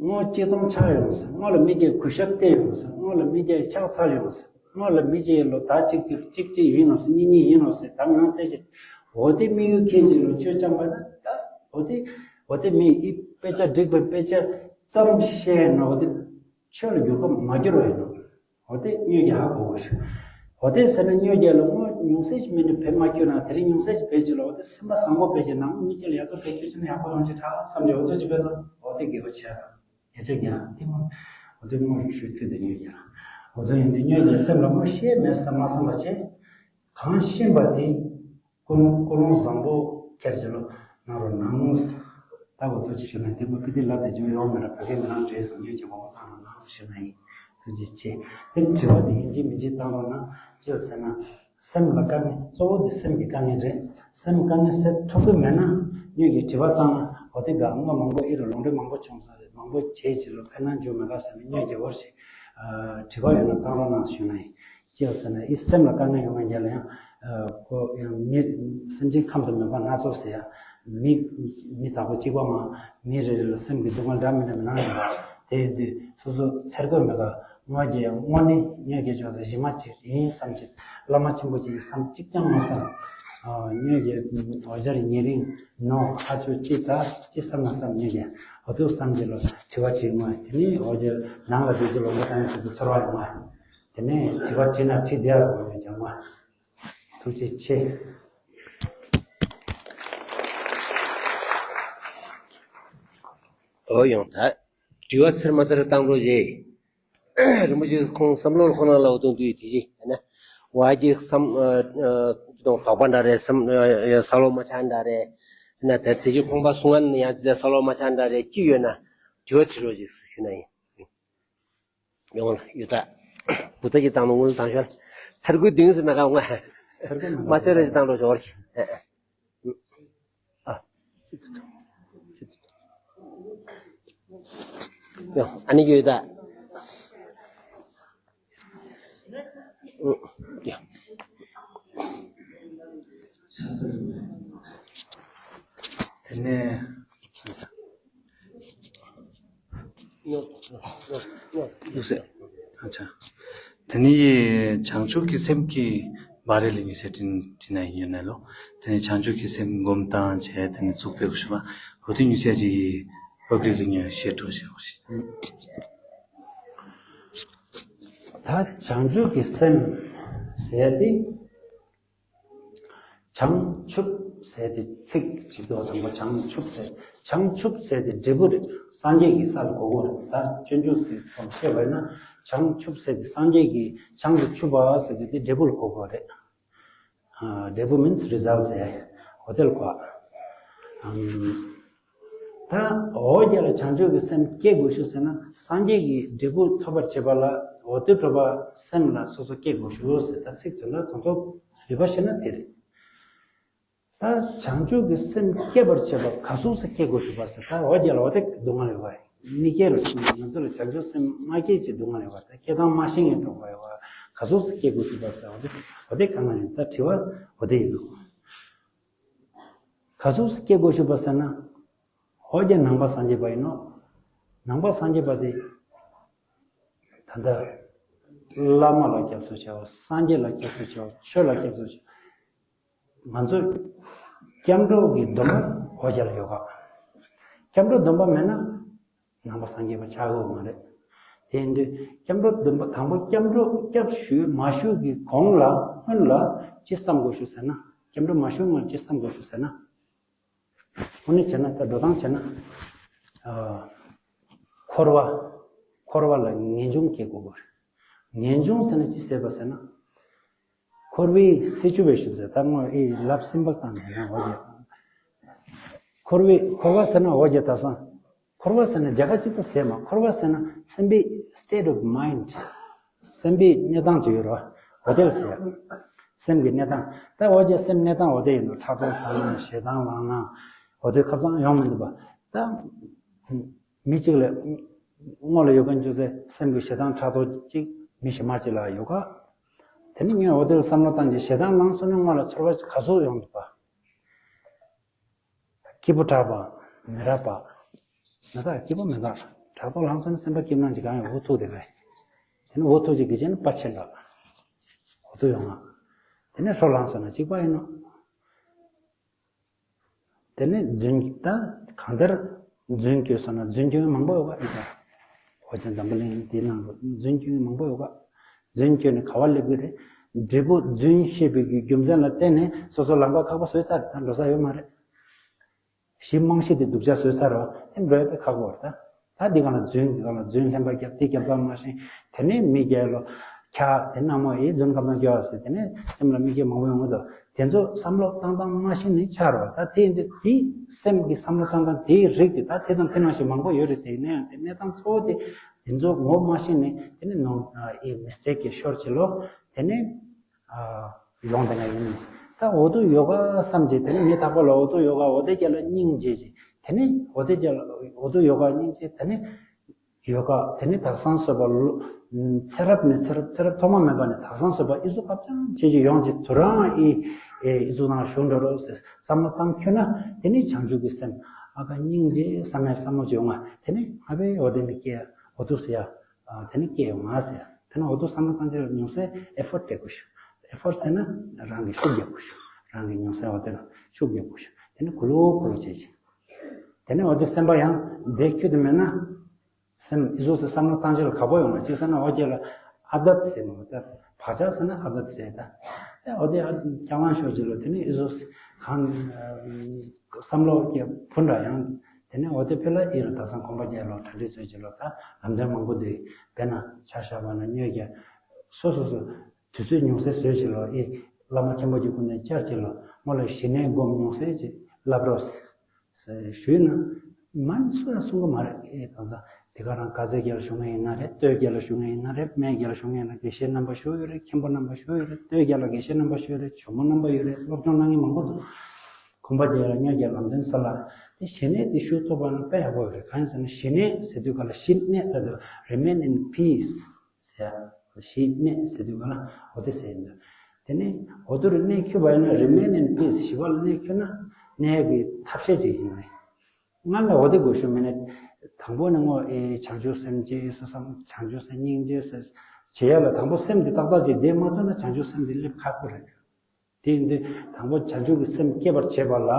སྔོ་གཅིག་སྟོང་ཆགས་ཡོང་ཟེར། སྔོ་ལ་མི་སྐྱེ་གུས་ཞབས་བལྟས་ཡོང་ཟེར། སྔོ་ལ་མི་སྐྱེ་ཕྱག་འཚལ་ཡོང་ཟེར། སྔོ་ལ་མི་སྐྱེ་ལོ་ད་གཅིག་གཅིག་གཅིག་ཡིན་ནོ་ཟེར་གཉིས་གཉིས་ཡིན་ནོ་ཟེར་ད་ང་རྩེ་ཆེ། འོ་དེ་དམིགས་ཡུལ་ཁྱེད་ཀྱི་ལོ་ཆོས་ཅང་པ་ན་ད་འོ་དེ་འོ་དེ་མི་ཨི་དཔེ་ཆ་འགྲིག་པའི་དཔེ་ཆ་ཙམ་བཤད་ན་འོ་དེ་ཆོས་ལ་འགྱུར་བ་མ་འགྱུར་བ་ཡིན་ནོ། འོ་དེ་སྨྱོས་རྒྱག་ཧ་གོ་དགོས་ཤིག་འོ་དེ་ཟེར་ན་སྨྱོས་རྒྱག་ལ་དངོས་ཉུང་ཟད་ཅིག་མིན་ནས་བེད་མ་སྐྱོན་ན་དེ་རིང་ཉུང་ཟད་ཅིག་བེད་ཅིག་ལ་འོ་དེ་སེམས་པ་བཟང་པོ་བེད་ཅིག་ནང་མི་སྐྱེ་ལ་ཡག་ཐོག་བེད་སྐྱོད་ཅིག་ན་ཡག་པོ་ཡོང་ཅིག་ཁྲ་བསམ་ཅིག་འོ་དེ་ཅིག་བེད་ན་འོ་དེ་དགེ་བ་ཆེ་ཡ་དང་ཉེ་ཆ་ཉ་དེ་མོ་འོ་དེ་དངོས་ཡོད་ཤོད་ཐུབ་དེ་སྨྱོས་རྒྱག་འོ་དེ་ཡིན་དེ་སྨྱོས་རྒྱག་སེམས་ལ་མོ་ཤེས་མེད་བསམ་མ་བསམ་པ་བྱེད་གང་ཤེས་པ་དེ། ཀུན་ཀུན་སློང་བཟང་པོ་ཁྱེར་བྱེད་ལོ་ནང་རོ་ནང་ངོས་ལྟ་བུ་ཐུགས་རྗེ་ཞུ་ན་དེ་མོ་ཕི་དེ་ལབ་དེ་བརྗོད་ཡོང་མེད་ལ་བོད་སྐད་མི་རང་འདྲེས་སོང་ཉོས་ཀྱི་གོ་བ་བཏང་རོ་ནང་ཞུ་ན་ཡིན་ཐུགས་རྗེ་ཆེ། དེ་དྲི་བ་དེ་ཡིན་གཅིག་མིན་གཅིག་བཏང་རོགས་གནང་ཅི་ཡོད་ཟེར་ན། སེམས་ལ་དཀའ་ངལ་གཙོ་བོ་དེ་སེམས་ཀྱི་དཀའ་ངལ་རེད། སེམས་དཀའ་ངལ་སེལ་ཐུབ་ཀྱི་མེད་ན་ཉོས་ཀྱི་དྲི་བ་བཏང་ན་འོ་དེ་དགའ་ངོ་མང་པོ་ཨི་རུ་ལུང་འདྲེན་མང་པོ་བྱུང་སོང་རེད་མང་པོ་བྱས་ཕྱིར་ལོ་ཕན་ན་འཇུ་མེད་ག་ཟེར་ན་ཉོས་ཀྱི་འོར་ཞིག་དྲི་བ་ཡོད་ན་བཏང་རོགས་གནང་ཞུ་ན་ཡིན། ཅི་ཡང་ཟེར་ན་ཨི་སེམས་ལ་དཀའ་ངལ་ཡོང་མཁན་རྒྱ་ལ་ཡང་ཁོ་ཡང་མི་སེམས་ཅན་ཁམས་དང་མོས་པ་སྣ་ཚོགས་ཟེར་ཡང་མི་མི་དག་པོ་གཅིག་པ་མ་མི་རེ་རེ་ལ་སེམས་ཀྱི་སྡུག་བསྔལ་འདྲ་མི་འདྲ་མི་སྣང་ཡོང་བ་དེ་ཡིན་དུས་སོ་སོ་འཚེར་དགོས་མེད་ཀ་དངོས་ཀྱི་དངོས་གནས་ཉོས་ཀྱི་ཅོག་ཙེ་གཞི་མ་གཅིག་ཡིན་བསམ་གྱི་བླ་མ་ཆེན་པོ་གཅིག་ཡིན་བསམ་གཅིག་ཀྱང་མ་བསམ། ཉོས་ཀྱི་འོ་ཇར་ཉེ་རིང་ནོ་ཁ་ཆུ་གཅིག་ད་གཅིག་བསམ་མ་བསམ་ཉོས་ཀྱི་འོ་དུ་བསམ་གྱི་ལོ་དྲི་བ་དྲིས་མ་དེ་ནི་འོ་ཇར་ནང་ལ་བསྡད་ཀྱི་ལོ་མ་བཏང་ཡོད་དུས་ཚོར་བ་ཡོང་བ། དེ་ནས་དྲི་བ་དྲིས་ན་དྲིས་བདེ་བར་འོང་ཡོད་ཀྱང་བ། ཐུགས་རྗེ་ཆེ། ཨོ་ཡང་ད་དྲི་བ་ཚར་མ་ཚར་བཏང་རོགས་བྱེད། རིན་པོ་ཆེ་ཁོང་བསམ་བློ་ཁོ་ན་ལ་འོ་དོན་དུ་ཡི་དེ་ཅི་ན་བ་གི་བསམ་དོགས་པ་འདྲ་རེད་བསམ་ས་ལོ་མ་ཆགས་འདྲ་རེད་ན་ད་དེ་ཅི་ཁོང་པ་གསུང་ང་ཡང་དེ་ས་ལོ་མ་ཆགས་འདྲ་རེད་ཅི་ཡོད་ན་དྲི་བ་དྲི་རོགས་བྱེད་ཞུ་ན་ཡིན། ཡོང་ལ་ཡོད་ད། བུ་ཚ་གི་བཏང་ནོ་དངུལ་བཏང་ཤོར། ཚར་གུ་དུས་སུ་མེད་ཀ་འོང་ང་། མ་ཟེར་རེ་ཞིག་བཏང་འགྲོ་ཞོར། ཡོང་ཨ་ནི་ཡོད་ད། དེ་ནས། ཡོད་ཟེར། ཨ་ཅག་དེ་ནས་བྱང་ཆུབ་ཀྱི་སེམས་ཀྱི་བར་ལ་ཉུལ་སའི་དྲིན་དྲིན་ན་ཡོད་ནས་ལོ། དེ་ནས་བྱང་ཆུབ་ཀྱི་སེམས་སྒོམ་བཏང་བྱས་དེ་ནས་ཚུགས་པའི་ཤུ་མ་འོ་དེ་ཉུལ་སའི་ཀྱི་བབ་རིགས་ལ་ཉོན་ཤེས་སྤྲོ་ཞེས་པ་ཞིག་ད་བྱང་ཆུབ་ཀྱི་སེམས་ཟེར་ཏེ། བྱང་ཆུབ་ཟེར་ཏེ་ཚིག་གཅིག་ཏུ་དང་པོ་བྱང་ཆུབ་ཟེར། བྱང་ཆུབ་ཟེར་ཏེ་འབྲས་བུ་རེད། སངས་རྒྱས་ཀྱི་ས་ལ་གོ་དགོས་རེད། ད་སྤྱོད་འཇུག་གི་ཚོགས་བཤད་པ་ཡིན་ན་བྱང་ཆུབ་ཟེར་ཏེ་སངས་རྒྱས་ཀྱི་བྱང་དུ་ཆུབ་པ་ཟེར་ཏེ་དེ་འབྲས་བུ་ལ་གོ་དགོས་རེད། འབྲས་བུ་means result ཟེར་ཡ་ཡོད་དེ་ལ་གོ། ད་འོ་རྒྱ་ལ་བྱང་ཆུབ་ཀྱི་སེམས་སྐྱེ་དགོས་ཤུགས་ཟེར་ན་སངས་རྒྱས་ཀྱི་འབྲས་བུ་ཐོབ་པར་བྱེད་པ་ལ་འོ་དེ་གྲོལ་བ་སེམས་ལ་སོ་སོ་སྐྱེ་དགོས་ཤུགས་ཟེར་ད་ཚིག་དོན་དག་དང་ཐོག་བསྡུས་པ་བཤད་ན་དེ་རེད། ད་བྱང་ཆུབ་ཀྱི་སེམས་སྐྱེ་བར་བྱེད་པ་ག་སོགས་སུ་སྐྱེ་དགོས་ཤུགས་པ་ཟེར་ད་འོ་རྒྱ་ལ་འོ་དེ་སྡུག་བསྔལ་ཡོད་པ་མི་སྐྱེ་རུ་ང་ཚོ་ལ་བྱང་ཆུབ་སེམས་མ་སྐྱེ་ཅིག་སྡུག་བསྔལ་ཡོད་པ་ད་སྐྱེ་སྟངས་མ་ཤེས་ངེས་གྲོགས་པ་ཡོད་པ་ག་སོགས་སུ་སྐྱེ་དགོས་ཤུགས་པ་ཟེར་འོ་དེ་འོ་དེ་གང་ལ་ཡིན་ད་དྲི་བ་འོ་དེ་ཡིན་ནོ། ག་སོགས་སུ་སྐྱེ་དགོས་ཤུགས་པ་ཟེར་ན། འོ་ཀྱང་ནང་པ་སངས་རྒྱས་པ་ཡིན་ནོ། ནང་པ་སངས་རྒྱས་པ་དེ། ད་ལྟ་བླ་མ་ལ་སྐྱབས་སུ་མཆིའོ། སངས་རྒྱས་ལ་སྐྱབས་སུ་མཆིའོ། ཆོས་ལ་སྐྱབས་སུ་མཆིའོ། ང་ཚོ་སྐྱབས་འགྲོ་གི་སྡོམ་པ་འོ་ཀྱང་ལ་ཡོད་ག། སྐྱབས་འགྲོ་སྡོམ་པ་མེད་ན་ནང་པ་སངས་རྒྱས་པ་ཆགས་ཀྱི་ཡོད་མ་རེད། དེ་ཡིན་དུས་སྐྱབས་འགྲོ་སྡོམ་པ་དང་པོ་སྐྱབས་འགྲོ་སྐྱབས་ཞུ་མ་ཞུ་གི་གོང་ལ་སྔོན་ལ་ཅི་བསམ་དགོས་ཞུ་ཟེར་ན། སྐྱབས་འགྲོ་མ་ཞུ་སྔོན་ཅི་བསམ་དགོས་ཞུ་ཟེར་ན། དངོས་གནས་བྱས་ན་ད་འགྲོ་སྟངས་བྱས་ན། ཨ། འཁོར་བ། འཁོར་བ་ལ་ངེས་འབྱུང་སྐྱེ་དགོས་པ་རེད། ངེས་འབྱུང་ཟེར་ན་ཅི་ཟེར་བ་ཟེར་ན། འཁོར་བའི་སྲིད་བྱུས་པའི་ཞུ་ཟེར་ད་དངོས་ཨི་ལབ་སིམ་པལ་བཏང་ནས་ན་འོ་ཀྱང་། འཁོར་བའི་འཁོར་བ་ཟེར་ན་འོ་ཀྱང་ད་སང་། འཁོར་བ་ཟེར་ན་རྒྱ་གར་གཅིག་ཏུ་ཟེར་མ། འཁོར་བ་ཟེར་ན་སེམས་པའི་state of mind། སེམས་པའི་གནས་སྟངས་ཅིག་ཡོད་རེད་བ། འོ་དེ་ལ་ཟེར། སེམས་ཀྱི་གནས་སྟངས། ད་འོ་ཀྱང་སེམས་གནས་སྟངས་འོ་དེ་ཡིན་ནོ། ཕྲག་དོག་ཟ་ན་ཞེ་སྡང་ལངས་ན། འོ་དེ་ཁ་སང་ཡོང་མི་འདུག་པ། ད། མི་གཅིག་ལ། སྔོན་ལ་ཡོད་མཁན་ཅུང་ཟད་སེམས་ཀྱི་ཞེ་སྡང་ཕྲག་དོག་ཅིག་མི་གཞན་མ་གཅིག་ལ་ཡོད་ག། དེ་ནི་ངས་འོ་དེ་ལ་བསམ་བློ་བཏང་རྗེས་ཞེ་སྡང་ལངས་སོང་ན་སྔོན་ལ་ཚོར་བ་ག་ཚོད་ཡོང་འདུག་པ། སྐྱིད་པོ་དྲག་པ། མི་རག་པ། མི་དགའ། སྐྱིད་པོ་མི་དགའ། ཕྲག་དོག་ལངས་སོང་ན་སེམས་པ་སྐྱིད་སྣང་ཅིག་གང་ཡོང་འུ་ཐུག་དེ་ག། དེ་ནི་འུ་ཐུག་ཅིག་གི་རྗེས་ནི་པ་ཆེ་འདྲ། འུ་ཐུག་ཡོང་ང་། དེ་ནི་ཧྲོ་ལངས་སོང་ན་གཅིག་པ་ཡིན་ནོ། དེ་ནས་རྫུན་ད་གང་ལྟར་རྫུན་སྐྱོན་སོང་ན་རྫུན་སྐྱོན་མང་པོ་ཡོད་ག་ཨི་ད། འོ་ཅན་འཛམ་བུ་གླིང་འདི་ནང་ལ་རྫུན་སྐྱོན་མང་པོ་ཡོད་ག། རྫུན་སྐྱོན་ནི་ག་བ་སླེབས་ཀྱི་རེད། འབྲས་བུ་རྫུན་བཤད་པའི་གི་རྒྱུ་མཚན་ལ་བརྟེན་ནས་སོ་སོ་ལམ་ཁ་ཁག་པོ་བཟོས་ཚར་ད་འགྲོ་ས་ཡོད་མ་རེད། ཞིབ་རྨང་གཞི་དེ་སྡུག་ཅག་བཟོས་ཚར་རོ་དེ་འགྲོ་ཡ་དཔེ་ཁག་པོ་རེད་ད། ད་འདི་གང་ལ་རྫུན་གི་གང་ལ་རྫུན་ལྷན་པ་རྒྱབ་དེ་རྒྱབ་ལ་མ་ཤེས། དེ་ནས་མི་རྒྱལ་ལོ། ཁྱ་དེ་ནང་མོ་ཡི་རྫུན་སྐབས་དང་རྒྱལ་བ་ཟེར་དེ་ནས་སེམས་ལ་མི་རྒྱལ་མང་པོ་ཡོང་གི་འདུག་དེ་ཚོ་བསམ་བློ་བཏང་སྟངས་མ་ཤེས་ནས་ཆགས་རོགས་ད་དེ་ཡིན་དུས་དེ་སེམས་ཀྱི་བསམ་བློ་བཏང་སྟངས་དེའི་རིགས་དེ་ད་དེ་དང་དེ་ནང་བཞིན་མང་པོ་ཡོད་རེད་དེ་ཡིན་ན་ཡང་དེ་གནས་སྟངས་གཙོ་བོ་དེ་དེ་ཚོ་ངོ་མ་ཤེས་ནས་དེ་ནས་ནོ་ཨི་མི་སི་ཊེག་གི་ཤོར་ཅི་ལོ་དེ་ནས། ཡོང་དེ་ན་ཡིན། ད་འོ་དུ་ཡོ་ག་བསམ་བྱས་དེ་ནི་མི་རྟག་པ་ལ་འོ་དུ་ཡོ་ག་འོ་དེ་རྒྱ་ལ་སྙིང་རྗེ་བྱས་དེ་ནི་འོ་དེ་རྒྱ་ལ་འོ་དུ་ཡོ་ག་སྙིང་རྗེ་དེ་ནི་ཡོ་ག་དེ་ནི་དག་སང་བཟོད་པ་ལོ། ཚེ་རབས་ནས་ཚེ་རབས་ཚེ་རབས་ཐོག་མ་མེད་པ་ནས་དག་སང་བཟོད་པ་ཨི་ཟུ་ཁབ་ཅང་བྱེད་ཀྱི་ཡོང་ཅིག་དུ་རང་ཨི་ཨི་ཟུ་ནང་ཞུགས་འགྲོ་རོགས་ཟེར་བསམ་བློ་བཏང་ཁྱོད་ན་དེ་ནི་བྱང་ཆུབ་ཀྱི་སེམས་ཨ་ཁ་སྙིང་རྗེ་བསམ་ཡ་བསམ་བློ་བྱུང་ང་དེ་ནི་ང་བའི་འོ་དེ་ནི་སྐྱེ་འོ་དུ་ཟེར་ཡ། དེ་ནི་སྐྱེ་ཡོང་ང་ཟེར། དེ་ནི་འོ་དུ་བསམ་བློ་བཏང་ཅི་ལ་ཉུང་ཟད་ཨེ་ཕོར་སྤྲད་དགོས་ཤུ། ཨེ་ཕོར་ཟེར་ན་རང་གི་ཤུགས་རྒྱབ་དགོས་ཤུ། རང་གི་ཉུང་ཟད་འོ་དེ་ལ་ཤུགས་རྒྱབ་དགོས་ཤུ། དེ་ནི་གུ་ལུ་གུ་ལུ་བྱེད་ཅིང་། དེ་ནི་འོ་དུ་སེམས་པ་ཡང་བདེ་ཁྱུ་དུ་མེད་ན། སེམས་ཨི་ཟུག་སེ་བསམ་བློ་བཏང་ཅི་ལ་ག་པོ་ཡོང་ང་ཅི་ཟེར་ན་འོ་ཀྱེ་ལ་ཨ་དད་ཟེར་མོ་ད་བག་ཆགས་ཟེར་ན་ཨ་དད་ཟེར་ད། དེ་འོ་དེ་ཨ་ཀྱང་ལང་ཤོག་ཅི་ལོ་དེ་ནི་ཨི་ཟུག་སེ་གང་བསམ་བློ་ཀྱེ་ཕུ་འདྲ་ཡང་། དེ་ནས་འོ་དེ་ཕི་ལ་ཨི་རུ་དག་སང་གོམ་པ་རྒྱལ་ལོ་གྲ་སྒྲིག་བཟོས་ཀྱི་ལོ་ད་ལམ་སྟོན་མང་པོ་འདུག་དཔེར་ན་ཆ་བཞག་པ་ན་སྨྱོས་རྒྱལ། སོ་སོ་སོ། དུས་ཚོད་ཉུང་ཟད་བཟོས་ཀྱི་ལོ་ཨི། བླ་མ་མཁན་པོ་རྒྱུ་ཀུན་ནས་བཅར་ཀྱི་ལོ་མོ་ལ་ཞི་གནས་སྒོམ་ཉུང་ཟད་ཀྱི་བསླབ་རོགས་ཟེར་ཞུས་ན། མ་ནི་སུ་ཡང་གསུང་གི་མ་རེད་ཨི་དང་ས་དེ་ག་རང་དཀའ་ཚེ་རྒྱལ་ཞུ་ངེས་ཡིན་ན་རེད་སྟོད་རྒྱལ་ཞུ་ངེས་ཡིན་ན་རེད་སྨད་རྒྱལ་ཞུ་ངེས་ཡིན་ན་དགེ་བཤེས་རྣམ་པ་ཞུ་ཡོད་རེད་མཁན་པོ་རྣམ་པ་ཞུ་ཡོད་རེད་སྟོད་རྒྱལ་ལ་དགེ་བཤེས་རྣམ་པ་ཞུ་ཡོད་རེད་ཇོ་མོ་རྣམ་པ་ཡོད་རེད་སློབ་སྦྱོང་གནང་མཁན་མང་པོ་འདུག་གོམ་པ་རྒྱལ་ལ་སྨྱོས་རྒྱལ་ལམ་སྟོན་ས་ལ། དེ་ཞི་གནས་དེ་ཤུགས་ཐོབ་པ་ན་དཔེ་ཡག་པོ་རེད་གང་ཡིན་ཟེར་ན་ཞི་གནས་ཟེར་དུས་ག་ལ་ཞི་གནས་ལ་དུ་remain in peace ཟེར། ཞི་གནས་ཟེར་དུས་ག་ལ་འོ་དེ་ཟེར་འདུག་དེ་ནས་འོ་དུ་རུ་གནས་ཁྱུ་བ་ཡིན་ན་remain in peace ཞི་བ་ལ་གནས་ཁྱུ་ན་གནས་ཀྱི་ཐབས་ཤེས་ཅིག་ཡིན་ནས། སྔར་ལ་འོ་དེ་དགོས་ཤུགས་མེད་ནས་དང་པོ་ནས་ངོ་ཨེ་བྱང་ཆུབ་སེམས་བསྐྱེད་ཟེར་བསམ་བྱང་ཆུབ་སེམས་སྙིང་རྗེ་ཟེར་བྱེད་ཡ་ལ་དང་པོ་སེམས་འདི་ཏག་ཏག་ཅིག་བསྡད་མ་ཐུབ་ན་བྱང་ཆུབ་སེམས་འདི་སླེབས་ཁག་པོ་རེད། དེ་ཡིན་དུས་དང་པོ་བྱང་ཆུབ་ཀྱི་སེམས་སྐྱེད་པར་བྱེད་པ་ལ་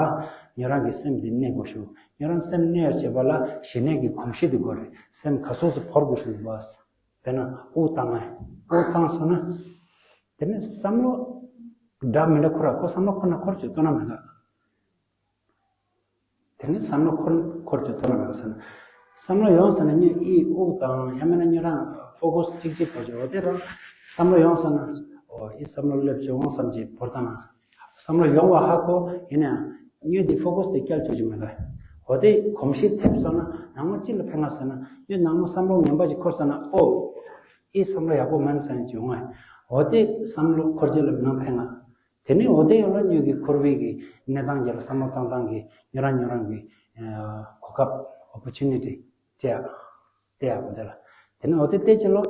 ཉོ་རང་གི་སེམས་འདི་གནས་དགོས་ཤུགས། ཉོ་རང་སེམས་གནས་པར་བྱེད་པ་ལ་ཞི་གནས་ཀྱི་གོམས་གཤིས་འདི་དགོས་རེད། སེམས་ག་སོ་སོ་བོར་དགོས་ཤུགས་འདུག་བ། དཔེར་ན་དབུགས་བཏང་ང་། དབུགས་བཏང་སོང་ན། དེ་ནས་བསམ་བློ་འདྲ་མི་འདྲ་འཁོར་ར་ཁོ་བསམ་བློ་འཁོར་ན་འཁོར་བཅུག་ལྟོས་ན་མི་འདུག་དེ་ནས་བསམ་བློ་འཁོར་འཁོར་གྱི་ལྟོས་ན་མེད་ཟེར་ན། བསམ་བློ་ཡོང་ཟེར་ན་ཉོན་ཨི་དབུགས་དང་ཡང་མིན་ན་ཉོན་རང་ཕོ་ཁོ་སི་གཅིག་གཅིག་བོར་གྱི་འོ་དེ་རང་བསམ་བློ་ཡོང་ཟེར་ན། འོ་ཨི་བསམ་བློ་སླེབས་བྱུང་བསམ་གྱི་བོར་བཏང་ན། བསམ་བློ་ཡོང་བ་ཧ་གོ་ཡིན་ན་ཡང་ཉོན་དེ་ཕོ་ཁོ་སི་དེ་སྐྱལ་བཅུག་གི་མེད་ག་འོ་དེ་གོམས་གཤིས་ཐེབས་སོང་ན་ནང་མོ་ཅི་ལ་ཕན་ང་ཟེར་ན་ཉོན་ནང་མོ་བསམ་བློ་ངན་པ་ཅིག་འཁོར་ཟེར་ན་ཨོ། ཨི་བསམ་བློ་ཡག་པོ་མིན་ཟེར་ན་ཅི་ཡོང་ང་། འོ་དེ་བསམ་བློ་འཁོར་རྒྱུ་ལ་མི་ནང་ཕན་ང་། དེ་ནས་འོ་དེ་ཡང་ལ་ཉོན་གྱི་འཁོར་བའི་གི་གནས་སྟངས་ཀྱི་ལ་བསམ་བློ་བཏང་སྟངས་ཀྱི་ཉོན་རང་ཉོན་རང་གི་གོ་སྐབས་opportunity་སྤྲད་ཡ་སྤྲད་ཡ་འོ་དེ་ལ་དེ་ནས་འོ་དེ་བལྟས་ཅི་ལོ་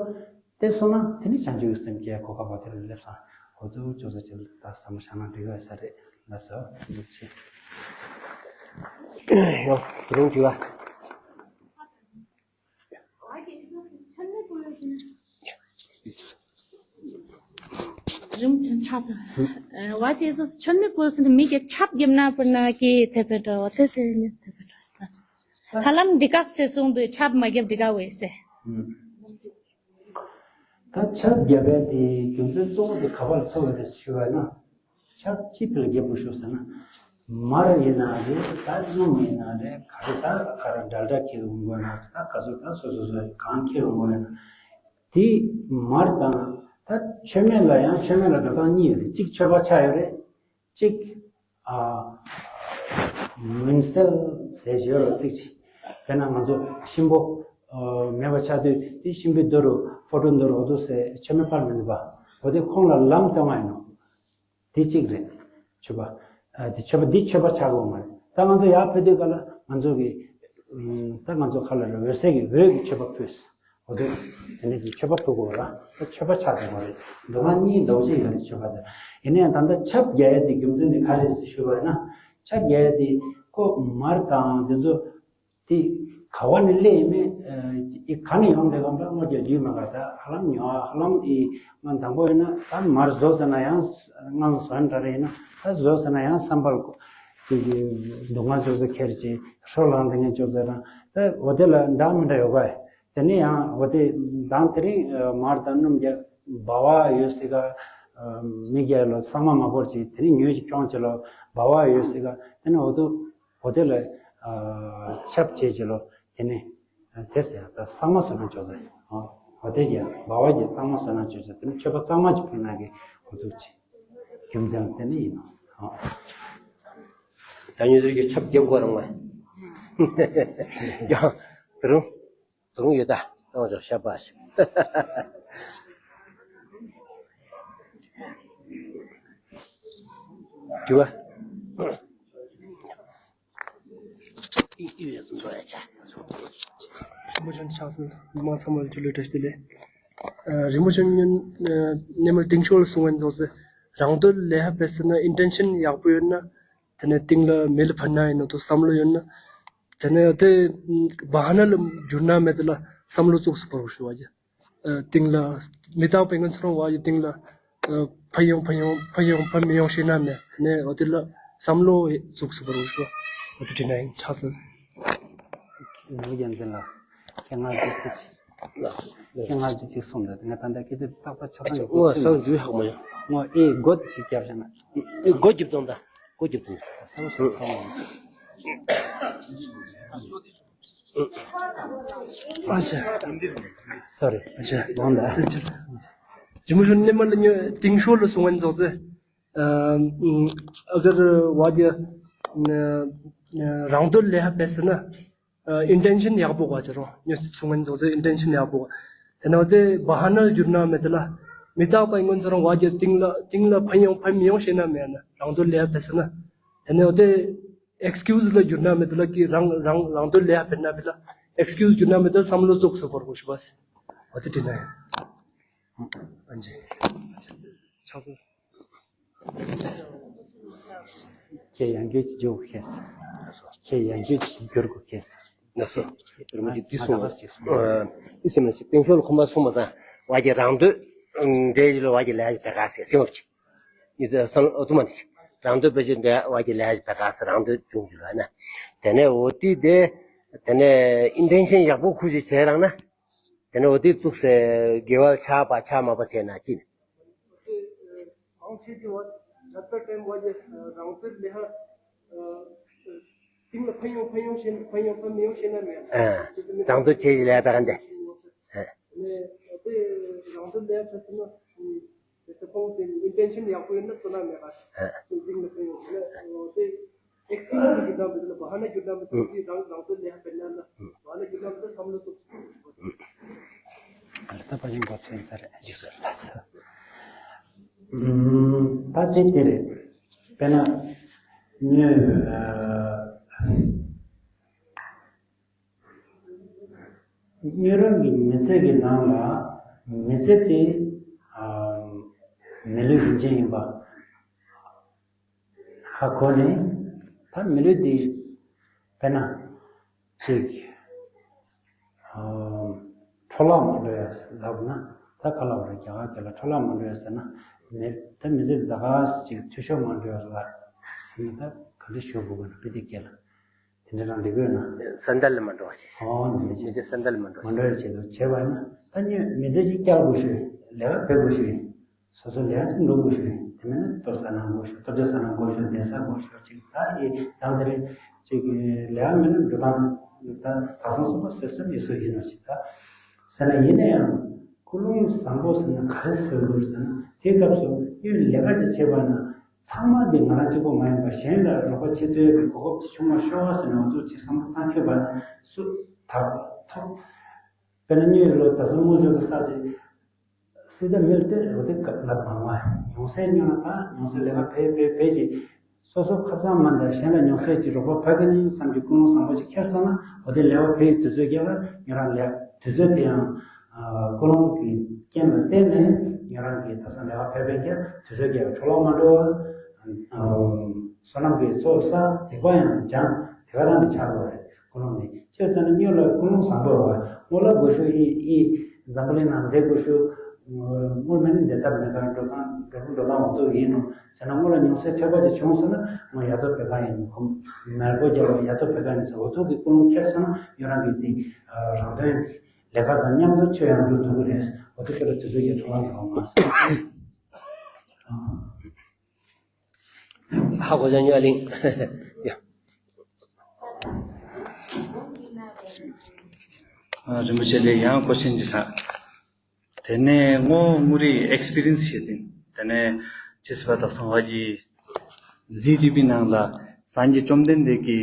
བལྟས་སོང་ན་དེ་ནས་བྱང་ཆུབ་ཀྱི་སེམས་སྐྱེ་གོ་སྐབས་འོ་དེ་ལ་སླེབས་སོང་འོ་དུ་ཅོག་ཙེ་ཅི་ལ་ད་བསམ་བློ་བཞག་ན་འགྲིག་གི་ས་རེད་ལ་སོ་འདུག་ཅི། ཡོང་། རུང་དྲི་བ། རིམ་ཆེན་ཆགས་ཚར། ཝ་དེ་ཚོ་ཆོད་མེད་བཀོལ་ཟིན་མི་གི་ཆབ་རྒྱབ་ན་པར་ན་ཀི་དེ་པེ་ཏོ་དེ་དེ་ནི་དེ་པེ་ཏོ། ཧ་ལམ་འདི་ཀག་སེ་སོང་དུས་ཆབ་མ་རྒྱབ་འདི་ཀ་བས་སེ། ད་ཆབ་རྒྱབ་པའི་དེ་རྒྱུ་མཚན་གཙོ་བོ་དེ་ག་པར་ཐུག་པ་རེད་ཞུ་བ་ན། ཆབ་ཅི་ཕི་ལ་རྒྱབ་དགོས་ཞུ་ཟེར་ན། མར་ཡིན་ན་རེད། ད་སྣུམ་ཡིན་ན་རེད། ག་རེ་ད་ག་རེ་འདྲ་འདྲ་ཁྱེར་འོང་དགོས་ན། ད་ག་ཚོད་ད་སོ་སོ་སོ་གང་ཁྱེར་འོང་དགོས་ན། དེ་མར་དང་ད་མཆོད་མེ་ལ་ཡང་མཆོད་མེ་ལ་འགྲོ་སྟངས་གཉིས་ཡོད་རེད། གཅིག་མཆོད་པ་ཆགས་ཡོད་རེད། གཅིག་ཨ། མུན་སེལ་ཟེར་ཞིག་ཡོད་རེད། ཚིག་ཅིག་དཔེར་ན་ང་ཚོ་གཤིན་པོ་ཨ་མེད་པ་ཆགས་དུས་དེ་གཤིན་པོའི་མདོ་རུ་ཕོ་བྲང་མདོ་རུ་འོ་དོ་ཟེར་མཆོད་མེ་སྤར་མི་འདུག་པ། འོ་དེ་ཁོང་ལ་ལམ་སྟོན་པ་ཡིན་ནོ། དེ་གཅིག་རེད། མཆོད་པ། ཨ་དེ་མཆོད་པ་འདི་མཆོད་པ་ཆགས་ཀྱི་ཡོད་མ་རེད། ད་ང་ཚོ་ཡར་ཕེབས་དུས་ག་ལ་ང་ཚོ་གི་ཨུམ་ད་ང་ཚོ་ག་ལ་རེད། འོད་གསལ་གྱི་འོད་ཀྱི་མཆོད་པ་ཕུལ། འོ་དེ། དེ་ནས་ཀྱི་མཆོད་པ་ཕུལ་དགོས་ར། ད་མཆོད་པ་ཆགས་དགོས་རེད། འདུ་ཁང་གཉིས་འདྲ་བོ་ཅིག་ཡོད་རེད། མཆོད་པ་དེ། ཡིན་ན་ཡང་ད་ལྟ་ཆབ་རྒྱག་ཡ་དེ་རྒྱུ་མཚན་དེ་ག་རེད་ཟེར་ཞུས་པ་ཡིན་ན། ཆབ་རྒྱག་ཡ་དེ་ཁོ་མར་དང་དེ་ཚོ་དེ་ག་བ་ནས་སླེབས་ཡིན་མིན། ཨ་ཨི་ག་ནས་ཡོང་བསྡད་གམ་ལ་དངོས་ཀྱི་ལུས་མ་ག་ད་ཧ་ལམ་ཉོ་ཧ་ལམ་ཨི་ང་དང་པོ་ཡིན་ན་ད་མར་བཟོ་ཟེར་ན་ཡང་སྔ་ལ་བཟོ་ཡ་འདྲ་རེད། ཡིན་ན་ད་བཟོ་ཟེར་ན་ཡང་བསམ་པར་ཅིག་གི་སྡུག་བསྔལ་ཚོ་ཚོ་ཁྱེར་ཅིག་ཧྲོ་ལངས་དེ་ངས་ཅོག་ཟེར་རང་ད་འོ་དེ་ལ་འདྲ་མི་འདྲ་ཡོད་ག་དེ་ནས་ཡང་འོ་དེ་མདང་དེ་རིང་མར་དང་སྣུམ་རྒྱག་སྦ་བ་ཡོད་སྲིད་ག་མི་རྒྱག་ལོ་གཙང་མ་མ་བོར་ཅིག་དེ་ནས་ཉོས་ཅིག་ཁྱོང་ཅིག་ལོ་སྦ་བ་ཡོད་སྲིད་ག་དེ་ནས་འོ་དུ་འོ་དེ་ལ་ཆབ་བྱས་ཅིག་ལོ་དེ་ནས་དེ་ཟེར་ཡང་ད་གཙང་མ་བཟོ་ན་ཅོག་ཟེར། འོ་དེ་ཡང་སྦ་བ་གི་གཙང་མ་བཟོ་ན་ཅོག་ཟེར། དེ་ནས་མཆོད་པ་གཙང་མ་ཅིག་ཕུལ་ན་གི་འོ་དུ་ཅིག་རྒྱུ་མཚན་དེ་ནས་ཡིན་ནོ། འོ་ད་ཉོས་དེ་གི་ཆབ་རྒྱབ་དགོས་རང་བ་ཡང་དེ་རུང་། དུང་ཡོད་ད། ཏང་ཞོག་ཤ་པ་ཞིག་དྲི་བ། ཡོད་ཚོ་ཡ་ཆ། རིན་པོ་ཆེ་ཕྱག་འཚལ། མི་མང་ཚང་མ་ལ་ཇུ་ལེ་བཀྲ་ཤིས་བདེ་ལེགས། ཨ་རིན་པོ་ཆེ་ཉིན་ཉི་མ་ཏིང་ཤོ་ལ་གསུང་བ་ཡིན་ཙང་ཟེར། རང་འདོད་ལས་ཧ་བེད་ཟེར་ན་ཨིན་ཊེན་ཤན་ཡག་པོ་ཡོད་ན། དེ་ནས་ཏིང་ལ་མེ་ལ་ཕན་ན་ཡིན་ནོ་དོ་བསམ་བློ་ཡོད་ན། དེ་ནས་དེ་བ་ཧ་ན་ལ་འགྱུར་ན་མེད་དེ་ལ་བསམ་བློ་བཙུགས་སུ་བོར་ཞུ་བ་ཅི། ཏིང་ལ་མི་རྟག་པའི་ངན་ཚོར་བ་ཡི་ཏིང་ལ་ཕན་ཡོང་ཕན་ཡོང་ཕན་ཡོང་ཕན་མི་ཡོང་ཤེས་ན་མེད། དེ་ནས་འོ་དེ་ལ་བསམ་བློ་བཙུགས་སུ་བོར་ཞུ་བ་དེ་དྲིས་ན་ཡིན་ཆགས་སོང་། ངའི་རྒྱལ་མཚན་ལ་ཁྱེད་ང་ཚོ་ཁུ་ཅི་ཁྱེད་ང་ཚོ་ཅིག་གསུངས་འདུག་ང་ད་ལྟ་སྐད་ཆ་ཏག་ཏག་ཆ་ཚང་ཡོད་ངོ་སོ་འདུས་ཧག་མ་ཡོང་། ངོ་ཨེ་སྒོ་དེ་ཅིག་བརྒྱབ་བཞག་ན། སྒོ་རྒྱབ་དང་ད་སྒོ་རྒྱབ་དང་། ས་བ་ས་ཚང་བ། ཨ་ཅེ། སོ་རི། ཨ་ཅེ། དགོངས་དག་རི་མོ་ཤོ་ནེ་མ་ལ་ཉོ་ཏིང་ཤོ་ལ་སོང་ངན་ཙོག་ཙེ། ཨ་གར་བ་ཇ་རང་འདོད་ལས་ཧ་བེད་ཟེར་ན། ཨིན་ཊེན་ཤན་ཡག་པོ་ག་ཅི་རོ། ཉོ་སི་ཚུང་ངན་ཙོག་ཙེ་ཨིན་ཊེན་ཤན་ཡག་པོ། དེ་ནས་དེ་བ་ཧ་ན་ལ་འགྱུར་ན་མེད་དེ་ལ། མི་རྟག་པ་ཡིན་ངོ་ཚོ་རང་བ་ཇ་ཏིང་ལ་ཏིང་ལ་ཕན་ཡོང་ཕན་མི་ཡོང་ཤེས་ན་མེད་ན་རང་འདོད་ལས་ཧ་བེད་ཟེར་ན། དེ་ནས་དེ་ཨེག་སི་ཀིའུ་སི་ལ་འགྱུར་ན་མེད་དེ་ལ་ཀི་རང་རང་རང་འདོད་ལས་ཧ་བེད་ན་བེད་ལ། ཨེག་སི་ཀིའུ་སི་འགྱུར་ན་མེད་དེ་བསམ་བློ་བཙུགས་སུ་བོར་དགོས་ཞུ་བ་སི། འོ་དེ་དྲིས་ན་ཡང་། ཨན་ཅི། ཆགས་སོང་། ཁྱེད་ཡང་རྒྱུད་ཀྱི་འཇུག་ཁེས། ཁྱེད་ཡང་རྒྱུད་ཀྱི་འགྱུར་དགོས་ཁེས། ལགས་སོ། རིན་པོ་ཆེ་འདི་གསུངས་པ། ཨ་འདི་སེམས་ལ་ཞིག་ཏིང་ཤོ་ལ་ཁོམ་པ་གསུངས་པ་དང་བ་ཀྱི་རང་འདོད་འདྲེས་ལ་བ་ཀྱི་ལས་ཀྱི་བེ་ག་ཟེར་སེམས་ལ་ཞིག་ཡིད་བསམ་ཨོ་ཐུ་མ་ནི་རང་འདོད་བེད་ཀྱི་འདྲེས་བ་ཀྱི་ལས་ཀྱི་བེ་ག་ཟེར་རང་འདོད་བྱུང་གི་ལ་ན། དེ་ནས་འོ་དེ་དེ་དེ་ནས་ཨིན་ཊེན་ཤན་ཡག་པོ་ཁུ་ཅིག་བྱས་རང་ན། དེ་ནས་འོ་དེ་བཙུགས་སེ་དགེ་བ་ཆགས་པ་ཆགས་མ་པ་བྱས་ན་ཅི། ཨང་ཆེ་དེ་བ་ཇ་པེ་ཏེམ་བ་ཇེ་རང་ཚོའི་ལས་ཧ་ཏིང་ལ་ཕན་ཡོང་ཕན་ཡོང་ཤེས་ཕན་ཡོང་ཕན་མི་ཡོང་ཤེས་ན་མེད། རང་ཚོ་བྱེད་ཀྱི་ལས་ད་ག་འདི། ནས་དེ་རང་ཚོའི་ལས་ཕན་ཚུན་ན་དེ་སེ་ཕོང་ཚེ་ཨིན་ཊེན་ཤན་ཡག་པོ་ཡོད་ན་ཚོ་ན་མེད་པ་ཅིག་ཏིང་ལ་ཕན་ཡོང་ཤེས་ན་དེ། ཨེག་སི་ཀིའུ་སི་གི་དམ་པའི་ལ་བ་ཧ་ན་རྒྱུ་དམ་པའི་ལ་དེ་རང་རང་ཚོ་ལས་ཧ་པེ་ན་ལ་བ་ཧ་ན་རྒྱུ་དམ་པའི་ལ་བསམ་བློ་ཏོག་ཙམ་ད་ལྟ་པ་ཡིན་པ་མཚོན་ས་རེད་ཅིག་སོ་ལ་སོ། ད་དེ་དེ་རེད། དཔེར་ན་ཉོས་ཉོས་རང་གི་མི་ཚེ་གི་ནང་ལ་མི་ཚེ་དེ་མི་ལུས་རིན་ཆེན་ཡིན་པ། ཧ་གོ་ནས་ད་མི་ལུས་འདི་ དཔེར་ན་ཅིག་ཨ་འཕྲོ་བརླག་མ་འགྲོ་ཡ་ལབ་ན། ད་ག་ལབ་རེད། རྒྱ་གར་སྐད་ལ་འཕྲོ་བརླག་མ་འགྲོ་ཡ་ཟེར་ན། མི་ད་མི་ཚེ་ཟླ་ག་ཅིག་འཐུས་ཤོར་མ་འགྲོ་ཡ་ལ་ཟེར་ན། ད་ག་འདྲ་ཞུ་དགོས་ཀྱི་རེད། དཔེ་དེ་སྐད་ལ། དེ་འདྲ་རང་འགྲིག་གི་ཡོད་ན། ས་འདར་ལ་མ་འགྲོ་བ་བྱེད། ཨོ་ནི་མི་ཚེ་ས་འདར་ལ་མ་འགྲོ་བ་མ་འགྲོ་ཡ་ཆེད་དུ་བྱས་པ་ཡིན་ན། ད་ཉོས་མི་ཚེ་གཅིག་བསྐྱལ་དགོས་ཤོས། ལས་ཀ་བྱེད་དགོས་ཤོས། སོ་སོ་ལས་ཀ་ཅིག་འགྲོ་དགོས་ཤོས། དེ་མིན་ན་ལྟོ་ཟ་ན་དགོས་ཤོས། ལྟོ་ཆས་ཟ་ན་དགོས་ཤོས། བསྡད་ས་དགོས་ཤོས་ཅིག་ད་ཨེ་དང་དེ་རེད། ཅིག་ལས་ཀ་མིན་ན་འགྲོ་སྟངས་ད་ད་སང་སོ་པ་སེ་སེམས་ཡིན་སོ་ཡིན་ནོ་ཅིག་ད་ཟེར་ན། ཡིན་ན་ཡང་ཀུན་སློང་བཟང་པོ་ཟེར་ན་ག་རེ་ཟེར་དགོས་ཟེར་ན། དེའི་སྐབས་སུ་ཡོད་ལས་ཀ་ཅིག་བྱེད་པ་ན། ཚང་མ་འདི་ང་རང་གཅིག་པོ་མ་ཡིན་པར་གཞན་ལ་རོགས་པ་བྱེད་ཐུབ་ཡག་གི་གོ་སྐབས་ཅིག་བྱུང་བ་ཤོག་ཟེར་ནས་འོ་ཐུག་ཅིག་བསམ་བློ་བཏང་ཁྱོད་པ་ན་སུ་ད་ཐོབ། དཔེར་ན་དངུལ་ལོ་ད་སོ་དངུལ་འབྱོར་དུ་ས་ཅིག་སྲིད་ད་མིལ་ཏེ་རོ་ཏེ་ལབ་མ་མ་ཉུང་སའི་སྨྱོ་ན། ད་ཉུང་སའི་ལས་ཀ་བེ་བེ་བེ་ཅིག་སོ་སོ་ཁ་ཚང་མ་འདྲ་གཞན་ལ་ཉུང་སའི་ཅིག་རོགས་པ་ཕ་གི་ནི་བསམ་གྱི་ཀུན་སློང་བཟང་པོ་ཅིག་ཁྱེར་སོང་ན། འོ་དེ་ལས་ཀ་བེ་ཡི་དུས་ཚོད་རྒྱག་ལ་ཉོ་རང་ལས་དུས་ཚོད་དེ་ཡང་ཀུན་སློང་གི་རྐྱེན་ལ་བརྟེན་ནས་ཉོ་རང་གི་ད་སང་ལས་ཀ་བེ་བེ་རྒྱག་དུས་ཚོད་རྒྱག་འཕྲོ་བརླག་མ་འགྲོ་བ། བསོད་ནམས་ཀྱི་ཚོགས་བསགས། སྡིག་པ་ཡང་སྦྱང་། དེ་ག་རང་ནས་ཆགས་དགོས་རེད། ཀུན་སློང་ནི་ཅི་ཟེར་ན་སྨྱོ་ལ་ཀུན་སློང་བཟང་པོ་བ། སྔོ་ལ་དགོས་ཤོས་ཨི་ཨི་འཛམ་བུ་གླིང་ནང་བསྡད་དགོས་ཤོས། སྔོ་མེད་ན་བསྡད་ཐབས་མེད་ག་འགྲོ་སྟངས་འགྲོ་སྟངས་འགྲོ་སྟངས་འོ་ཐུག་ཡིན་ནོ་ཟེར་ན། སྔོ་ལ་ཉུང་སའི་ཐོས་པ་ཅིག་བྱུང་སོང་ན་སྔོ་ཡ་ཐོ་བེ་ག་ཡིན་ནོ། ཁོ་མེར་པོ་རྒྱབ་ལ་ཡ་ཐོ་བེ་ག་ཡིན་ཟེར་འོ་ཐུག་གི་ཀུན་སློང་ཁྱེར་སོང་ན་ཉོ་རང་གི་དེ་རང་དོན་ལས་ཀ་དང་མཉམ་དུ་ཆོས་ཡང་འགྲུབ་ཐུབ་ཀྱི་རེད། འོ་ཐུག་ཁྱེད་ལ་དུས་ཚོད་ཀྱི་འཕྲོ་བརླག་འགྲོ་མ་སོང་། ཧ་གོ་ཅང་ཉོ་ལིང་། ཡ། ཨ། རིན་པོ་ཆེ་ལས་ཡང་ཀོ་ཤན་ཅིག་ཧ། དེ་ནས་ངོ་དངུལ་རིགས་ཨེག་སི་པི་རི་ཡན་སི་བྱེད་དེ། དེ་ནས་ཅི་ཟེར་བ་དང་སང་བ་གི་ཛི་ཊི་བི་ནང་ལ་སངས་རྒྱས་བཅོམ་ལྡན་འདས་ཀྱི་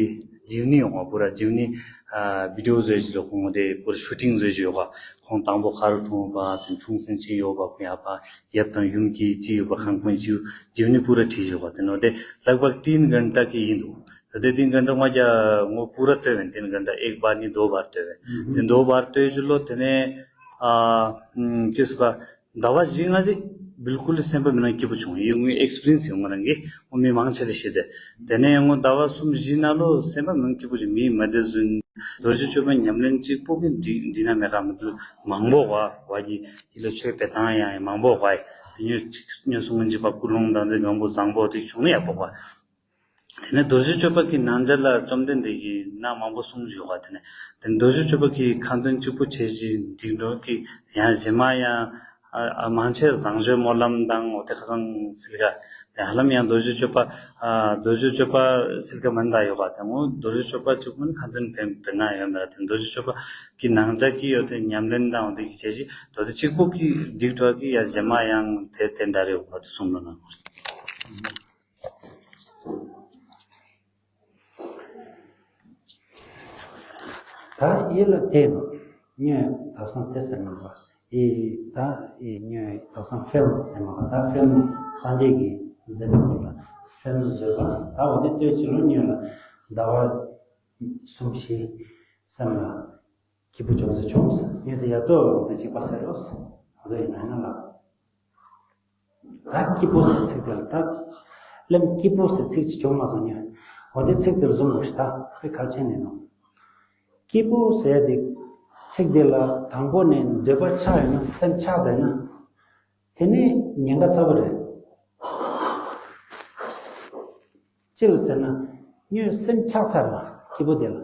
ཇིབ་ནི་ཡོང་བ་པུ་ར་ཇིབ་ནི། ཨ། བི་ཌི་ཡོ་བཟོས་ཀྱི་ལོ་ཁོང་དེ་པུ་ར་ཤུ་ཊིང་བཟོས་ཀྱི་ཡོད་པ། ཁོང་དང་པོ་ག་རུ་འཁྲུངས་པ་དེ་འཁྲུངས་ཟིན་ཅི་ཡོད་པ། ཁོང་ཡག་པ་ཡབ་དང་ཡུམ་གྱི་ཅི་ཡོད་པ། ཁང་ཁོང་ཅི་ཇིབ་ནི་པུ་ར་བྲིས་ཡོད་པ། དེ་ནོ་དེ་ལག་བག་ཏིན་གན་ཏ་ཀི་ཡིན་འདུག་ད་དེ་ཏིན་གན་ཏ་ང་རྒྱ་ངོ་པུ་ར་ལྟོས་བན་ཏིན་གན་ཏ་ཨེག་བར་ནི་དོ་བར་ལྟོས་བན་དེ་དོ་བར་ལྟོས་ཀྱི་ལོ། དེ་ནས་ཨ་ཅི་ཟེར་བ། ཟླ་བ་བཞི་ལྔ་ཅིག་བིལ་ཀུལ་སེམས་པ་མི་ནང་སྐྱིད་པོ་བྱུང་། ཡིན་ངོས་ཨེག་སི་པི་རི་ཡན་སི་ཡོང་ང་རང་གི་ངོ་མི་མང་ཆེ་ལ་ཤེས་ཏེ། དེ་ནས་ངོ་ཟླ་བ་གསུམ་བཞི་ནང་ལོ་སེམས་པ་མི་སྐྱིད་པོ་ཅིག་མི་མ་བདེ་བཟུང་། རྡོ་རྗེ་གཅོད་པ་ཉམས་ལེན་གཅིག་པོ་གི་འགྲིག་འགྲིག་ན་མེད་ག་མི་འདུག་མང་པོ་བ་བ་གི་ཡི་ལ་ཆོས་པེ་ཐང་ཡང་མང་པོ་བ་ཡི་དེ་ཉོ་ཉོ་སོང་ངན་ཅིག་པ་ཀུན་སློང་དང་དེ་མང་པོ་བཟང་པོ་དེ་བྱུང་ན་ཡག་པོ་བ། དེ་ནས་རྡོ་རྗེ་གཅོད་པ་གི་ནང་ཆ་ལ་བཅོམ་ལྡན་འདས་ཀྱིས་ནང་མང་པོ་གསུངས་ཡོད་པ། དེ་ནས་དེ་རྡོ་རྗེ་གཅོད་པ་གི་ཁ་འདོན་གཅིག་པོ་བྱས་ཤིང་འགྲིག་འགྲོ་གི་ཡང་གཞན་མ་ཡང་ཨ་ཨ་མང་ཆེ་བཟང་སྤྱོད་སྨོན་ལམ་དང་འོ་དེ་ཁ་སང་སིལ་ག་དེ་ཧ་ལམ་ཡང་རྡོ་རྗེ་གཅོད་པ་ཨ་རྡོ་རྗེ་གཅོད་པ་སིལ་ག་མན་ད་ཡོད་པ། དེ་ངོ་རྡོ་རྗེ་གཅོད་པ་གཅིག་པོ་ནི་ཁ་འདོན་བེ་བེ་ན་ཡོད་མེད་ལ། དེ་རྡོ་རྗེ་གཅོད་པ་གི་ནང་ཆ་གི་ཡོད་དེ་ཉམས་ལེན་དང་འོ་དེ་གི་བྱས་ཤིང་རྡོ་རྗེ་གཅིག་པོ་གི་འགྲིག་འགྲོ་གི་ཡང་གཞན་མ་ཡང་དེ་དེ་འདྲ་རེད་འོ་དེ་གསུངས་ལོ་ན། ད་ཡིད་ལ་དེ་ནོ་ཉོས་ད་སང་དེ་ཟེར་མ་པ། ཡི་ད་ཡི་ཉོས་ད་སང་ཕིལ་ཟེར་མ་པ། ད་ཕིལ་སངས་རྒྱས་ཀྱི་མཛད་པའི་སྐོར་ལ་ཕིལ་བཟོས་པ། ད་འོ་དེ་ལྟོས་ཅི་ལོ་ཉོས་ལ་ཟླ་བ་གསུམ་བཞི་སེམས་ལ་སྐྱིད་པོ་བྱུང་ཟེར་བྱུང་ཟེར། ཉོས་དེ་ཡ་ཏོ་འོ་དེ་གཅིག་པ་ཟེར་རོ་ཟེར། འོ་དེ་ཡིན་ན་ཡིན་ན་ལ། ད་སྐྱིད་པོ་ཟེར་ཚིག་དེ་ལ་ད་ལན་སྐྱིད་པོ་ཟེར་ཚིག་ཅིག་བྱུང་མ་སོང་ཉོན། འོ་དེ་ཚིག་དེར་བཟུང་དགོས་ཤི། ད་དཔེ་གལ་ཆེན་ནས་ནོ། སྐྱིད་པོ་ཟེར་དེ་ཚིག་དེ་ལ་དང་པོ་ནས་འདོད་པ་ཆགས་ཡོད་ན། སེམས་ཆགས་བསྡད་ན་དེ་ནས་ཉེན་ཁ་ཚ་པོ་རེད། ཅི་ལ་ཟེར་ན་ཉོན་སེམས་ཆགས་ཚར་བ་སྐྱིད་པོ་དེ་ལ།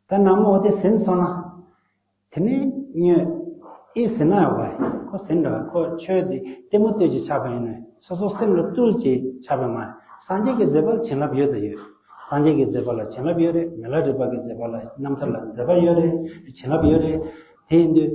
ད་ནང་མོ་འོ་དེ་ཟིན་སོང་ན། དེ་ནས་ཉོན་ཨི་ཟིན་ན་ཡོད་པ་ཁོ་ཟིན་འདྲ་བ། ཁོ་ཆོས་དེ་ལྟད་མོ་ལྟོས་ཀྱི་ཆགས་པ་ཡིན་ན་སོ་སོ་སེམས་ལ་བཏུལ་གྱི་ཆགས་པ་མ། སངས་རྒྱས་ཀྱི་མཛད་པ་ལ་བྱིན་རླབས་ཡོད་དང་ཡོད། སངས་རྒྱས་ཀྱི་མཛད་པ་ལ་བྱིན་རླབས་ཡོད་རེད། མི་ལ་རས་པ་གི་མཛད་པ་ལ་རྣམ་ཐར་ལ་མཛད་པ་ཡོད་རེད། བྱིན་རླབས་ཡོད་རེད། དེ་ཡིན་དུས།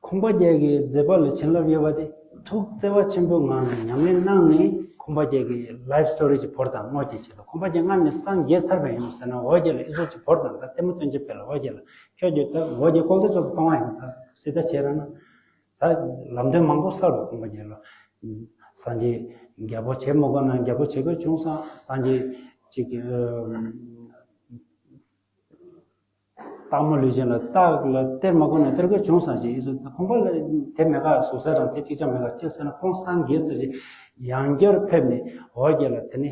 ཁོང་པ་རྒྱལ་གྱི་མཛད་པ་ལ་བྱིན་རླབས་ཡོད་པ་དེ་ཐུགས་བརྩེ་བ་ཆེན་པོའི་ངང་ནས་ཉམས་ལེན་གནང་ནས་ཁོང་པ་རྒྱལ་གྱི་ལའིབ་སི་ཊོ་རི་ཅིག་བོར་དང་དངོས་ཀྱི་ཆེད་དུ། ཁོང་པ་རྒྱལ་སྔར་ནས་སངས་རྒྱས་ཚར་བ་ཡིན་ཟེར་ན་འོ་རྒྱལ་ལ་ཨི་སོ་ཅིག་བོར་དང་། ད་ལྟད་མོ་སྟོན་ཅིག་ཕེ་ལ་འོ་རྒྱལ་ལ་ཁྱོད་ཀྱི་ད་འོ་རྒྱལ་ལྐོག་ལྟ་ཅོག་ཙེ་གཏོང་བ་ཡིན། ད་སི་ད་བྱས་ར་ན་ད་ལམ་སྟོན་མང་པོ་གསར་བ་ཁོང་པ་རྒྱལ་ལ་སངས་རྒྱས་རྒྱལ་པོ་བྱེད་མ་དགོས་ན་རྒྱལ་པོ་བྱེད་དགོས་བྱུང་སོང་། སངས་རྒྱས་ཅིག་སྟག་མོ་ལུས་ཅན་ལ་སྟག་ལ་སྟེར་མ་དགོས་ན་སྟེར་དགོས་བྱུང་ས་ཞིག་ཡིན་ཟེར། ཁོང་པ་ལ་དེ་མེད་ག་ཟུག་ས་རང་དེ་གཅིག་ཀྱང་མེད་ག་ཅི་ཟེར་ན་ཁོང་སངས་རྒྱས་ས་ཞིག་ཡང་བསྐྱར་ཕེབས་ནས་འོ་རྒྱལ་ལ་དེ་ནི་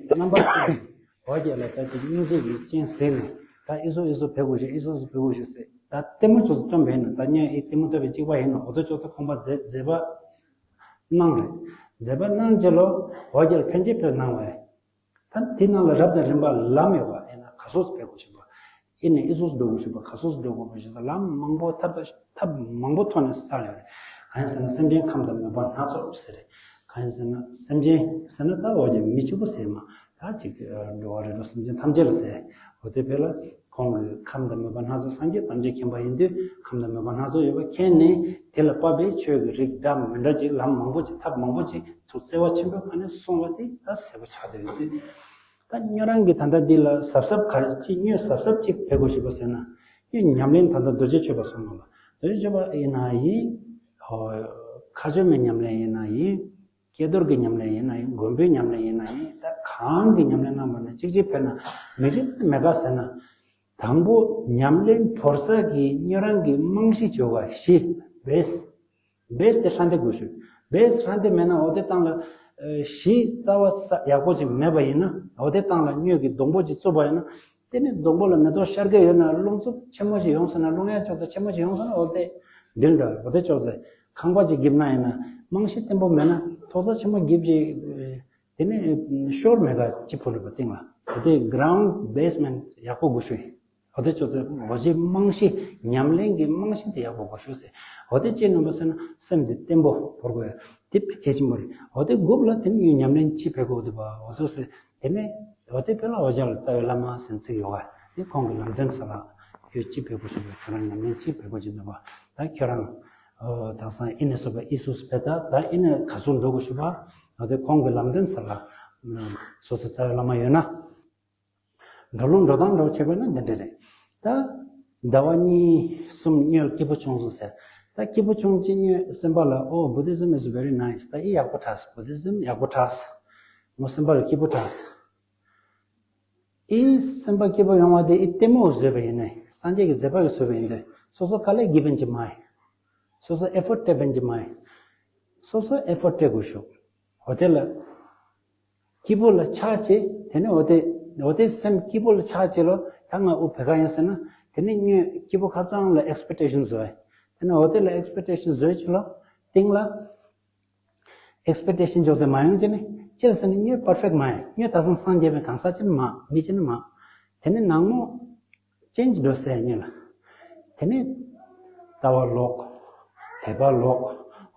རྣམ་པ་ཀུན་ འོ་རྒྱལ་ལ་ད་ཅིག་སྙིང་རྗེ་གི་སྤྱན་གཟིགས་ནས། ད་ཨི་སོ་ཨི་སོ་བེད་དགོས་ཤིག་ཨི་སོ་ཨི་སོ་བེད་དགོས་ཤིག་ཟེར། ད་ལྟད་མོ་ཅོག་ཙེ་སྟོན་པ་ཡིན་ན། ད་ཉོན་ཨི་ལྟད་མོ་ལྟ་བའི་གཅིག་པ་ཡིན་ན། འོ་དོ་ཅོག་ཙེ་ཁོང་པ་མཛེས་མཛེས་པ་གནང་རེད། མཛེས་པ་གནང་རྗེས་ལོ། འོ་རྒྱལ་ཕན་ཆད་ཕེབས་གནང་བས། ད་དེ་ནང་ལ་རབ་དང་རིམ་པ་ལམ་ཡོད་པ་ཡིན་ན། ག་སོ་སོ་བེད་དགོས་ཤིག་པ། ཨི་ནས་ཨི་སོ་སོ་འགྲོ་དགོས་ཤིག་པ། ག་སོ་སོ་འགྲོ་དགོས་པ་ཞིག་ལམ་མང་པོ་ཐབས་ཐབས་མང་པོ་ཐོག་ནས་སལ་ཡོད་རེད། གང་ཡིན་ཟེར་ན་སེམས་ཅན་ཁམས་དང་མོས་པ་སྣ་ཚོགས་ཟེར་རེད། གང་ཡིན་ཟེར་ན་སེམས་ཅན་ཟེར་ན་ད་འོ་རྒྱལ་མི་གཅིག་པུ་ཟེར་མ། ད་ཅིག་འགྲོ་བ་རིགས་དྲུག་སེམས་ཅན་ཐམས་ཅད་ལ་ཟེར། འོ་དེ་བས་ལ་ཁོང་གིས་ཁམས་དང་མོས་པ་སྣ་ཚོགས། སངས་རྒྱས་ཐམས་ཅད་མཁྱེན་པ་ཡིན་དུས་ཁམས་དང་མོས་པ་སྣ་ཚོགས་ཡོད་པ་མཁྱེན་ནས། དེ་ལ་དཔག་པའི་ཆོས་ཀྱི་རིགས་འདྲ་མི་འདྲ་ཅིག་ལམ་མང་པོ་ཅིག་ཐབས་མང་པོ་ཅིག་ཐུགས་བརྩེ་བ་ཆེན་པོའི་ཁ་ནས་གསུངས་པ་དེ་ད་གསལ་པོ་ཆགས་བསྡད་ཡོད་དུས། ད་ཉོན་རང་གི་ད་ལྟ་འདི་ལ་གཟབ་གཟབ་ག་རེ་ཅིག་ཉོན་གཟབ་གཟབ་ཅིག་བྱེད་དགོས་ཤིག་པ་ཟེར་ན། ཉོན་ཉམས་ལེན་ད་ལྟ་རྡོ་རྗེ་གཅོད་པ་གསུངས་གནང་བ། རྡོ་རྗེ་གཅོད་པ་ཡིན་ན་ཡིན། ཧོ། མཁའ་སྤྱོད་མའི་ཉམས་ལེན་ཡིན་ན་ཡིན། ཀྱེ་རྡོར་གྱི་ཉམས་ལེན་ཡིན་ན་ཡིན། མགོན་པོའི་ཉམས་ལེན་ཡིན་ན་ཡིན། ད་གང་གི་ཉམས་ལེན་གནང་བ་ན་གཅིག་གཅིག་ཕེབས་ན་མི་འགྲིག་མེད་ག་ཟེར་ན། དང་པོ་ཉམས་ལེན་བོར་ས་གི་ཉོན་རང་གི་རྨང་གཞི་བྱེད་པ་བཞི། བེས། བེས་དེ་ཧྲན་ཏེ་དགོས་ཤིག་བེས་ཧྲན་ཏེ་མེད་ན་འོ་དེ་སྟེང་ལ་ཨ་གཞི་རྩ་བ་ས་ཡག་པོ་ཅིག་མེད་པ་ཡིན་ན། འོ་དེ་སྟེང་ལ་ཉོན་གྱི་སྡོང་པོ་ཅིག་བཙུགས་པ་ཡིན་ན། དེ་ནི་སྡོང་པོ་ལ་མེ་ཏོག་ཤར་གྱི་ཡོད་ན་རླུང་འཚུབ་ཆེན་མོ་ཞིག་ཡོང་སོང་ན། རླུང་ཡང་ཅོག་ཙེ་ཆེན་མོ་ཞིག་ཡོང་སོང་ན། འོ་དེ་འདྲ་འོ་དེ་ཅོག་ཙེ་ཁང་པ་ཅིག་རྒྱབ་ན་ཡིན་ན་རྨང་གཞི་བརྟན་པོ་མེད་ན། ཐོག་ས་ཆེན་མོ་རྒྱབ་ཅིག་དེ་ནི་ཤོར་མེད་ག་ཅིག་ཕུ་ལུ་པ་སྟེང་ལ། འོ་དེ་གྷ་རའུན་ཌི་བེས་མེན་ཊི་ཡག་པོ་དགོས་ཤིག་འོ་དེ་ཅོག་ཙེ་འོ་ཅིག་རྨང་གཞི་ཉམས་ལེན་གྱི་རྨང་གཞི་དེ་ཡག་པོ་དགོས་ཤིག་ཟེར། འོ་དེ་ཅི་ནོན་པ་ཟེར་ན་སེམས་དེ་བརྟན་པོ་བོར་དགོས་ཡ་དེ་དཔེ་གལ་ཆེན་པོ་རེད། འོ་དེ་དགོས་ལ་དེ་ནི་ཉམས་ལེན་ཅི་བྱེད་དགོས་འདུག་པ། འོ་དེ་ཟེར། དེ་ནས་འོ་དེ་དཔེ་ལ་འོ་རྒྱལ་རྩ་བའི་བླ་མ་ཟེར་ཚིག་ཡོད་ག་དེ་ཁོང་གི་ལམ་སྟོན་ས་ལ་ཁྱོད་ཅི་བྱེད་དགོས་ཤིག་པ། ཁྱོད་རང་ཉམས་ལེན་ཅི་བྱེད་དགོས་ཀྱི་འདུག་པ། ད་ཁྱོད་རང་ཨོ་དེང་སང་ཨི་ནས་སོ་པ་ཨི་སུ་སྤེ་ད་ད་ཨི་ནས་ག་སུ་འགྲོ་དགོས་ཤིག་པ། འོ་དེ་ཁོང་གི་ལམ་སྟོན་ས་ལ་སོ་སོ་རྩ་བའི་བླ་མ་ཡོད་ན། འགྲོ་ལུགས་འགྲོ་སྟངས་འདྲ་བོ་བྱས་པ་ན་འདི་འདྲ་རེད། ད་ཟླ་བ་གཉིས་གསུམ་ཉོན་སྐྱིད་པོ་བྱུང་སོང་ཟེར། ད་སྐྱིད་པོ་བྱུང་ཅི་ཉོན་སེམས་པ་ལ། Oh, Buddhism is very nice. ད་ཨི་ཡག་པོ་དྲགས། བུ་དྷི་ཛིམ་ཡག་པོ་དྲགས། མོ་སེམས་པ་ལ་སྐྱིད་པོ་དྲགས། ཨི་སེམས་པ་སྐྱིད་པོ་ཡོང་བ་དེ་ཨི་ལྟད་མོ་བཟོས་པ་ཡིན་ནའི། སངས་རྒྱས་ཀྱི་མཛད་པ་གིས་བཟོས་པ་ཡིན་ཏེ། སོ་སོ་དཀའ་ལས་རྒྱབ་པ་ཡིན་གྱི་མ་ཡིན། སོ་སོ་ཨེ་ཕོར་ཊི་སྤྲད་པ་ཡིན་གྱི་མ་ཡིན། སོ་སོ་ཨེ་ཕོར་ཊི་སྤྲད་དགོས་ཤོག་འོ་དེ་ལ་སྐྱིད་པོ་ལ་ཆགས་བྱས། དེ་ནས་འོ་དེ་འོ་དེ་སེམས་སྐྱིད་པོ་ལ་ཆགས་བྱས་ལོ། ད་ང་འུ་བེ་ག་ཡིན་ཟེར་ན། དེ་ནས་ཉོན་སྐྱིད་པོ་ཁ་ཚང་ལ་ཨེགས་པེག་ཊེ་ཤན་བཟོས། དེ་ནས་འོ་དེ་ལ་ཨེགས་པེག་ཊེ་ཤན་བཟོས་བྱས་ལོ། སྟེང་ལ་ཨེགས་པེག་ཊེ་ཤན་འཇོག་ཟེར་མ་ཡོང་བྱས་ནས། ཅི་ལ་ཟེར་ན་ཉོན་པར་ཕེག་མ་ཡིན། ཉོན་ད་སང་སངས་རྒྱས་པའི་གང་ཟག་ཅིག་མ། མི་ཅིག་མ། དེ་ནས་ནང་མོ་ཅེན་ཇི་འགྲོ་ཟེར་ཉོན་ལ། དེ་ནས་ལྟ་བ་ལོག་དད་པ་ལོག་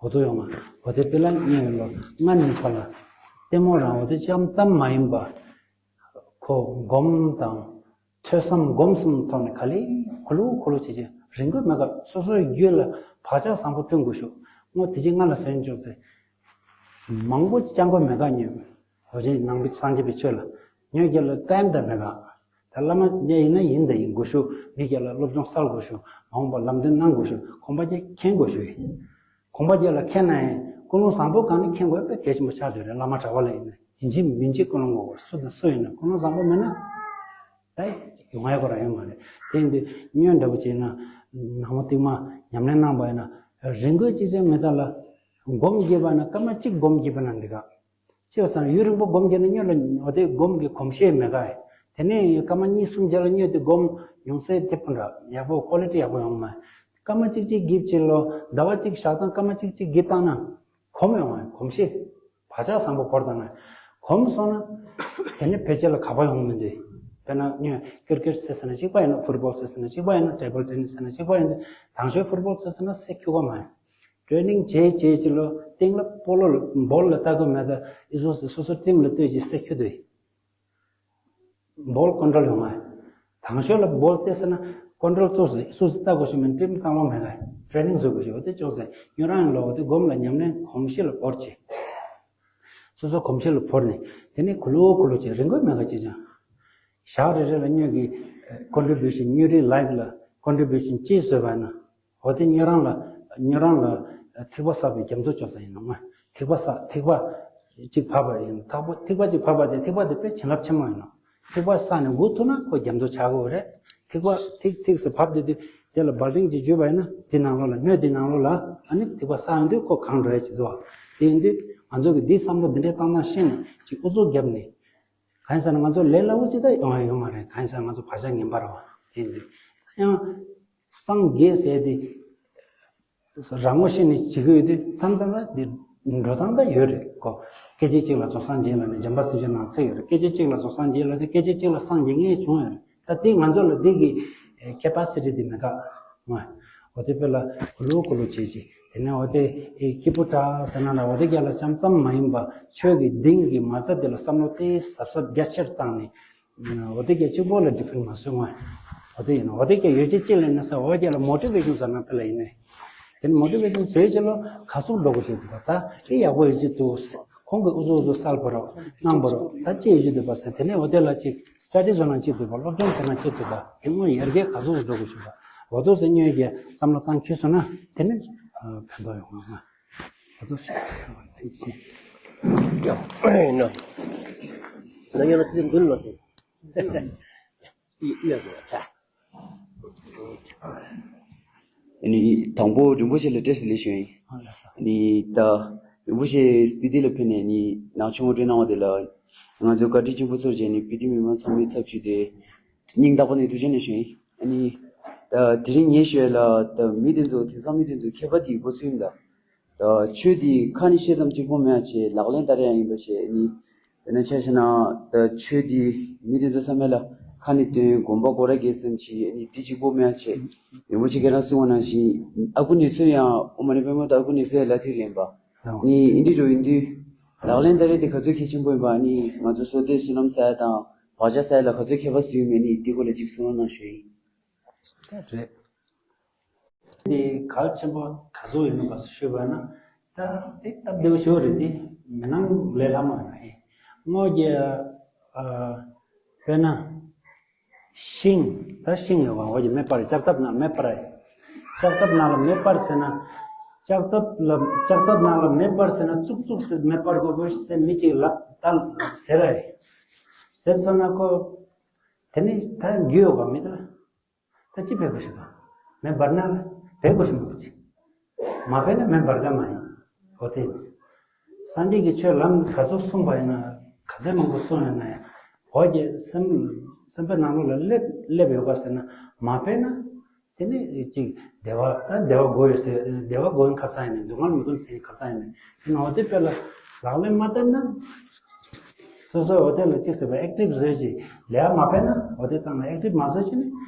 འོ་དོ་ཡོང་བ། འོ་དེ་དཔེ་ལ་ཉོན་ལོ། སྔ་ནས་ཁོ་ལ་ལྟད་མོ་རང་འོ་དེ་ཙམ་ཙམ་མ་ཡིན་པ། ཁོ་སྒོམ་དང་ཐོས་བསམ་སྒོམ་གསུམ་ཐོག་ནས་ག་ལེ་གུ་ལུ་གུ་ལུ་བྱེད་ཀྱི་རིང་པོ་མེད་ག་སོ་སོའི་རྒྱུད་ལ་བག་ཆགས་བཟང་པོ་བསྐྲུན་དགོས་ཤོག་ངོ་དེ་ཅིག་སྔ་ལ་ཟེར་འཇོག་ཚེ། མང་པོ་ཅིག་སྤྱང་པོ་མེད་ག་ཉོན། འོ་ཅིག་ནང་པའི་སངས་རྒྱས་པའི་ཆོས་ལ་ཉོན་རྒྱལ་ལ་ཀམ་ད་མེད་ག་ད་བླ་མ་ཉེ་ཡིན་ན་ཡིན་ད་ཡིན་དགོས་ཤོག་མི་རྒྱལ་ལ་སློབ་སྦྱོང་སལ་དགོས་ཤོག་མ་འོངས་པ་ལམ་སྟོན་གནང་དགོས་ཤོག་གོམ་པ་རྒྱག་མཁྱེན་དགོས་ཤོག་གོམ་པ་རྒྱག་ལ་མཁྱེན་ན་ཡང་ཀུན་སློང་བཟང་པོ་གང་ནས་མཁྱེན་དགོས་དཔེ་གལ་ཆེན་པོ་ཆགས་བསྡད་རེད། བླ་མ་གྲྭ་པ་ལ་ཡིན་ན་ཡིན་གཅིག་མིན་གཅིག་ཀུན་སློང་དགོས་པར། སུ་དང་སུ་ཡིན་ན་ཀུན་སློང་བཟང་པོ་མེད་ན། ད་ཡོང་ཡ་ཁོ་རང་ཡོད་མ་རེད། དེ་ཡིན་དུས་ཉོན་འདྲ་པོ་བྱས་ན་ནང་མོ་ཏིག་མ་ཉམས་ལེན་གནང་པ་ཡིན་ན་རིང་པོ་ཅི་ཅང་མེད་ད་ལ་སྒོམ་རྒྱབ་པ་ན་སྐར་མ་གཅིག་སྒོམ་རྒྱབ་པ་ན་འགྲིག་ག་ཅི་བ་སང་ཡུན་རིང་པོ་སྒོམ་རྒྱབ་ན་ཉོན་ལ་འོ་དེ་སྒོམ་གྱི་གོམས་གཤིས་མེད་ག་དེ་ནས་སྐར་མ་གཉིས་གསུམ་རྗེས་ལ་ཉོན་དེ་སྒོམ་ཉུང་ཚད་དེ་པོ་འདྲ་ཡག་པོ་ཀོ་ལི་ཊི་ཡག་པོ་ཡོང་མ། སྐར་མ་གཅིག་གཅིག་རྒྱབ་ཅིག་ལོ་ཟླ་བ་གཅིག་བཞག་སྟངས་སྐར་མ་གཅིག་གཅིག་རྒྱབ་བཏང་ན། གོམས་ཡོང་བ་གོམས་གཤིས། བག་ཆགས་བཟང་པོ་བོར་བཏང་ན། གོམས་སོང་ན། དེ་ནི་ཕལ་ཆེར་ལ་ག་པ་ཡོང་མི་འདུག་དཔེར་ན་ཉོན་ཀིར་ཀེཊ་ཟེར་ཟེར་ན་གཅིག་པ་ཡིན་ན། ཕུཊ་བོལ་ཟེར་ཟེར་ན་གཅིག་པ་ཡིན་ན། ཊེ་བལ་ཊེ་ནིས་ཟེར་ན་གཅིག་པ་ཡིན་ན། དང་ཤོས་ཕུཊ་བོལ་ཟེར་ཟེར་ན་སེ་ཁྱུ་ག་མ་ཡིན། ཊེ་ནིང་བྱེད་བྱེད་ཅི་ལོ་སྟེང་ལ་སྤོ་ལོ་ལ་བོལ་ལ་ལྟ་དགོས་མེད་ད་ཨི་སོ་སོ་སོ་ཊིམ་ལ་ལྟོས་ཀྱི་སེ་ཁྱུ་འདུག་བོལ་ཀོན་ཊོལ་ཡོང་ང་། དང་ཤོས་ལ་བོལ་ཏེ་ཟེར་ན་ཀོན་ཊོལ་ཚོགས་སུ་སུ་སུ་ལྟ་དགོས་ཤེས་མིན་ཊིམ་བཏང་ལོང་མེད་ག་ཊེ་ནིང་བཟོ་དགོས་ཤེས་འོ་དེ་ཅོག་ཟེར་ཉོན་རང་ཡང་ལོ་འོ་དེ་སྒོམ་ལ་ཉམས་ལེན་གོམས་གཤིས་ལ་བོར་ཅི། སོ་སོ་གོམས་གཤིས་ལ་བོར་ནས་དེ་ནས་གུ་ལུ་གུ་ལུ་ཅི་རིང་པོ་མེད་ག་ཅི་ཅང་། ཞག་རེ་རེ་ལ་ཉོན་གྱི་ཀོན་ཊི་བིའུ་ཤན་ཉོན་རེའི་ལའིབ་ལ་ཀོན་ཊི་བིའུ་ཤན་ཅི་བཟོས་པ་ན། འོ་དེ་ཉོན་རང་ལ་ཉོན་རང་ལ་ཐིགས་པ་བསགས་པའི་རྒྱ་མཚོ་ཅོག་ཙམ་ཡིན་ནོ་ང་། ཐིགས་པ་བསགས་ཐིགས་པ་གཅིག་བབས་པ་ཡིན། ཐག་པོ་ཐིགས་པ་གཅིག་བབས་པ་དེ་ཐིགས་པ་དེ་དཔེ་བྱིན་རླབས་ཆེན་མོ་ཡིན་ནོ། ཐིགས་པ་བསགས་ནས་འགོ་ཐུག་ན་ཁོ་རྒྱ་མཚོ་ཆགས་ཀྱི་ཡོད་རེད། ཐིགས་པ་ཐིགས་ཐིགས་སུ་བབས་དེ་དུས་དེ་ལ་སྦལ་ཏིང་གཅིག་འཇུས་པ་ཡིན་ན་དེ་ནང་ལོགས་ལ་སྣོད་དེ་ནང་ལོགས་ལ་ཨ་ནི་ཐིགས་པ་བསགས་ཡོང་དུས་ཁོ་གང་འགྲོ་ཡ་ཅིག་འདུག་དེ་ཡིན་དུས་ང་ཚོ་གི་འདིའི་བསམ་བློ་འདི་འདྲའི་བཏང་སྟངས་ཤེས་ནས་ཅིག་ཨུ་ཚུགས་བརྒྱབ་ནས། གང་ཡིན་ཟེར་ན་ང་ཚོ་ལས་སླ་པོ་ཅིག་ད་ཡོང་ཡ་ཡོད་མ་རེད། གང་ཡིན་ཟེར་ན་ང་ཚོ་བག་ཆགས་ངན་པ་རེད་བ། དེ་འདི་ཡང་སངས་རྒྱས་ཟེར་དེ་རང་ངོ་ཤེས་ནས་བྱེད་ཀྱི་ཡོད་དུས་མཚམས་མཚམས་ལ་འདི་འགྲོ་སྟངས་ད་ཡོད་རེད་གོ། སྐད་ཅིག་གཅིག་ལ་རྫོགས་སངས་རྒྱས་ལ་ནི་འཇམ་དཔལ་སེམས་ཅན་ནང་ཚིག་ཡོད་རེད། སྐད་ཅིག་གཅིག་ལ་རྫོགས་སངས་རྒྱས་ལ་དེ་སྐད་ཅིག་གཅིག་ལ་སངས་རྒྱས་ངེས་བྱུང་ཡོད་རེད། ད་དེ་ང་ཚོ་ལ་འདི་གི་ཁེ་པ་སི་ཊི་འདི་མེད་ཀ། འོ་དེ་དཔེ་ལ་གུ་ལུ་གུ་ལུ་བྱེད་ཅིག་དེ་ནས་འོ་དེ་ཨེ་སྐྱིད་པོ་དྲག་ཟེར་ན་ལ་འོ་དེ་རྒྱ་ལ་ཙམ་ཙམ་མ་ཡིན་པ་ཆོས་ཀྱི་གདེང་གི་མ་རྩ་དེ་ལ་བསམ་བློ་དེ་ཟབ་ཟབ་རྒྱ་ཆེར་བཏང་ནས་འོ་དེ་རྒྱ་གཅིག་པོ་ལ་ཌི་ཕེན་མ་བཟོས་ང་། འོ་དེ་ཡིན་ན་འོ་དེ་རྒྱ་ཡོད་ཅིག་ཅིག་ལ་ཡིན་ན་ས་འོ་རྒྱ་ལ་མོ་ཊི་ཝེ་ཤན་ཟེར་ན་དེ་ལ་ཡིན་ནས་དེ་ནས་མོ་ཊི་ཝེ་ཤན་བཟོས་ཅིག་ལ་ག་ཚོད་འགྲོ་དགོས་ཞིག་འདུག་ད་དེ་ཡག་པོ་ཡོད་ཅིག་འདུག་ཁོང་གིས་ཨུ་ཚུགས་ཨུ་ཚུགས་སལ་བ་རོགས་གནང་བ་རོགས་ད་ཅི་ཡོད་ཅིག་འདུག་པ་ཟེར། དེ་ནས་འོ་དེ་ལ་ཅིག་སི་ཊ་ཌི་བཟོ་ན་ཅི་འདུག་པ། སློབ་སྦྱོང་བྱས་ན་ཅི་འདུག་པ། དེ་སྔོན་ཡར་རྒྱས་ག་ཚོད་འགྲོ་དགོས་ཞུ་བ། འོ་དོ་ཟེར་སྙོན་གྱི་བསམ་བློ་བཏང་ཁྱེར་སོང་ན་དེ་ནི་ཕན་ཐོགས་ཡོང་ང་། འོ་དོ་ཟེར་ཐུགས་རྗེ་ཆེ། ཡང་ན་ན་ཡང་ན་དེ་འདུན་ལོ་ཟེར། ཡ་ཡ་ཟེར་བ་ཆ། ཨ་ནི་དང་པོ་རིན་པོ་ཆེ་ལ་བཀྲ་ཤིས་བདེ་ལེགས་ཞུ་ཡིན། ཨ་ནི་ད་རིན་པོ་ཆེ་སྤི་ཏི་ལ་ཕེབས་ནས་ནི་ནང་ཆུང་ངུ་སྤྲོད་གནང་བ་དེ་ལ་ང་ཚོ་བཀའ་དྲིན་ཆེན་པོ་ཚོར་བྱས་ནས་སྤི་ཏི་མི་མང་ཚང་མའི་ཚབ་ཞུས་ཏེ་སྙིང་ཐག་པ་ནས་ཐུགས་རྗེ་ཆེ་ཞུ་ཡིན། ཨ་ནི་ད་དེ་རིང་ངས་ཞུ་ཡ་ལ་ད་མི་དེ་ཚོ་དེང་སང་མི་དེ་ཚོ་མཁས་པ་དེའི་འགོ་ཚུགས་ཡིན་ད། ད་ཆོས་འདི་ཁ་ནས་བཤད་ཙམ་གཅིག་པོ་མེད་པ་བྱས་ལག་ལེན་བསྟར་ཡ་ཡིན་པ་བྱས་ནི། དེ་ནས་ཆ་བཞག་ན་ད་ཆོས་འདི་མི་དེ་ཚོ་བསམ་ཡ་ལ་ཁ་ནས་འདོན་དགོན་པ་སྒོ་ར་རྒྱལ་སེམས་བྱས་ནི་འདི་གཅིག་པོ་མེད་པ་བྱས། རིན་པོ་ཆེ་ཁྱེད་རང་གསུང་བ་ནང་བཞིན་ཨ་ཁུ་ནུས་གསོན་ཡང་ཨོཾ་མ་ཎི་པདྨེ་ད་ཨ་ཁུ་ནུས་གསོན་ཡང་ལ་ཚིག་ལེན་པ། ནི་ཨིན་དི་འགྲོ་ཡིན་དུས་ལག་ལེན་བསྟར་ཡ་དེ་ག་ཚོད་གལ་ཆེན་པོ་ཡིན་པ་ནི་ང་ཚོ་བསོད་བདེ་བསོད་ནམས་བསགས་ཡ་དང་བག་ཆགས་བསགས་ཡ་ལ་ག་ཚོད་ཁྱད་པར་ཟུག་ཡོད་མེད་ནི་འདི་སྐོར་ལ་གཅིག་གསུང་རོགས་གནང་ཞུ་ཡིན། དེ་རེད། དེ་གལ་ཆེན་པོ་ག་ཚོད་ཡིན་ནམ་པ་ཞུས་པ་ན་ད་དེ་སྟབས་བདེ་བོ་ཞིག་རེད། དེ་མི་སྣང་ལས་སླ་མོ་ཡིན་ན་ཧེ་དངོས་ཀྱི་ཨ་དཔེར་ན་ཤིང་ད་ཤིང་ཡོད་པ་འོ་ཀྱི་མེ་སྤར་ལྕགས་ཐབ་ནང་མེ་སྤར་ཡ་ལྕགས་ཐབ་ནང་ལ་མེ་སྤར་ཟེར་ན་ལྕགས་ཐབ་ལ་ལྕགས་ཐབ་ནང་ལ་མེ་སྤར་ཟེར་ན་བཙུགས་བཙུགས་ཟེར་མེ་སྤར་དགོས་དགོས་ཟེར་མི་གཅིག་ལབ་ད་ཟེར་ར་རེད། ཟེར་སོང་ན་ཁོ་དེ་ནི་ད་རྒྱུ་ཡོད་པ་མི་ད། ད་ཅི་ཕེབས་དགོས་ཞིག་དང་། མེ་འབར་ན་ལ་ཕེབས་དགོས་ཞིག་མ་གོ་ཅི། མ་ཕེབས་ན་མེ་འབར་ག་མ་ཡིན། འོ་དེ། སངས་རྒྱས་ཀྱི་ཆོས་ལམ་ག་ཚོད་གསུངས་པ་ཡིན་ན་ག་ཚོད་མང་པོ་གསུངས་ཡོད་ན་ཡང་འོ་ཀྱི་སེམས་སེམས་པའི་ནང་ལོགས་ལ་སླེབས་སླེབས་ཡོད་ག་ཟེར་ན་མ་ཕེབས་ན་དེ་ནི་ཅིག་བདེ་བ་ད་བདེ་བ་དགོས་ཡོད་ཟེར་བདེ་བ་དགོས་ཡིན་ཁ་ཚ་ཡིན་ནི་སྡུག་བསྔལ་མི་དགོས་ཟེར་ཡིན་ཁ་ཚ་ཡིན་ནི་དེ་ནི་འོ་དེ་དཔེ་ལ་ལག་ལེན་མ་བསྟར་ན། སོ་སོ་འོ་དེ་ལ་གཅིག་ཟེར་བ་ཨེག་ཊིབ་བཟོས་ཅིག་ལས་མ་ཕན་ན་འོ་དེ་སྟེང་ལ་ཨེག་ཊིབ་མ་བཟོས་ཅིག་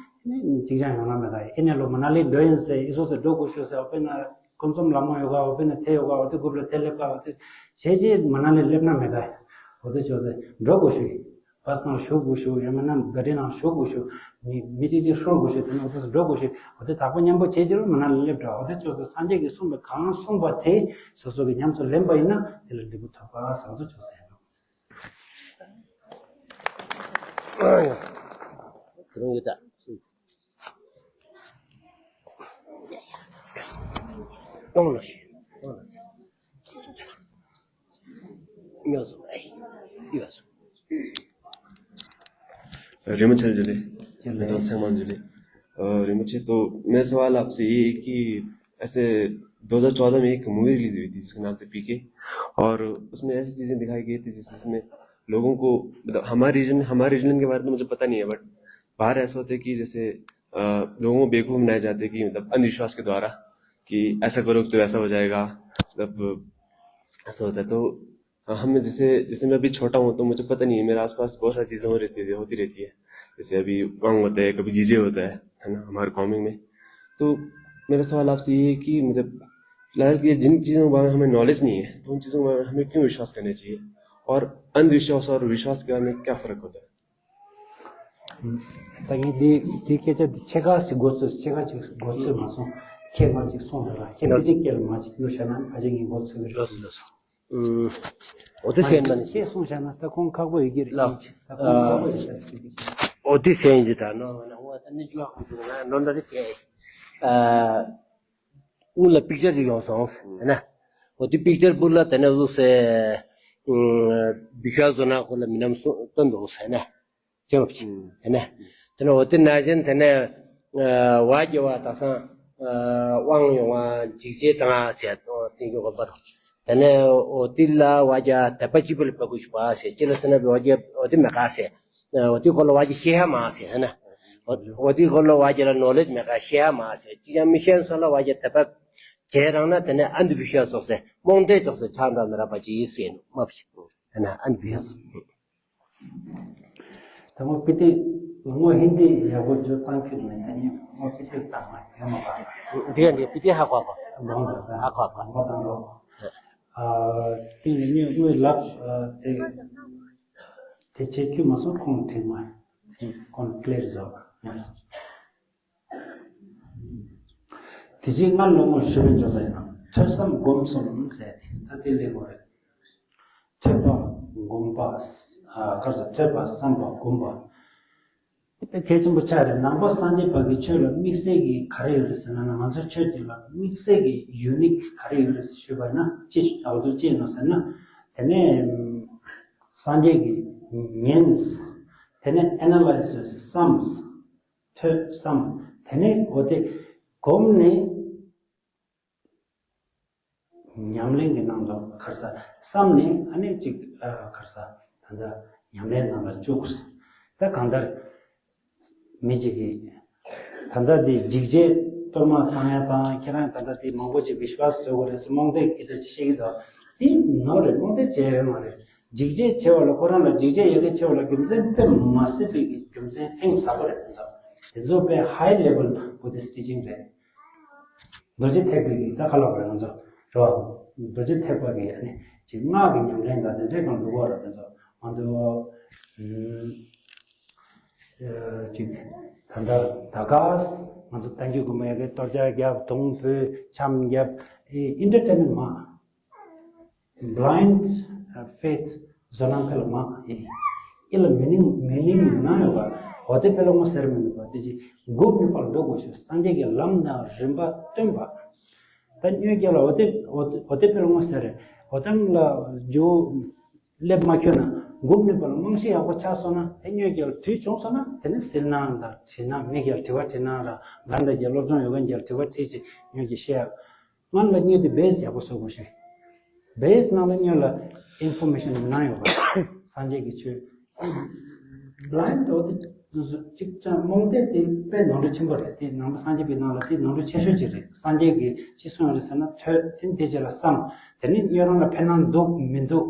ནི་ནི་གཅིག་ཀྱང་ཡོང་ན་མེད་ག་ཨེ་ནས་ལོ་མ་ན་ལི་འགྲོ་ཡིན་ཟེར་ཨི་སོ་སོ་འགྲོ་དགོས་ཤོག་ཟེར་འོ་དཔེར་ན་ཀུན་རྫོབ་ལ་མོ་ཡོད་ག་འོ་དཔེར་ན་དེ་ཡོད་ག་འོ་དེ་རྒུབ་ལ་དེ་སླེབས་ག་འོ་དེ་བྱས་ཅིག་མ་ན་ལི་སླེབས་ན་མེད་ག་འོ་དེ་ཆོག་ཟེར་འགྲོ་དགོས་ཤོག་ཡིན། བྷ་སི་ནང་བཞུགས་དགོས་ཤོག་ཡང་མིན་ན་ག་རི་ནང་བཞུགས་དགོས་ཤོག་མི་མི་གཅིག་གཅིག་ཧྲུལ་དགོས་ཤོག་དེ་ནས་འོ་དེ་འགྲོ་དགོས་ཤོག་འོ་དེ་དག་པོ་མཉམ་པོ་བྱས་ཅིག་ལ་མ་ན་ལི་སླེབས་འགྲོ་འོ་དེ་ཆོག་ཟེར་སངས་རྒྱས་ཀྱིས་གསུངས་པ་གང་གསུངས་པ་དེ་སོ་སོ་གི་ཉམས་སུ་ལེན་པ་ཡིན་ན་དེ་ལ་འབྲས་བུ་ཐོབ་པ་ཟེར་བ་དེ་ཆོག་ཟེར་ཡིན་ནོ། ཨ་ཡ། དེ་རུང་ཡོད་ད། གཏོང་ལ་ཞུ། གཏོང་ལ་ཞུ། ཉོ་སོང་། ཨེ། ཡོད་སོང་། རིན་པོ་ཆེ་ལ་འཇུ་ལེ། ཇུ་ལེ། དང་སེང་མ་འཇུ་ལེ། अ, रिमोचे तो मैं सवाल आपसे ये है कि ऐसे दो हज़ार चौदह में एक मूवी रिलीज हुई थी जिसका नाम था पीके। और उसमें ऐसी चीजें दिखाई गई थी जिस- जिसमें लोगों को, मतलब, हमारे रीजन, हमारे रीजन के बारे में मुझे पता नहीं है, बट बाहर ऐसा होता है कि जैसे, अ, लोगों को बेवकूफ बनाया जाता है कि, मतलब, अंधविश्वास के द्वारा कि ऐसा करोगे तो ऐसा हो जाएगा, मतलब, ऐसा होता है। तो हाँ, हमें जैसे, जैसे मैं अभी छोटा हूँ तो मुझे पता नहीं है, मेरे आसपास बहुत सारी चीजें हो रहती है, होती रहती है। जैसे अभी वांग होता है, कभी जीजे होता है, है ना, हमारे कॉमिंग में। तो मेरा सवाल आपसे ये है कि, मतलब, फिलहाल ये जिन चीजों के बारे में हमें नॉलेज नहीं है, तो उन चीजों के बारे में हमें क्यों विश्वास करना चाहिए, और अंधविश्वास और विश्वास के बारे में क्या फर्क होता है? ད་ངས་འདི་འདི་སྐད་ཆ་འདི་ཕྱེད་ཀ་ཞིག་འགོ་ཚུགས། ཕྱེད་ཀ་ཅིག་འགོ་ཚུགས་མ་སོང་། ཁྱེད་མ་ཅིག་སོང་རེད་ལ། ཁྱེད་འདི་ཅིག་སྐད་ལ་མ་ཅིག་ལོ་ཤ་ན་ཕ་ཆེ་ངས་འགོ་ཚུགས་རེད། ལགས་སོ། ལགས་སོ། ཨུམ། འོ་དེ་ཟེར་ན་ནི་ཁྱེད་གསུངས་བཞག་ན་ད་ཁོང་ཁག་པོ་ཡོད་ཀྱི་རེད། ལགས། ད་ཁོང་ཁག་པོ་ཡོད་ཀྱི་རེད། འོ་དེ་ཟེར་ཡིན་གྱི་ད་ནོ་ནོ་ད་ནི་ཅུ་ཁ་ཁོང་ཚོ་ང་ནོ་འདྲ་རེད་བྱས། ཨ། དངུལ་ལ་པིག་ཅར་ཅིག་ཡོང་སོང་ཟེར་ན། འོ་དེ་པིག་ཅར་སྤུར་ལ་དེ་ནས་བཟོ་ཟེར། ཨུམ། བི་ཤ་བཟོ་ན་ཁོ་ལ་མི་ནམ་སོང་སྟོན་འདུག་ཟེར་ན། ཅེས་པ་ཅིག་ཨུམ། དེ་ནས་དེ་ནས་འོ་དེ་ནང་བཞིན་དེ་ནས་ཨ་བ་རྒྱ་བ་དག་སང་ཨ་དབང་ཡོང་བ་འཇིགས་བྱེད་དང་ཟེར་ཏོ་བསྟན་རྒྱུ་དགོན་པ་དང་ དེ་ནས་འོ་དེ་ལ་བ་རྒྱ་དད་པ་གཅིག་པུ་ལ་འབད་དགོས་ཤིག་པ་ཟེར། ཅི་ལ་ཟེར་ན་བ་རྒྱ་འོ་དེ་མེད་ག་ཟེར། འོ་དེ་སྐོར་ལ་བ་རྒྱ་ཤེས་ཡ་མ་ཟེར་ཧ་ན། འོ་འོ་དེ་སྐོར་ལ་བ་རྒྱ་ལ་ནོ་ལེཇ་མེད་ག་ཤེས་ཡ་མ་ཟེར། ཅི་ཡང་མི་ཤེས་སོ་ལ་བ་རྒྱ་དད་པ་བྱས་རང་ན་དེ་ནས་ཨན་དུ་བི་ཤ་སོགས་ཟེར་རྨོངས་དད་སོགས་ཟེར་ཆགས་འགྲོ་མི་རག་པ་ཅི་ཡིན་ཟེར་ནོ་མ་བྱེད་ཧ་ན་ཨན་དུ་བི་ཤ་སོགས། དང་པོ་པི་ཏི་ངོ་ཧིན་དི་ཡག་པོ་བརྗོད་སྟངས་ཁྱོད་ནས་ད་ནི་ངོ་པི་ཏི་བཏང་མ་དེ་མ་པ། འདི་ག་འདི་པི་ཏི་ཧ་གོ་གོ། ལོང་དང་ཧ་གོ་གོ། ལོང་དང་ལོ། ཨ་ཏི་ནི་ངོས་ངོས་ལབ་དེ་དེ་ཆེ་ཁྱོད་མ་སོང་ཁོང་དྲིས་མ་ཁོང་ཀླེར་བཟོ། དེ་རྗེས་སྔར་ལོ་ངོ་ཞུ་བའི་འཇོག་པ་ཡིན་ན་ཐོས་བསམ་སྒོམ་གསུམ་ཟེར་ཏེ་ད་དེ་ལས་ངོ་རེད། ཐོས་པ་སྒོམ་པ། ཨ་ག་ས་ཐོས་པ་བསམ་པ་སྒོམ་པ། དེ་དཔེ་གལ་ཆེན་པོ་ཆགས་རེད། ནང་པ་སངས་རྒྱས་པ་གི་ཆོས་ལ་དམིགས་བསལ་གྱི་ག་རེ་ཡོད་རེད་ཟེར་ན་ང་ཚོའི་ཆོས་འདི་ལ་དམིགས་བསལ་གྱི་ཡུ་ནིག་ག་རེ་ཡོད་རེད་ཞུས་པ་ན་ཅི་ཞུ་ཨའུ་ཏུ་ཅི་ཡིན་ནོ་ཟེར་ན། དེ་ནས་སངས་རྒྱས་ཀྱིས་ཉན། དེ་ནས་ཨེ་ན་ལའི་ཟེར་བསམ། ཐོས་བསམ། དེ་ནས་འོ་དེ་སྒོམ་ནས་ཉམས་ལེན་གྱི་ནང་དུ་ག་རེ་ཟ་བསམ་ནས་ཨ་ནི་ཅིག་ཨ་ག་རེ་ཟ་ད་ལྟ་ཉམས་ལེན་ནང་ལ་བཅུག་ད་གང་ལྟར་མི་གཅིག་གིས་ད་ལྟ་འདི་འཇིགས་བྱེད་གཏོར་མ་བཏང་ཡ་དང་ཁྱེད་རང་ད་ལྟ་འདི་མང་པོ་ཅིག་བི་ཤ་ཝ་སི་བཟོ་དགོས་རེད་ཟེར་རྨོངས་དད་ཀྱི་ཚོད་ཅིག་བཤད་ཀྱི་འདུག་འདི་ནོར་རེད། རྨོངས་དད་བྱས་ཡོད་མ་རེད། འཇིགས་བྱེད་ཆེ་བ་ལ་ཁོ་རང་ལ་འཇིགས་བྱེད་ཡ་གི་ཆེ་བ་ལ་རྒྱུ་མཚན་དཔེ་མ་སྲིད་པའི་གི་རྒྱུ་མཚན་གཏིང་ཟབ་པོ་རེད། དེ་ཚོ་དེ་ཚོ་དཔེ་high level Buddhist teaching རེད། རྡོ་རྗེ་ཐེག་པའི་གི་ད་ཁ་ལོ་བ་ང་ཚོ་རེད་བ། རྡོ་རྗེ་ཐེག་པ་གི་ཨ་ནི་ཅིག་སྔགས་ཀྱི་ཉམས་ལེན་དང་དེ་འདྲའི་སྒང་འགྲོ་གི་རེད། དེ་ཚོ་ང་ཚོ་ཅིག་ད་ལྟ་ད་ག་ང་ཚོ་བསྟན་རྒྱུད་དགོན་པ་ཡ་གི་གཏོར་རྒྱག་རྒྱབ་དུང་ཕུད་འཆམ་རྒྱབ་ཨེ་ཨིན་ཊར་ཊེན་མེན་མ། Blind faith བཟོ་ན་ཕལ་མ་ཡིན། ཨི་ལ་མི་ནིང་མི་ནིང་ཡོད་ན་ཡོད་པ། འོ་དེ་ཕལ་མོ་ཟེར་མི་འདུག་པ། དེ་ཅི་འགུག་ནུས་པ་འགྲོ་དགོས་ཤོག་སངས་རྒྱས་ཀྱི་ལམ་དང་རིམ་པ་སྟོན་པ། ད་སྨྱོས་རྒྱལ་ལ་འོ་དེ་འོ་དེ་འོ་དེ་ཕལ་མོ་ཟེར་རེད། འོ་དམ་ལ་ཇོ་སླེབས་མ་ཁྱོད་ན་འགུག་ནུས་པ་ལ་རྨང་གཞི་ཡག་པོ་ཆགས་སོང་ན་དེ་སྨྱོས་རྒྱལ་དུས་བྱུང་སོང་ན་དེ་ནི་ཟིལ་གནང་དང་དྲིས་གནང་མི་རྒྱལ་དྲི་བ་དྲིས་གནང་ར་དགའ་ཟླ་རྒྱལ་སློབ་སྦྱོང་ཡོད་མཁན་རྒྱལ་དྲི་བ་དྲིས་ཅིག་སྨྱོས་ཀྱི་བཤད་ཡག་སྔོན་ལ་སྨྱོས་དེ་བེ་སི་ཡག་པོ་བཟོ་དགོས་ཤིང་། བེ་སི་ནང་ལ་སྨྱོས་ལ་ཨིན་ཕོར་མེ་ཤན་མི་སྣང་ཡོད་པ། སངས་རྒྱས་ཀྱི་ཆོས། བླ་ན་མེད་པ་དེ་གཅིག་ཅང་རྨོངས་དད་དེ་དཔེ་ནོར་འཁྲུལ་ཆེན་པོ་རེད། དེ་ནང་པ་སངས་རྒྱས་པའི་ནང་ལ་དེ་ནོར་འཁྲུལ་ཆེ་ཤོས་ཅིག་རེད། སངས་རྒྱས་ཀྱིས་ཅི་གསུངས་རེད་ཟེར་ན་ཐོས་དེ་དེ་རྗེས་ལ་བསམ། དེ་ནི་སྨྱོས་རང་ལ་ཕན་ན་འདུག་མི་འདུག་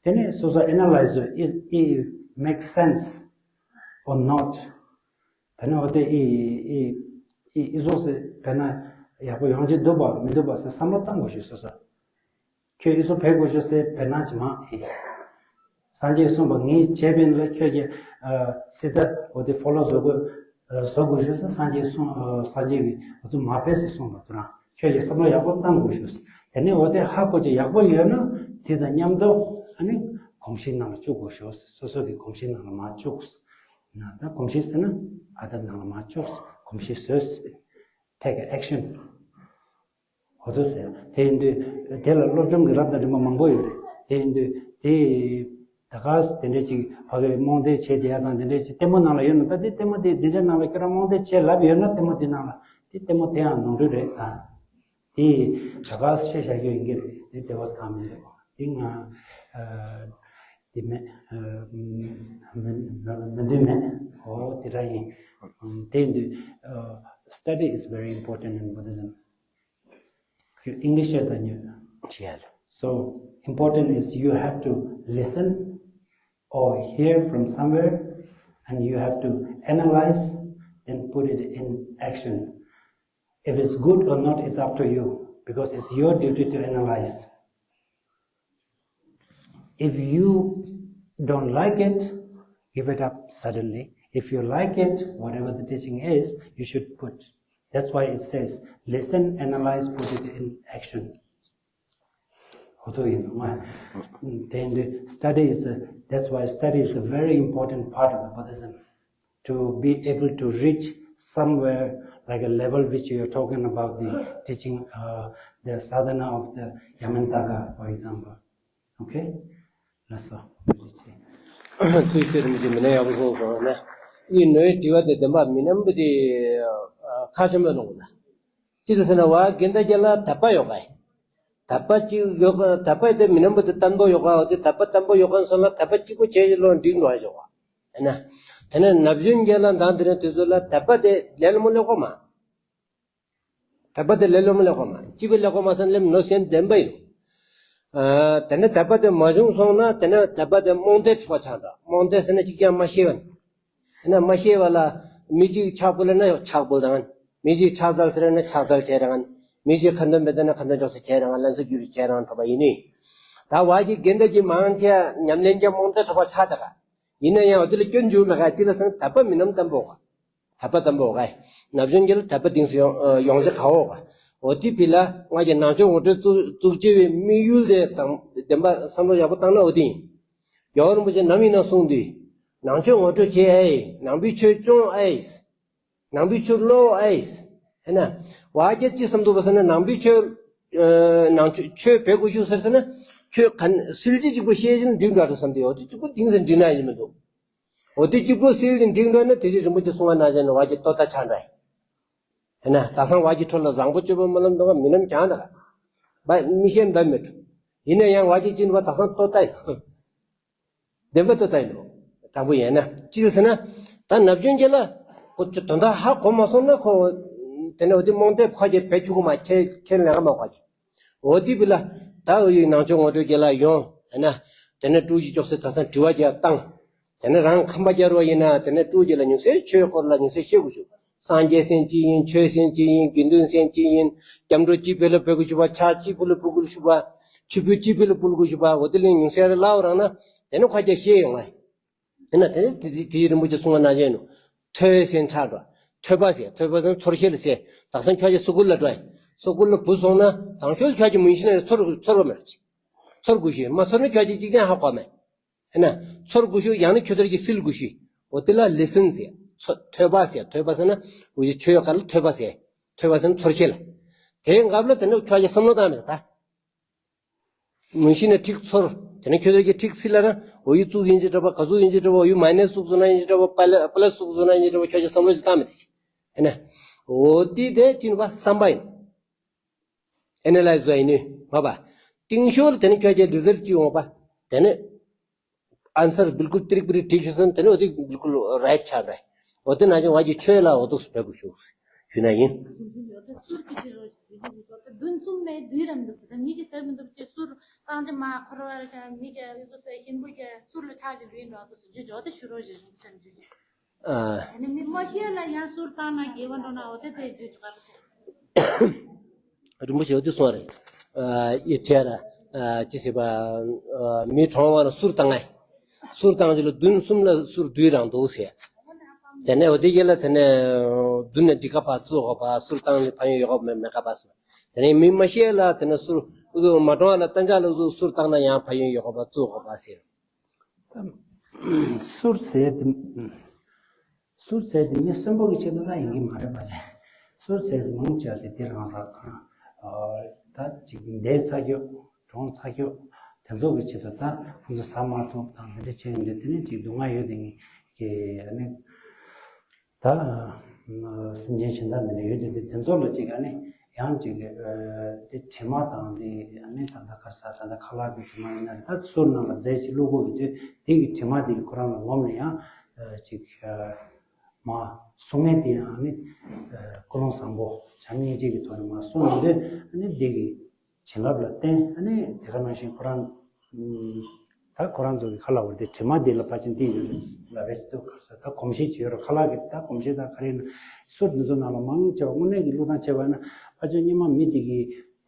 དེ་ནས་སོ་སོ་ཨེ་ན་ལའི་ཛི་is it make sense or not། ད་ནི་འོ་དེ་ཨི་ཨི་ཨི་ཨི་ཟོག་སེ་བས་ན་ཡག་པོ་ཡོང་གི་འདུག་པ་མི་འདུག་པ་ཟེར་བསམ་བློ་བཏང་དགོས་ཞུ་སོ་སོ། ཁྱོད་ཨི་ཟོག་བས་དགོས་ཞུ་སེ་བས་ན་ཅི་མ་ཨི། སངས་རྒྱས་གསུངས་པ་ངས་བྱས་པས་ལ་ཁྱོད་ཀྱི་སི་ད་འོ་དེ་ཕོ་ལོ་བཟོ་དགོས་བཟོ་དགོས་ཞུ་སེ་སངས་རྒྱས་གསུངས་སངས་རྒྱས་ཀྱིས་འོ་དེ་མ་བས་སེ་གསུངས་པ་དུ་རང་ཁྱོད་ཀྱི་བསམ་བློ་ཡག་པོ་བཏང་དགོས་ཞུ་སེ་དེ་ནས་འོ་དེ་ཧ་གོ་ཅི་ཡག་པོ་ཡོད་ན་དེ་དང་མཉམ་དུ་ཨ་ནི་གོམས་གཤིས་ནང་ལ་བཅུག་དགོས་ཞུ་སེ་སོ་སོ་གི་གོམས་གཤིས་ནང་ལ་མ་བཅུག་ན་ད་གོམས་གཤིས་ཟེར་ན་ཨ་ད་ནང་ལ་མ་བཅུག་གོམས་གཤིས་བཟོས། Take action. འོ་དོ་ཟེར། དེ་ཡིན་དུས་དེ་ལ་སློབ་སྦྱོང་གི་རབ་དང་རིམ་པ་མང་པོ་ཡོད་རེད། དེ་ཡིན་དུས་དེ་ད་ག་ས་དེ་འདྲས་ཅིག་ཕ་གིའི་རྨོངས་དད་བྱས་བསྡད་ཡ་དང་དེ་འདྲས་ཅིག་ལྟད་མོ་ནང་ལ་ཡོད་ན་ད་དེ་ལྟད་མོ་དེ་འདི་འདྲས་ནང་ལ་ཁྱོད་རང་རྨོངས་དད་བྱས་ལབ་ཡོད་ན་ལྟད་མོ་དེ་ནང་ལ་དེ་ལྟད་མོ་དེ་ཡང་ནོར་འཁྲུལ་རེད་ད། དེ་ད་ག་ཤེས་བྱ་རྒྱུ་ཡིན་གྱི་རེད། དེ་དེ་བས་གང་མི་རེད། དེ་ང་དེ་མེད་མི་འདུས་མེད། ཨོ་དེ་འདྲ་ཡིན། དེ་འདུས། Study is very important in Buddhism. English ད་ཉོས། So important is you have to listen or hear from somewhere and you have to analyze, then put it in action. If it's good or not, it's up to you because it's your duty to analyze. If you don't like it, give it up suddenly. If you like it, whatever the teaching is, you should put. That's why it says, listen, analyze, put it in action. Although, you know, then the study is a, that's why study is a very important part of the Buddhism. To be able to reach somewhere like a level which you are talking about the teaching, uh, the sadhana of the Yamantaka, for example. Okay? That's all. ཐུགས་རྗེ་ཆེ། རིན་པོ་ཆེ་མི་སྣ་ཡག་པོ་གསུངས་སོང་ན། ཨི་ནོའི་དྲི་བ་དེ་བདེན་པ་མི་ནམ་པ་དེ་ཁ་ཆེན་པོ་གནང་གི་ལ། ཅི་ལ་ཟེར་ན་བ་དགེ་འདུན་རྒྱ་ལ་དད་པ་ཡོད་ག་ཡིན། དད་པ་གཅིག་ཡོད་ག་དད་པ་དེ་མི་ནམ་པ་དེ་བརྟན་པོ་ཡོད་ག་འོ་དེ་དད་པ་བརྟན་པོ་ཡོད་ག་སོང་ལ་དད་པ་གཅིག་པོ་བྱས་ལོ་འགྲིག་འགྲོ་ཡོད་ག་ཨེ་ན། དེ་ནས་ན་གཞོན་རྒན་ལགས་དང་དེ་རིང་དུས་ཚོད་ལ་དད་པ་དེ་ལས་སླ་མོ་ལས་ཁོ་མ། དད་པ་དེ་ལས་སླ་མོ་ལས་ཁོ་མ། གཅིག་པོ་ལས་ཁོ་མ་སོང་ལེམ་ནོ་སེམས་བདེན་པ་ཡིན། ཨ། དེ་ནས་དད་པ་དེ་མ་བྱུང་སོང་ན་དེ་ནས་དད་པ་དེ་རྨོངས་དད་ཁྲིད་པ་ཆགས་འགྲོ། རྨོངས་དད་ཟེར་ན་གཅིག་ཀྱང་མ་ཤེས་པ་ནི། ཡིན་ན་མ་ཤེས་པ་ལ་མི་གཅིག་ཕྱག་ཕུལ་ན་ཕྱག་ཕུལ་དང་། མི་གཅིག་ཕྱག་འཚལ་ཟེར་ན་ཕྱག་འཚལ་བྱས་རང་། མི་གཅིག་ཁ་འདོན་མི་འདོན་ན་ཁ་འདོན་ཅོག་ཙེ་བྱས་རང་ལན་ཚོ་བསྒྱུར་བྱས་རང་ཐོབ་པ་ཡིན་ནི། ད་བ་གི་དགེ་འདུན་གྱི་མང་ཆེ་ཉམས་ལེན་གྱི་རྨོངས་དད་ཐོབ་པ་ཆགས་ད་ག་ཡིན་ན་ཡང་འོ་དེ་ལ་སྐྱོན་འཇུག་མེད་ག་ཅི་ལ་སང་དད་པ་མི་ནམ་བརྟན་པོ་ག་དད་པ་བརྟན་པོ་ག་ན་གཞོན་གྱི་ལ་དད་པ་གཏིང་སུ་ཡོང་ཡོང་ཆ་ག་འོ་ག་འོ་དེ་ཕི་ལ་ང་གི་ནང་ཆོས་ངོ་སྤྲོད་བཙུགས་བཙུགས་བྱས་པའི་དམིགས་ཡུལ་དེ་དང་བདེན་པ་བསམ་བློ་ཡག་པོ་བཏང་ན་འོ་དེ་ཡིན། རྒྱལ་བ་རིན་པོ་ཆེ་ནམ་ཡིན་ན་གསུངས་དུས། ནང་ཆོས་ངོ་སྤྲོད་བྱེད་ཨེ། ནང་པའི་ཆོས་སྐྱོང་ཨེ། ནང་པའི་ཆོས་ཀློག་ཨེ། ཧེ་ན། བ་རྒྱ་ཅི་བསམ་འདུག་པ་ཟེར་ན་ནང་པའི་ཆོས། ཨ། ནང་ཆོས་ཆོས་བེད་དགོས་ཤུགས་ཟེར་ཟེར་ན། ཆོས་ག་སིལ་ཅི་གཅིག་པོ་ཤེས་ཀྱི་འགྲིག་འགྲོ་རེད་བསམ་དུས་འོ་དེ་གཅིག་པོ་གཏིང་ཟེར་འགྲིག་ན་ཡིན་མི་འདུག་འོ་དེ་གཅིག་པོ་སིལ་ཅི་འགྲིག་འགྲོ་ན་དེ་བཞིན་རིན་པོ་ཆེ་གསུང་བ་ན་བཞིན་བ་རྒྱ་ལྟོ་ལྟ་ཆགས་འདྲ། ཧེ་ན་ད་སང་བ་རྒྱ་ཁྲོད་ལ་བཟང་པོ་སྤྱོད་པ་མ་ལམ་འདུག་ག་མི་ནམ་གྱང་ད། བ་མི་ཤེས་འདའ་མེད། ཡིན་ན་ཡང་བ་རྒྱ་ཅི་ནི་བ་ད་སང་ལྟོ་ལྟ་ཡིན། བདེན་པ་ལྟོས་ལྟ་ཡིན་ནོ། དྲང་པོ་ཡིན་ན། ཅི་ཟེར་ན། ད་ན་གཞོན་གྱི་ལ། ཁོ་ཚོ་དོན་དག་ཧ་གོ་མ་སོང་ན་ཁོ། དེ་ནས་འོ་དེ་རྨོངས་དད་ཁ་གྱེས་བེད་ཆུ་གོ་མ་ཁྱེད་ཁྱེད་ལས་ཀ་མ་ཁ་གྱེས། འོ་དེ་བི་ལ། ད་འོ་ཡི་ནང་ཆོས་ངོ་སྤྲོད་ཀྱི་ལ་ཡོང་། ཧེ་ན། དེ་ནས་ཀྲུའུ་ཞི་ཅོག་སེ་ད་སང་དྲི་བ་རྒྱག་བཏང་། དེ་ནས་རང་ཁམས་པ་རྒྱལ་རོ་ཡིན་ན་དེ་ནས་ཀྲུའུ་ཞི་ལ་ཉུང་ཤས་ཆོས་སྐོར་ལ་ཉུང་ཤས་ཤེས་དགོས་ཞུ། སངས་རྒྱས་སེམས་ཅི་ཡིན། ཆོས་སེམས་ཅི་ཡིན། དགེ་འདུན་སེམས་ཅི་ཡིན། སྐྱབས་འགྲོ་ཅི་ཕི་ལ་ཕུལ་དགོས་ཞུ་བ། ཕྱག་ཅི་ཕི་ལ་ཕུལ་དགོས་ཞུ་བ། ཆུ་ཕུལ་ཅི་ཕི་ལ་ཕུལ་དགོས་ཞུ་བ། འོ་དེ་ལས་ཉུང་ཤས་རེ་ལའོ་རང་ན། དེ་ནི་ཁ་རྒྱ་ཤེས་ཡོང་ང་། དེ་ན་དེ་དེ་དེ་རིན་པོ་ཆེ་གསུང་བ་ན་བཞིན་ནོ། ཐོས་སེམས་ཆགས་འགྲོ། ཐོས་པ་ཟེར། ཐོས་པ་ཟེར་ཚོར་ཤེས་ལ་ཟེར། དག་སང་ཁྱོད་ཀྱི་སུ་ཀུལ་ལ་འགྲོ། སུ་ཀུལ་ལ་བུ་སོང་ན་དང་ཤོས་ཁྱོད་ཀྱི་མུན་ཤི་ན་ཚོར་ཚོར་བ་མེད་ཅི། ཚོར་དགོས་ཤེས་མ་ཚོར་ན་ཁྱོད་ཀྱི་ཅིག་ཀྱང་ཧ་གོ་མེད། ཧེ་ན། ཚོར་དགོས་ཤུགས་ཡང་ན་ཁྱོད་ཚོར་གྱི་སིལ་དགོས་ཤུགས། འོ་དེ་ལ་ལི་སིན་ཟེར། ཚོ་ཐོས་པ་ཟེར། ཐོས་པ་ཟེར་ན། འོ་ཡི་ཆོས་ཡོད་ག་ལ་ཐོས་པ་ཟེར། ཐོས་པ་ཟེར་ན་ཚོར་ཤེས་ལ། དེའི་འགབ་ལ་དེ་ནི་ཁྱོད་ཀྱི་བསམ་བློ་བཏང་མེད་ད། མུན་ཤི་ན་ཁྲིག་ཚོར། དེ་ནི་ཁྱོད་ཚོར་གྱི་ཁྲིག་སིལ་ལ་ན། འོ་ཡི་གཙུག་ཡིན་གྱི་འདྲ་བ། ག་གཙུག་ཡིན་གྱི་འདྲ་བ། འོ་ཡི་མའི་ནས་གཙུག་བཟོ་ན་ཡིན་གྱི་འདྲ་བ། པ་ལ་པ་ལ་གཙུག་བཟོ་ན་ཡིན་གྱི་འདྲ་བ། ཁྱོད་ཀྱི་བསམ་བློ་ཅིག་བཏང་མེད་ད། ཧེ་ན། འོ་དེ་དེ་ཅི་ནི་བ་བསམ་པ་ཡིན། ཨེ་ན་ལའི་ཛི་བཟོ་ཡིན་ནི་མ་པ། ཏིང་ཤོར་དེ་ནི་ཁྱོད་ཀྱི་རི་ཛལ་ཅི་ཡོང་བ། དེ་ནི་ཨན་སར་བིལ་ཀུལ་ཏིརིག་པིར་ཏིག་ཤོར་སོང་། དེ་ནི་འོ་དེ་བིལ་ཀུལ་རའིཊ་ཆགས་རེད། འོ་དེ་ན་ཅི་བ་གི་ཆོས་ལ་འོ་དུ་སུ་བེ་གུ་ཤུ་ཞུ་ན་ཡིན། སུར་གི་ཅི་རོ་ཞུ་རྒྱུ་འདུག་ད་བདུན་གསུམ་ནས་བསྡུས་རམ་འདུག་ད་མི་གི་ཟེར་མི་འདུག་ཅེས་སུར་བཏང་ཅི་མ་འཁོར་བར་ཀྱང་མི་གི་ཡོད་དུ་ཟེར་ཤིན་པོ་གི་སུར་ལ་ཆགས་ཅི་ལུས་འགྲོ་དུ་སུ་རྒྱུ་འཇོག་དེ་ཞུ་རོ་ཞུ་རྒྱུ་ཅན་རྒྱུ་ཅན། ཨ། ཨ་ནི་མི་མ་ཤེས་ལ་ཡང་སུར་བཏང་ན་དགེ་བ་འགྲོ་ན་འོ་དེ་དེ་རྒྱུ་ཅི་ག་རེ། རིན་པོ་ཆེ་འོ་དེ་གསུངས་རེད། ཨ་ཡི་བྲལ་ར། ཨ་ཅི་ཟེར་བ། ཨ་མི་གྲོངས་བ་ལ་གསུར་བཏང་ངས། གསུར་བཏང་རྒྱུ་ལ་བདུན་གསུམ་ལ་གསུར་བསྡུས་རང་འདུག་ཟེར། དེ་ནས་འོ་དེ་གྱེས་ལ་དེ་ནས་བདུན་ནས་འགྲིག་ག་པ་བཙུགས་ག་པ། གསུར་བཏང་ནས་ཕན་ཡོན་ཡོད་ག་པ་མེད་ག་པ་ཟེར། དེ་ནས་མི་མ་ཤེས་ལ་དེ་ནས་གསུར་མ་གྲོངས་ལ་གཏན་འཇགས་ལ་གསུར་བཏང་ན་ཡང་ཕན་ཡོན་ཡོད་ག་པ་བཙུགས་ག་པ་ཟེར། གསུར་ཟེར་དེ། གསུར་ཟེར་དེ་མི་གསོན་པོ་གི་ཆེད་དུ་ད་ཡིན་གྱི་མ་རེད་པ་ཅེ། གསུར་ཟེར་དེ་མང་ཆེ་བ་དེ་དེ་རང་ར་ཁང་། ད་ཅིག་འདས་ཚར་ཁྱོད། གྲོངས་ཚར་ཁྱོད། དེ་ཚོ་གི་ཆེད་དུ་ད་ཁོང་ཚོ་ཟ་མ་ཐུབ་དང་དེ་འདྲ་བྱས་ཡོང་དུས་དེ་ནས་ཅིག་སྡུག་བསྔལ་ཡོད་དེ་ངས་ཀྱི་ཨ་ནི། ད་སེམས་ཅན་གཞན་དག་འདི་འདྲ་ཡོད་དུས་དེ་དེ་ཚོ་ལ་ཅིག་ཨ་ནི་ཡང་ཅིག་དེ་དྲི་མ་དང་དེ་ཨ་ནི་ད་ལྟ་ག་རེ་ཟ། ད་ལྟ་ཁ་ལག་གི་དྲི་མ་ཡིན་ན་རེད། ད་གསུར་ནང་ལ་རྫས་ཅིག་བླུགས་དགོས་ཡོད་དུས་དེ་གི་དྲི་མ་དེ་གི་ཁོ་རང་ལ་ངོམས་ནས་ཡང་ཅིག་མ་གསུང་ངེས་དེ་ཡང་ཨ་ནི་ཀུན་སློང་བཟང་པོ་བྱམས་སྙིང་རྗེ་གི་ཐོག་ནས་མ་གསུང་ཡོང་དུས་ཨ་ནི་དེ་གི་བྱིན་རླབས་ལ་བརྟེན་ཨ་ནི་དེ་ག་ནང་བཞིན་ཁོ་རང་ད་ཁོ་རང་ཚོ་གི་ཁ་ལག་བར་དེ་དྲི་མ་དེ་ལ་ཕལ་ཆེར་འདི་ཡོད་རེད་ལབ་པའི་ཚེ་དུ་ག་རེ་ཟ། ད་གོམས་གཤིས་ཅིག་ཡོད་རེད། ཁ་ལག་གི་ད་གོམས་གཤིས་ད་ག་རེ་ཡིན་ན་གསུར་འདི་ཚོ་ནང་ལ་མང་ཆེ་བ་དངོས་གནས་ཀྱི་བླུགས་སྟངས་བྱས་པ་ཡིན་ན་ཕལ་ཆེར་སྔོན་མ་མི་དེ་གི་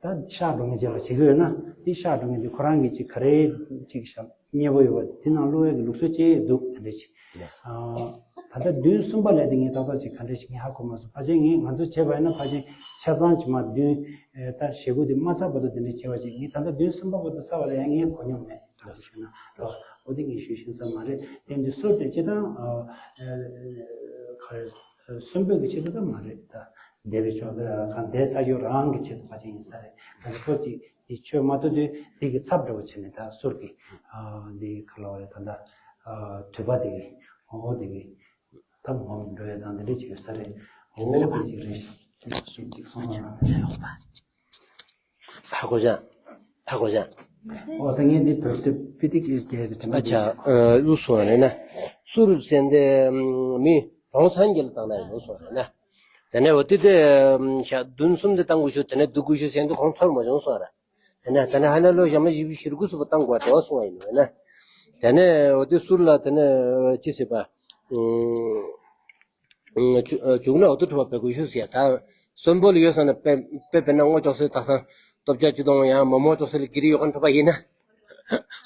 ད་གཤགས་འགྲོ་མཁན་ཅིག་ལ་བྱེད་ཀྱི་ཡོད་ན་དེ་གཤགས་འགྲོ་མཁན་དེ་ཁོ་རང་གི་ཅིག་ག་རེ་ཅིག་ཞབས་མཉེས་པོ་ཡོད་པ་དེ་ནང་བླུགས་ཡས་ཀྱི་ལུགས་སྲོལ་ཅིག་འདུག་དེ་འདྲ་ཞིག་ད་ལྟ་བདུན་གསུམ་པ་ལས་དེ་ངས་ཏག་ཏག་ཅིག་ག་འདྲ་ཞིག་ངས་ཧ་གོ་མ་སོང་། ཕལ་ཆེར་ངས་ང་ཚོ་བྱས་པ་ཡིན་ན་ཕལ་ཆེར་ཆ་ཚང་ཇི་མ་བདུན་ད་ཞེ་དགུ་དེ་མ་ཚར་བར་དུ་དེ་འདྲ་བྱས་པ་ཅིག་ངས་ད་ལྟ་བདུན་གསུམ་པ་བར་དུ་ཚར་བ་ལ་ཡང་ངས་གོ་མྱོང་མེད། ད་ཞུ་ན་འོ་དེ་ངས་ཞུ་ཤེས་ས་མ་རེད། དེ་འདི་གསུར་དེ་སྤྱིར་བཏང་ག་རེ་གསོན་པོ་གི་ཆེད་དུ་ད་མ་རེད། ད་འདས་པའི་ཆོས་ད་གང་འདས་ཚར་ཡོད་རང་གི་ཆེད་དུ་ཕལ་ཆེར་ཡིན་ས་རེད། ད་ཁོ་ཅིག་དེ་ཆོས་མ་ཐོས་དུས་དེ་གི་ཚབ་འདྲ་བོ་བྱས་ནས་ད་གསུར་གི་འདི་ག་ལ་བ་རེད། ད་ད་དུད་པ་དེ་གི་འོ་དེ་གི་ད་ངོམ་འགྲོ་ཡ་དང་དེ་འདྲ་ཅིག་ཡོད་ས་རེད། འོ་དེ་ཅིག་རེད། ཅིག་གསུང་བ་ན་ཧ་གོ་ཅང་ ཧ་གོ་ཤག་འོ་ད་ངས་འདི་བོད་སྐད་པི་ཏི་གི་སྐད་དེ་དྲན་པ། ཨ་ཅག་ཨ་ལུ་སོང་རེད་ན། སུར་ཟེར་འདི་མི་རོང་ཚང་གི་ལ་བཏང་ན་ཡང་ལུ་སོང་རེད་ན། དེ་ནས་འོ་དེ་དེ་ཞག་བདུན་གསུམ་དེ་བཏང་དགོས་ཤུ། དེ་ནས་བསྡུ་དགོས་ཤུ་ཟེར་འདི་ཁོང་ཐོར་མ་བྱུང་སོང་ར། དེ་ནས་དེ་ནས་ཧ་ལ་ལོ་ཞག་མ་བཞི་བཅུ་ཞེ་དགུ་སུ་བ་བཏང་དགོས་འགྲོ་སོང་བ་ཡིན་ན། དེ་ནས་འོ་དེ་སུར་ལ་དེ་ནས་ཅི་ཟེར་བ། ཨུམ། ཨུམ། ཆུ་ཨ་ཆུ་ལ་འོ་དེ་ཁྲོ་བ་བེ་གུ་ཤུ་ཟེར་ཡ། ད་གསོན་པོ་ལ་ཡོད་ས་ན་པེ་པེ་པེ་ན་སྔོ་ཅོག་སེ་ད་སང་སྟོབས་ཆ་ཅི་གཏོང་ཡང་མོ་མོ་ཅོག་སེ་ལ་གི་རི་ཡོད་མཁན་ཁྲོ་བ་ཡིན་ན།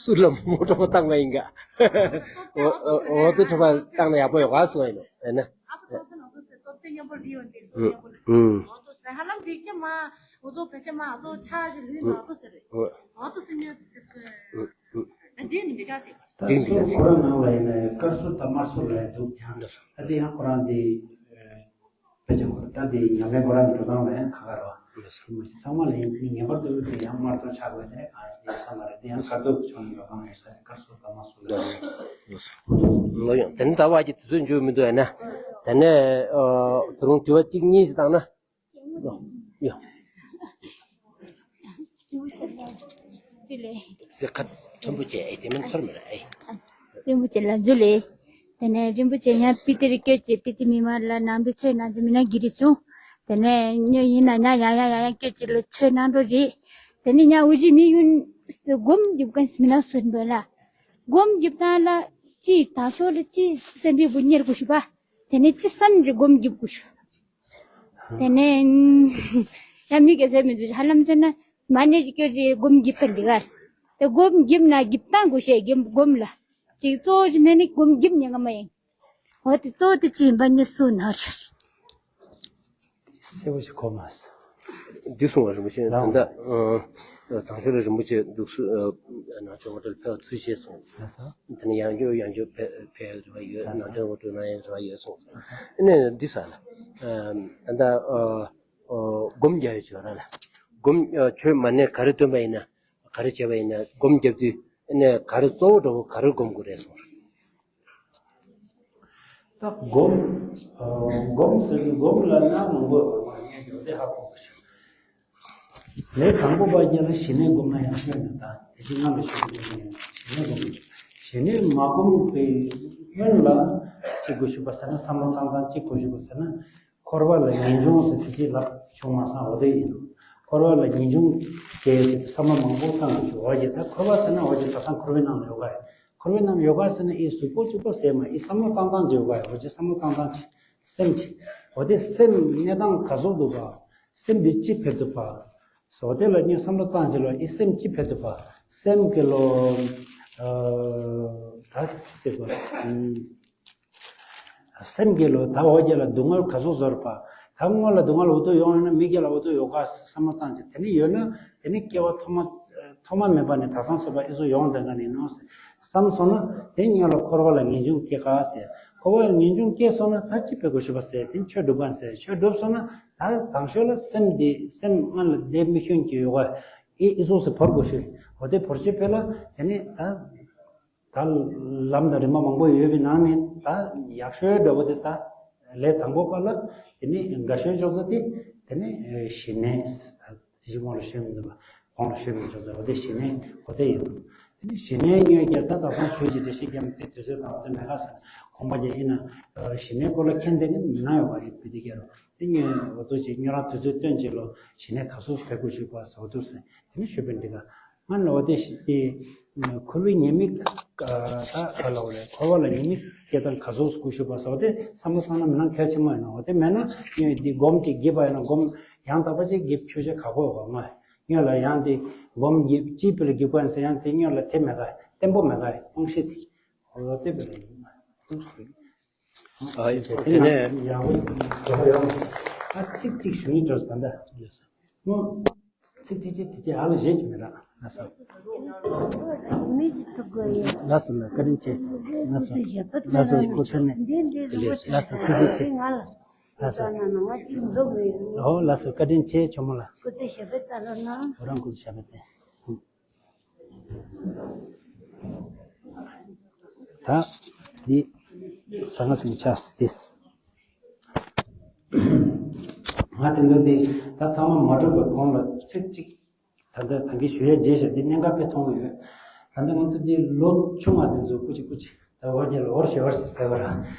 སུར་ལ་མོ་མོ་ཁྲོ་བ་བཏང་བ་ཡིན་ག་འོ་འོ་འོ་དེ་ཁྲོ་བ་བཏང་ན་ཡག་པོ་ཡོད་ག་སོང་ཡིན་ནོ་ཡིན་ན། ཨུམ། ཨུམ། ད་སུ་ཁོ་ར་ནང་ལ་ཡིན་ན་དཀར་སུར་དང་དམར་སུར་ལ་ཡང་འདུག་ཡང་ད་དེ་ཡང་ཁོ་རང་དེ་ཕལ་ཆེར་ཁོ་ད་དེ་ཉམས་ལེན་ཁོ་རང་གི་འགྲོ་སྟངས་ལ་ཡང་ཁ་ཁ་རེད་བ། ཚང་མ་ལ་ཡིན་ངེས་པར་དུ་དེ་ཡང་དམར་གཏོང་ཆགས་དགོས་དེ་ཡོད་ས་མ་རེད། དེ་ཡང་དཀར་སྟོབས་ཀྱི་ཕྱོགས་ནས་འགྲོ་སྟངས་ཡོད་ས་རེད། དཀར་སུར་དང་དམར་སུར་ལ་ཡང་། ལོ་ཡང་དེ་ནི་ད་བ་གི་དུས་ཚོད་འཇུག་མི་འདུག་ཡ་ན། དེ་ནས་ད་རུང་དྲི་བ་གཅིག་གཉིས་ཤིག་བཏང་ན། ཡ། ཡ། ཟེར་ཁ་མཐོན་པོ་བྱས་ཨེ་དེ་མིན་ཚོར་མི་ར་ཨེ། རིན་པོ་ཆེ་ལ་འཇུ་ལེ། དེ་ནས་རིན་པོ་ཆེ་ཉ་པི་ཏི་རི་སྐྱོད་ཅེས་པི་ཏི་མི་མ་ལ་ནང་པའི་ཆོས་ནང་ཅི་མི་ན་གི་རི་བྱུང་། དེ་ནས་ཉོ་ཡིན་ན་ཉ་ཡ་ཡ་ཡ་ཡ་སྐྱོད་ཅེས་ལ་ཆོས་ནང་འགྲོ་ཅེས། དེ་ནས་ཉ་འུ་ཅི་མི་ཡུན་སྒོམ་རྒྱབ་མཁན་མི་ན་སུན་པོ་ལ། སྒོམ་རྒྱབ་སྟངས་ལ་ཅི་ད་ཤོ་ལ་ཅི་སེམས་པའི་བུ་གཉེར་དགོས་ཤུ་པ། དེ་ནས་ཅི་བསམ་གྱི་སྒོམ་རྒྱབ་དགོས་ཤུ། དེ་ནས་ཡང་མི་སྐད་ཆ་མི་འདུག་ཧ་ལམ་བྱས་ན་མ་ཎི་ཞིག་སྐྱོར་ཅིག་སྒོམ་རྒྱབ་པ་འདི་ག་དེ་སྒོམ་རྒྱབ་ན་རྒྱབ་སྟངས་དགོས་ཤེས་རྒྱབ་སྒོམ་ལ་ཅིག་གཙོ་བོ་ཞིག་མེད་ནི་སྒོམ་རྒྱབ་ཉན་ག་མ་ཡིན། འོ་དེ་གཙོ་བོ་དེ་ཅི་ཡིན་པ་ཉི་སུ་ན་ཆ། གསལ་པོ་ཞིག་གོ་མ་སོང་། འདི་གསུང་བ་རིན་པོ་ཆེ་ད་ལྟ་དང་ཆོས་རིན་པོ་ཆེ་འདུག་སུ་ནང་ཆོས་ངོ་སྤྲོད་ཕེབས་ཚུལ་བཤད་སོང་། ལགས་སོ། དེ་ནས་ཡང་བསྐྱར་ཡང་བསྐྱར་ཕེབས་ཕེབས་རེ་བ་ཡོད། ནང་ཆོས་ངོ་སྤྲོད་གནང་ཡང་རེ་བ་ཡོད་སོང་། ཨ་ནི་འདི་ས་ལ་ད་ལྟ་སྒོམ་རྒྱག་ཡོད་ཆོས་ར་ལ་སྒོམ་ཆོས་མ་ཎི་ག་རེ་འདོན་པ་ཡིན་ན་ག་རེ་བྱས་པ་ཡིན་ན་སྒོམ་རྒྱབ་དུས་ཨ་ནི་ག་རེ་གཙོ་བོ་འགྲོ་བོ་ག་རེ་སྒོམ་དགོས་རེད་སོང་། ད་སྒོམ། སྒོམ་ཟེར་ནས་སྒོམ་ལ་ན་མང་པོ་ཡོད་པ་ངས་ཡོད་དེ་ཧ་གོ་གི་ཞིག་ལས་དང་པོ་པ་རྒྱ་ལ་ཞི་གནས་སྒོམ་ན་ཡང་ཤོད་ན་ད་དེ་བཞིན་སྔ་ལ་ཤོད་དགོས་ཀྱི་ཞི་གནས་སྒོམ་ཞི་གནས་མ་སྒོམ་པའི་སྔོན་ལ་ཅི་དགོས་ཞུ་བ་ཟེར་ན་བསམ་བློ་བཏང་སྟངས་ཅི་དགོས་ཞུ་བ་ཟེར་ན། འཁོར་བ་ལ་ངེས་འབྱུང་ཟེར་དེ་ཅིག་ལབ་བྱུང་མ་སོང་འོ་དེ་ཡིན་ནོ། འཁོར་བ་ལ་ངེས་འབྱུང་སྐྱེ་ཟེར་བསམ་བློ་མང་པོ་བཏང་དགོས་ཞུ་འོ་ཡེ་ད་འཁོར་བ་ཟེར་ན་འོ་ཡེ་ད་སང་འཁོར་བའི་ནང་ལ་ཡོད་ག་ཡེ། འཁོར་བའི་ནང་ཡོད་ག་ཟེར་ན་ཨི་གཟུགས་པོ་གཅིག་པོ་ཟེར་མ་ཨི་བསམ་བློ་བཏང་སྟངས་ཅིག་ཡོད་ག་ཡེ་འོ་ཅེ་བསམ་བློ་བཏང་སྟངས་ཅིག་སེམས་ཅིག་འོ་དེ་སེམས་གནས་སྟངས་ག་ཟུག་འདུག་ག་སེམས་འདི་ཅི་ཕེབས་འདུག་ག་སོ་དེ་ལ་ཉོན་བསམ་བློ་བཏང་ཅིག་ལ་ཨི་སེམས་ཅི་ཕེབས་འདུག་ག་སེམས་ཀྱི་ལོ། ད་ཅི་ཟེར་དགོས། སེམས་ཀྱི་ལོ་ད་འོ་རྒྱ་ལ་སྡུག་བསྔལ་ག་ཚོད་བཟོ་ར་པ། ད་སྔོན་ལ་སྡུག་བསྔལ་འོ་དོ་ཡོང་ཡོད་ན་མི་རྒྱ་ལ་འོ་དོ་ཡོད་ག་བསམ་བློ་བཏང་ཅིག་དེ་ནི་ཡོད་ན་དེ་ནི་སྐྱེ་བ་ཐོག་མ་ཐོག་མ་མེད་པ་ནས་ད་སང་སོ་པ་ཨི་ཚོ་ཡོང་དེ་ག་ནི་ནོ་ཟེར་བསམ་སོང་ན་དེ་སྔོན་ལ་འཁོར་བ་ལ་ངེས་འབྱུང་སྐྱེ་ག་ཟེར། འཁོར་བ་ལ་ངེས་འབྱུང་སྐྱེ་སོང་ན་ད་ཅི་ཕེབས་དགོས་ཞུ་བ་ཟེར་དེ་ཆོས་སྒྲུབ་ག་ཟེར་ཆོས་སྒྲུབ་སོང་ན་ད་དང་ཤོས་ལ་སེམས་དེ་སེམས་སྔོན་ལ་བདེ་མི་སྐྱོན་གྱི་ཡོད་ག་ཨི་ཨི་ཚོ་ཟེར་བོར་དགོས་ཞུ་འོ་དེ་བོར་ཅིག་ཕེབས་ལ་དེ་ནི་ད། ད་ལམ་དང་རིམ་པ་མང་པོ་ཡོད་པའི་ནང་ནས་ད་ཡག་ཤོས་འདྲ་བོ་དེ་ད་ལས་དང་པོ་པ་ལ་དེ་ནི་དགའ་ཤོས་ཅོག་ཙེ་དེ་དེ་ནི་ཞི་གནས་ད་དེ་ཅི་གོང་ལ་ཤོད་མི་འདུག་པ་གོང་ལ་ཤོད་མི་ཅོག་ཙེ་འོ་དེ་ཞི་གནས་གོ་དེ་ཡིན་དེ་ནི་ཞི་གནས་ཉོས་རྒྱ་ད་ད་སང་ཤོད་ཅིག་དེ་ཤི་རྒྱ་མི་དེ་དུས་ཚོད་དང་འོ་དེ་མེད་ག་ས་ཁོང་པ་རྒྱ་ཡིན་ན་ཞི་གནས་སྐོར་ལ་མཁྱེན་དེ་ནི་མི་ན་ཡོད་པ་ཡིན་བི་དེ་ག་རུ་དེ་ཉོས་འོ་དོ་ཅིག་ཉོ་རང་དུས་ཚོད་སྟོན་ཅིག་ལོ་ཞི་གནས་ག་སོ་ཕེ་གོ་ཞུ་པ་ཟོ་དུ་སེ་དེ་ནི་ཤོད་པའི་འདི་ག་ང་ལ་འོ་དེ་ཞིག་དེ་འཁོར་བའི་ཉེས་དམིགས་ད་ག་ལ་འོ་རེད། འཁོར་བ་ལ་ཉེས་དམིགས་སྐྱེ་སྟངས་ག་ཚོད་སྐུ་ཞུ་བ་ཟེར་བ་དེ་བསམ་བློ་བཏང་ན་མི་ནང་གལ་ཆེན་མོ་ཡིན་ནོ། འོ་དེ་མེད་ན་ངས་འདི་སྒོམ་གཅིག་བགྱིས་པ་ཡིན་ན་སྒོམ་ཡང་དག་པ་ཅིག་བགྱིས་ཆོས་ཅིག་ག་གོ་ཡོད་ག་ང་ངས་ལ་ཡང་དེ་སྒོམ་བགྱིས་ཅིའི་ཕི་ལ་བགྱིས་པ་ཡིན་ཟེར་ཡང་དེ་ངས་ལ་དེ་མེད་ག་བརྟན་པོ་མེད་ག་དབང་ཤེས་དེ་འོ་དེ་ཕི་ལ་ཡིན་ཨ་ཡིན་ཟེར་དེ་ནས་ཡག་པོ་ཡོད་ཨ་ཚིག་གཅིག་ཞུ་ཡིན་འགྲོ་ཟ་འདྲ་ཡོད་ས་མོ། ཚིག་གཅིག་གཅིག་དེ་ཅི་ཨ་ལ་བཞེས་ཀྱི་མེད་ར། ལགས་སོ། མི་ཅིག་ཐུག་དགོས་ཡོད། ལགས་སོ་ལགས་བཀའ་དྲིན་ཆེ། ལགས་སོ། ལགས་སོ་སྐུ་ཚེ་ནས། འདི་འདི་རུ་ལགས་སོ་ཚིག་གཅིག་གཅིག་ང་ལ། ལགས་སོ། ང་ཅིག་འགྲོ་དགོས་ཡོད། ཨོ་ལགས་སོ་བཀའ་དྲིན་ཆེ་ཆོ་མོ་ལགས། སྐུ་ཚེ་ཞབས་པད་བརྟན་རོགས་གནང་། ཁོ་རང་སྐུ་ཚེ་ཞབས་པད་བརྟན། ད་འདི་ཟང་ཟིང་ཆགས་ཏེ། ང་དེ་འདྲ་འདི་ད་ཚང་མ་མ་གྲུབ་པའི་གོང་ལ་ཚིག་གཅིག་ ད་ལྟ་ད་གིན་ཞུ་ཡས་བརྗེད་ཤག་འདི་གནད་འགག་དཔེ་མཐོང་གི་ཡོད། ད་ལྟ་ང་ཚོ་འདི་ལོ་ཆུང་བ་འདི་ཚོ་སྐུ་མཁྱེན་སྐུ་མཁྱེན། ད་འོ་རྒྱལ་འོར་ཞེས་འོར་ཞེས་ཟེར་བ་ར།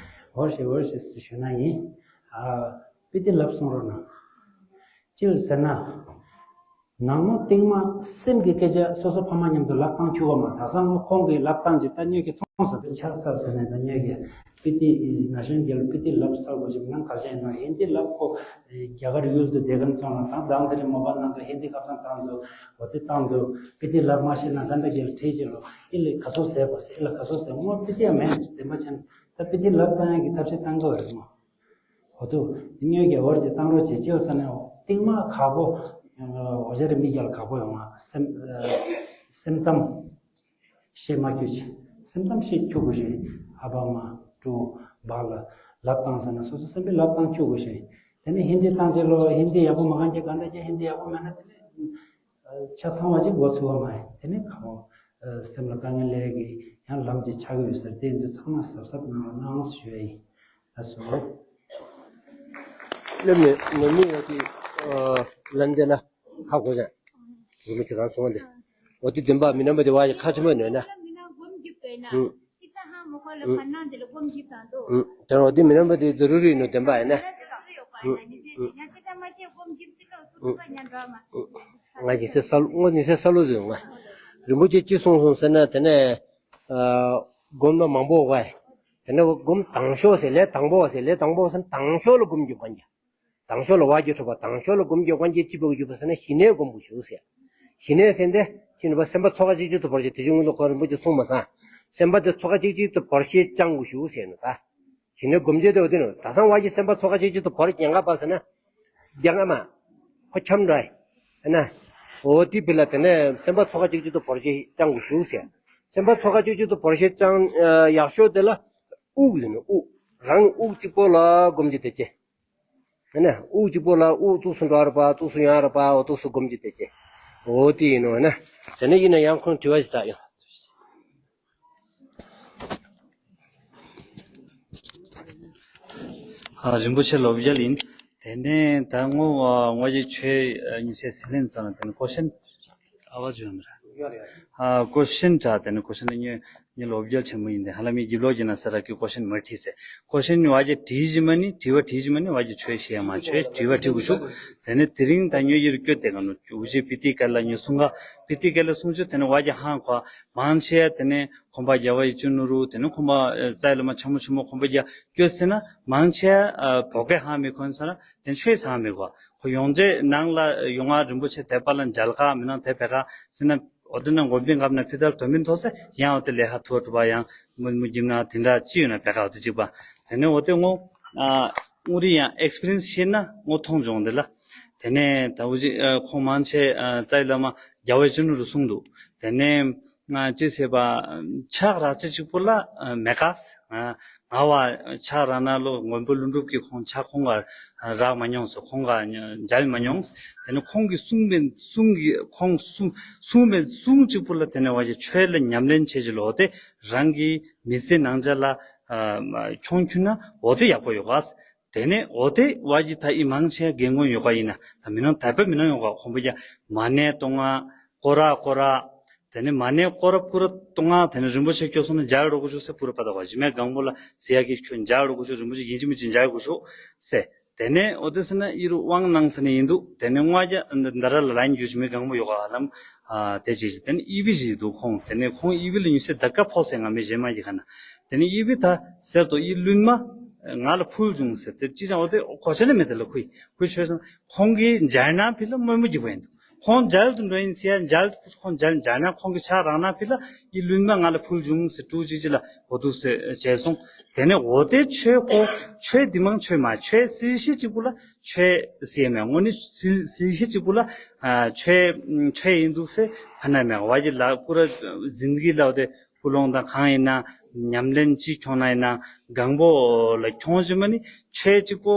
འོར་ཞེས་འོར་ཞེས་ཞུ་ན་ཡིན། ཨ། དཔེ་དེ་ལབ་གསུང་རོགས་གནང་། ཅི་ལ་ཟེར་ན། ནང་མོ་སྟེང་མ་སེམས་ཀྱི་སྐད་ཆ་སོ་སོ་ཕ་མ་མཉམ་དུ་ལབ་སྟངས་འཁྱུག་པ་མ། ད་སང་ཁོང་གིས་ལབ་སྟངས་ཀྱི་ད་སྨྱོས་ཀྱི་མཐོང་སོང་། ཆགས་ཚར་ཟེར་ནས་ད་སྨྱོས་ཀྱི། དཔེ་དེ་ན་གཞོན་རྒྱལ་དཔེ་དེ་ལབ་ས་གོ་ཅིག་མིན་ག་ཅན་ཡིན་ནོ། ཧིན་དི་ལབ་ཁོ་རྒྱ་གར་ཡུལ་དུ་བསྡད་མཁན་ཚོ་ལ་དང་དང་དེ་རིང་མོ་པ་ནང་དུ་ཧིན་དི་ཁ་བྱང་བཏང་འདུག་འོ་དེ་བཏང་འདུག་དཔེ་དེ་ལབ་མ་ཤེས་ན་ག་འདྲ་རྒྱལ་ཁྲིད་ཅིག་ལོ། ཨི་ལི་ག་སོ་ཟེར་བ་ཟེར། ཨི་ལ་ག་སོ་ཟེར། ངོ་དཔེ་དེ་ཡང་མེད་བདེན་པ་ཅན། ད་དཔེ་དེ་ལབ་བཏང་ཡག་གི་ཐབས་ཤེས་བཏང་དགོས་རེད་མོ། འོ་དུ་དེ་སྨྱོས་ཀྱི་འོར་གྱི་བཏང་རོགས་བྱེད་ཅེས་ས་ནས་སྟེང་མ་ཁག་པོ། འོ་ཇ་རེ་མི་རྒྱལ་ཁག་པོ་ཡོང་བ་སེམས་སེམས་གཏམ། བཤད་མ་ཁྱོད་ཀྱི་སེམས་གཏམ་བཤད་ཁྱོད་དགོས་ཤེས། ཨ་བ་མ་ཀྲུ་བག་ལ་ལབ་བཏང་ཟེར་ན་སོ་སོ་སེམས་པའི་ལབ་བཏང་ཁྱོད་དགོས་ཤེས། དེ་ནས་ཧིན་དི་བཏང་ཅེས་ལོ། ཧིན་དི་ཡག་པོ་མ་གང་ཅེས་ག་འདྲ་ཅེས་ཧིན་དི་ཡག་པོ་མེད་ན་དེ་ནས་ཆ་ཚང་བ་ཅིག་འགོ་ཚུགས་པ་མ་ཡིན། དེ་ནས་གང་བོ་སེམས་ལ་དཀའ་ངལ་སླེབས་ཀྱི་ཡང་ལམ་ཅིག་ཆགས་ཀྱི་ཡོད་ཟེར། དེ་འདི་ཚང་མ་གཟབ་གཟབ་གནང་རོགས་གནང་ཞུ་ཡ་ཡིན། ལགས་སོ། སླེབས་ནས་ནོར་མི་ཡོད་དེ་ལན་དེ་ན་ཧ་གོ་ཟེར། རི་མོ་ཁྱེད་རང་སོང་བ་འདི། འོ་དེ་བདེན་པ་མི་རྣམ་པ་དེ་བ་ཡི་ཁ་ཆེ་མོ་ནོས་ན། ཨུ། ཨུ། དེ་འོ་དེ་མི་རྣམ་པ་དེ་ཛ་རུ་རི་ནོ་བདེན་པ་ཡིན་ན། ཨུ། ཨུ། ང་གི་སེ་ས་ལོ་ངོ་ནི་སེ་ས་ལོ་ཟོས་ང་། རིན་པོ་ཆེ་ཅི་གསུངས་སོང་ཟེར་ན་དེ་ནས། ཨ། སྒོམ་ན་མང་པོ་བ། དེ་ནས་སྒོམ་དང་ཤོག་ཟེར་ལས་དང་པོ་བ་ཟེར་ལས་དང་པོ་བ་ཟེར་དང་ཤོག་ལ་སྒོམ་རྒྱུ་གང་རྒྱ། དང་ཤོག་ལ་བ་རྒྱུ་ཐུབ་པ་དང་ཤོག་ལ་སྒོམ་རྒྱུ་གང་རྒྱ་ཅི་བོ་རྒྱུ་བ་ཟེར་ན་ཞི་གནས་སྒོམ་དགོས་ཞུ་ཟེར། ཞི་གནས་ཟེར་འདི་ཅི་ནུ་བ་སེམས་པ་ཚོགས་ཁ་གཅིག་གྱུར་དུ་བོར་ཞིག་དེ་བཞིན་ཀུན་ཏུ་ཁོ་རིན་པོ་ཆེ་གསུངས་མ་སང་། སེམས་པ་དེ་ཚོགས་ཁ་གཅིག་གྱུར་དུ་བོར་ཞིག་བཅང་དགོས་ཞུ་ཟེར་ནུ་ད། ཞི་གནས་སྒོམ་བྱེད་དེ་འོ་དེ་ནུ་ད་སང་བ་གི་སེམས་པ་ཚོགས་ཁ་གཅིག་གྱུར་དུ་བོར་ཀྱང་ག་པ་ཟེར་ན། རྒྱ་ང་མ། ཁོ་འཁྱམ་འགྲོ་ཨེ། ཨ་ན། འོ་དེ་བི་ལ་དེ་ནས་སེམས་པ་ཚོགས་ཁ་གཅིག་གྱུར་དུ་བོར་ཞིག་བཅང་དགོས་ཞུ་ཟེར། སེམས་པ་ཚོགས་ཁ་གཅིག་གྱུར་དུ་བོར་ཞིག་བཅང་ཡག་ཤོས་དེ་ལ། དབུགས་ཡིན་ནོ་དབུགས། རང་དབུགས་གཅིག་པོ་ལ་སྒོམ་རྒྱུ་དེ་ཅི། ཨ་ན་དབུགས་གཅིག་པོ་ལ་དབུགས་ཏོག་ཙམ་འགྲོ་ར་པ་ཏོག་ཙམ་ཡོང་ར་པ་འོ་ཏོག་ཙམ་སྒོམ་རྒྱུ་དེ་ཅི། འོ་དེ་ཡིན་ནོ་ཨ་ན། དེ་ནས་ཡིན་ན་ཡང་ཁོང་དྲི་བ་ཞིག་བཏགས་ཡོང་། ཨ། རིན་པོ་ཆེ་ལོ་བརྒྱ་ཡིན། དེ་ནས་ད་ངོ་ངོ་ཡི་ཆོས་ཉི་ཤེས་ཟི་ལིན་ཚང་དེ་ནས་ཀོ་ཤན་ཨ་བ་ཇུ་ཡོད་ར། ཨ། ཀོ་ཤན་ཏྲ་དེ་ནས་ཀོ་ཤན་ལ་ཉོ། ཉི་ལོ་བརྒྱ་ཆེན་མོ་ཡིན་ཏེ་ཧ་ལམ་ཡི་རྒྱུ་ལོ་ཡིན་ན་ས་ར་ཀི་ཀོ་ཤན་མ་ཁྲིད་ཟེར། ཀོ་ཤན་བ་རྒྱ་དྲིས་ཞི་མ་ནི་དྲི་བ་དྲིས་ཞི་མ་ནི་བ་རྒྱ་ཆོས་ཤེས་མ་ཆོས་དྲི་བ་དྲི་དགོས་ཤུག་དེ་ནས་དེ་རིང་ད་ཉོ་ཡིར་སྐྱོད་དེ་ག་ནོ་ཇུ་བཞི་པི་ཏི་ཀ་ལ་ཉོ་སུང་ག་པི་ཏི་ཀ་ལ་སུང་ཆུ་དེ་ནས་བ་རྒྱ་ཧང་ཁོ་མང་ཆེ་དེ་ནས་ཁོང་པ་རྒྱ་བ་ཡི་ཅུ་ནུ་རུ་དེ་ནས་ཁོང་པ་ས་ཡ་ལ་མ་ཆ་མོ་ཆ་མོ་ཁོང་པ་རྒྱ་སྐྱོད་ཟེར་ན་མང་ཆེ་བོ་གེ་ཧང་མི་ཁོན་ས་ར་དེ་ཆོས་ཚང་མི་གོ་ཁོ་ཡོང་རྗེས་ནང་ལ་ཡོང་ང་རིན་པོ་ཆེ་དད་པ་ལ་མཇལ་ཁ་མི་ནང་དད་པའི་ཁ་ཟེར་ན། འོ་དེ་ན་འགོ་པའི་འགབ་ན་ཕི་ཐལ་དོ་མིན་ཐོག་སེ་ཡང་འོ་དེ་ལས་ཧ་ཐོ་ཐུ་བ་ཡང་མུ་མུ་གྱིམ་ན་དེ་འདྲ་ཅི་ཡོད་ན་བེ་ཀ་འོ་དེ་གཅིག་པ། དེ་ནས་འོ་དེ་ངོ་ཨ་ངུ་རི་ཡང་ཨེགས་པི་རི་ཡན་སི་ཤེས་ན་ངོ་མཐོང་བྱུང་དེ་ལ། དེ་ནས་ད་འུ་ཅི་ཁོང་མང་ཆེ་ཙའི་བླ་མ་རྒྱ་བའི་ཅི་ནུ་རུ་གསུངས་འདུག་དེ་ནས་ང་ཅི་ཟེར་བ་ཆག་རག་ཅི་གཅིག་པོ་ལ་མེ་ཀ་ང་ང་བ་ཆ་ར་ན་ལོ་མགོན་པོ་ཀླུ་སྒྲུབ་ཀྱི་ཁོང་ཆ་ཁོང་ག་རག་མ་མྱོང་སོ། ཁོང་ག་མཇལ་མ་མྱོང་། དེ་ནི་ཁོང་གི་གསུང་པའི་གསུང་གི་ཁོང་གསུང་གསུང་པའི་གསུང་གཅིག་པུ་ལ་དེ་ནས་བ་ཞིག་ཆོས་ལ་ཉམས་ལེན་བྱེད་ཀྱི་ལོ་དེ་རང་གི་མི་ཚེ་ནང་ཆ་ལ་ཁྱོང་ཁྱུ་ན་འོ་དེ་ཡག་པོ་ཡོད་ག་དེ་ནས་འོ་དེ་བ་ཞིག་ད་ཨི་མང་ཆེ་རྒན་རྒོན་ཡོད་ག་ཡིན་ན་ད་མི་ནང་དད་པ་མི་ནང་ཡོད་ག་ཁོང་པ་ཀྱ་མ་ནས་གཏོང་ང་སྐོར་ར་སྐོར་ར། དེ་ནས་མ་ནས་སྐོར་ར་སྐོར་ར་གཏོང་ང་དེ་ནས་རིན་པོ་ཆེ་སྐྱོ་སོང་ན་མཇལ་རོགས་གོ་ཤོག་ཟེར་པུ་ར་པ་ད་བ་ཞི་མའི་གང་པོ་ལ་ཟེར་ཡ་གི་ཁྱོད་མཇལ་རོགས་གོ་ཤོག་རིན་པོ་ཆེ་ཡིན་གཅིག་མིན་གཅིག་མཇལ་དགོས་ཤོག་ཟེར། དེ་ནས་འོ་དེ་ཟེར་ན་ཨི་རུ་དབང་གནང་ཟེར་ནས་ཡིན་འདུག་དེ་ནས་ངོ་རྒྱ་འདི་ར་ལ་ལན་རྒྱུ་ཞི་མའི་གང་པོ་ཡོད་ག་ཧ་ལམ་དེ་བྱེད་ཅིག་དེ་ནས་ཨི་བི་ཞིག་འདུག་ཁོང་དེ་ནས་ཁོང་ཨི་བི་ལ་ཉུ་སེ་ད་ཀ་ཕོག་སེ་ང་མི་གཞན་མ་ཞིག་ག་ན་དེ་ནས་ཨི་བི་ད་ཟེར་དོ་ཨི་ལུན་མ་ང་ལ་ཕུལ་བྱུང་ཟེར་དེ་ཅི་ཅང་འོ་དེ་གོ་ཆ་ནི་མེད་དེ་ལ་ཁུ་ཁུ་ཆོས་སོང་ཁོང་གིས་མཇལ་ན་ཕི་ལ་དམོད་མོ་རྒྱུ་བ་ཡིན་འདུག་ཁོང་མཇལ་དུ་འགྲོ་ཡིན་ཟེར་ཡ་མཇལ་ཁོང་མཇལ་མཇལ་ན་ཁོང་གི་ཕྱག་རང་ན་ཕི་ལ་ཡི་ལུན་མ་ང་ལ་ཕུལ་བྱུང་ཟེར་དྲུག་ཅིག་ཅིག་ལ་འོ་འདུག་ཟེར་བྱས་སོང་། དེ་ནས་འོ་དེ་ཆོས་ཁོ་ཆོས་འདི་མང་ཆོས་མ་ཆོས་སིལ་ཤི་གཅིག་པུ་ལ་ཆོས་ཟེར་མེད་དངོས་གནས་སིལ་སིལ་ཤི་གཅིག་པུ་ལ་ཆོས་ཆོས་ཡིན་འདུག་ཟེར་ཕ་ན་མེད་བ་ཅི་ལ་པུ་ར་འཛིན་གི་ལ་འོ་དེ་ཀུན་སློང་དང་གང་ཡིན་ན་ཉམས་ལེན་ཅིག་ཁྱོང་ན་ཡིན་ན་གང་པོ་ལ་ཁྱོང་བཞིན་པ་ནི་ཆོས་གཅིག་པོ།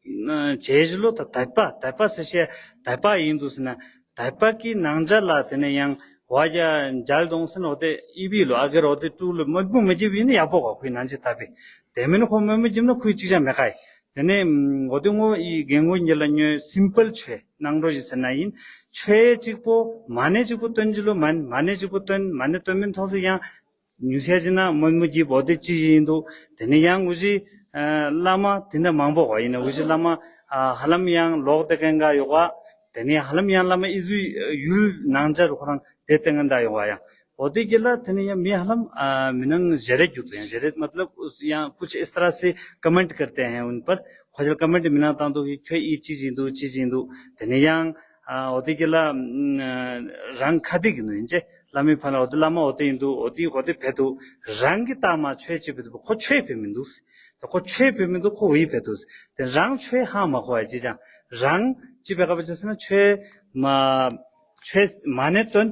བྱས་ཞུ་ལོ་ད་དད་པ་དད་པ་ཟེར་བཤད་དད་པ་ཡིན་འདུག་ཟེར་ན་དད་པ་གི་ནང་ཆ་ལ་དེ་ནས་ཡང་བ་རྒྱ་མཇལ་གཏོང་ཟེར་ན་འོ་དེ་ཨི་བི་ལོ་ཨ་གེར་འོ་དེ་ཀྲུག་ལོ་དམོད་མོ་མི་བརྒྱབ་ཡིན་ན་ཡག་པོ་ག་ཁོའི་ནང་ཆེ་ད་པས་དེ་མིན་ཁོ་དམོད་མོ་བརྒྱབ་ན་ཁོའི་ཅིག་ཅང་མེད་ཀ་ཡི་ དེ་ནས་འོ་དེ་ངོ་ཡི་རྒན་རྒོན་གྱི་ལ་ཉོས་སིམ་པལ་ཆོས་གནང་རོགས་ཞེས་ཟེར་ན་ཡིན། ཆོས་གཅིག་པོ་མ་ཎི་གཅིག་པོ་བཏོན་གྱི་ལོ་མ་མ་ཎི་གཅིག་པོ་བཏོན་མ་ཎི་བཏོན་མིན་མཐོང་ཟེར་ཡང་ཉུ་ཤས་ཅི་ན་མོན་མོ་གྱི་བོ་དེ་ཅི་ཡིན་འདུག་དེ་ནས་ཡང་འུ་ཅི་བླ་མ་དེ་འདྲ་མང་པོ་གོ་ཡིན་ན་འུ་ཅི་བླ་མ་ཧ་ལམ་ཡང་ལོག་དེ་ཀན་ག་ཡོག་བ། དེ་ནས་ཧ་ལམ་ཡང་བླ་མ་ཨི་ཟུ་ཡུལ་ནང་ཆ་རུ་ཁོ་རང་དེ་ལྟ་ངན་ད་ཡོང་བ་ཡང་། འོ་དེ་གི་ལ་དེ་ནས་ཡང་མི་ཧ་ལམ་མི་ནང་ཞེ་རེ་རྒྱུག་ཏུ་ཡང་ཞེ་རེ་मतलब यहाँ कुछ इस तरह से कमेंट करते हैं उन पर ཁོ་ཚོ་ཀོ་མེན་ཊི་མི་ནང་བཏང་འདུག་གི་ཁྱོད་ཨི་ཅི་ཅི་འདུག་ཅི་ཅི་འདུག་དེ་ནས་ཡང་འོ་དེ་གི་ལ་རང་ཁ་སྡིག་གི་ནུས་ཡིན་ཅེ་བླ་མའི་ཕ་ལ་འོ་དེ་བླ་མ་འོ་དེ་ཡིན་འདུག་འོ་དེ་འོ་དེ་བེད་འདུག་རང་གི་ལྟག་མ་ཆོས་ཅི་བེད་འདུག་ཁོ་ཆོས་བེད་མི་འདུག་ད་ཁོ་ཆོས་བོད་མི་འདུག་ཁོ་འི་བོད་འདུག་དེ་རང་ཆོས་ཧ་མ་གོ་བ་ཅི་ཅང་རང་ཅི་བེད་ག་བ་ཅི་ཟེར་ན་ཆོས་མ་ཆོས་མ་ཎི་བཏོན་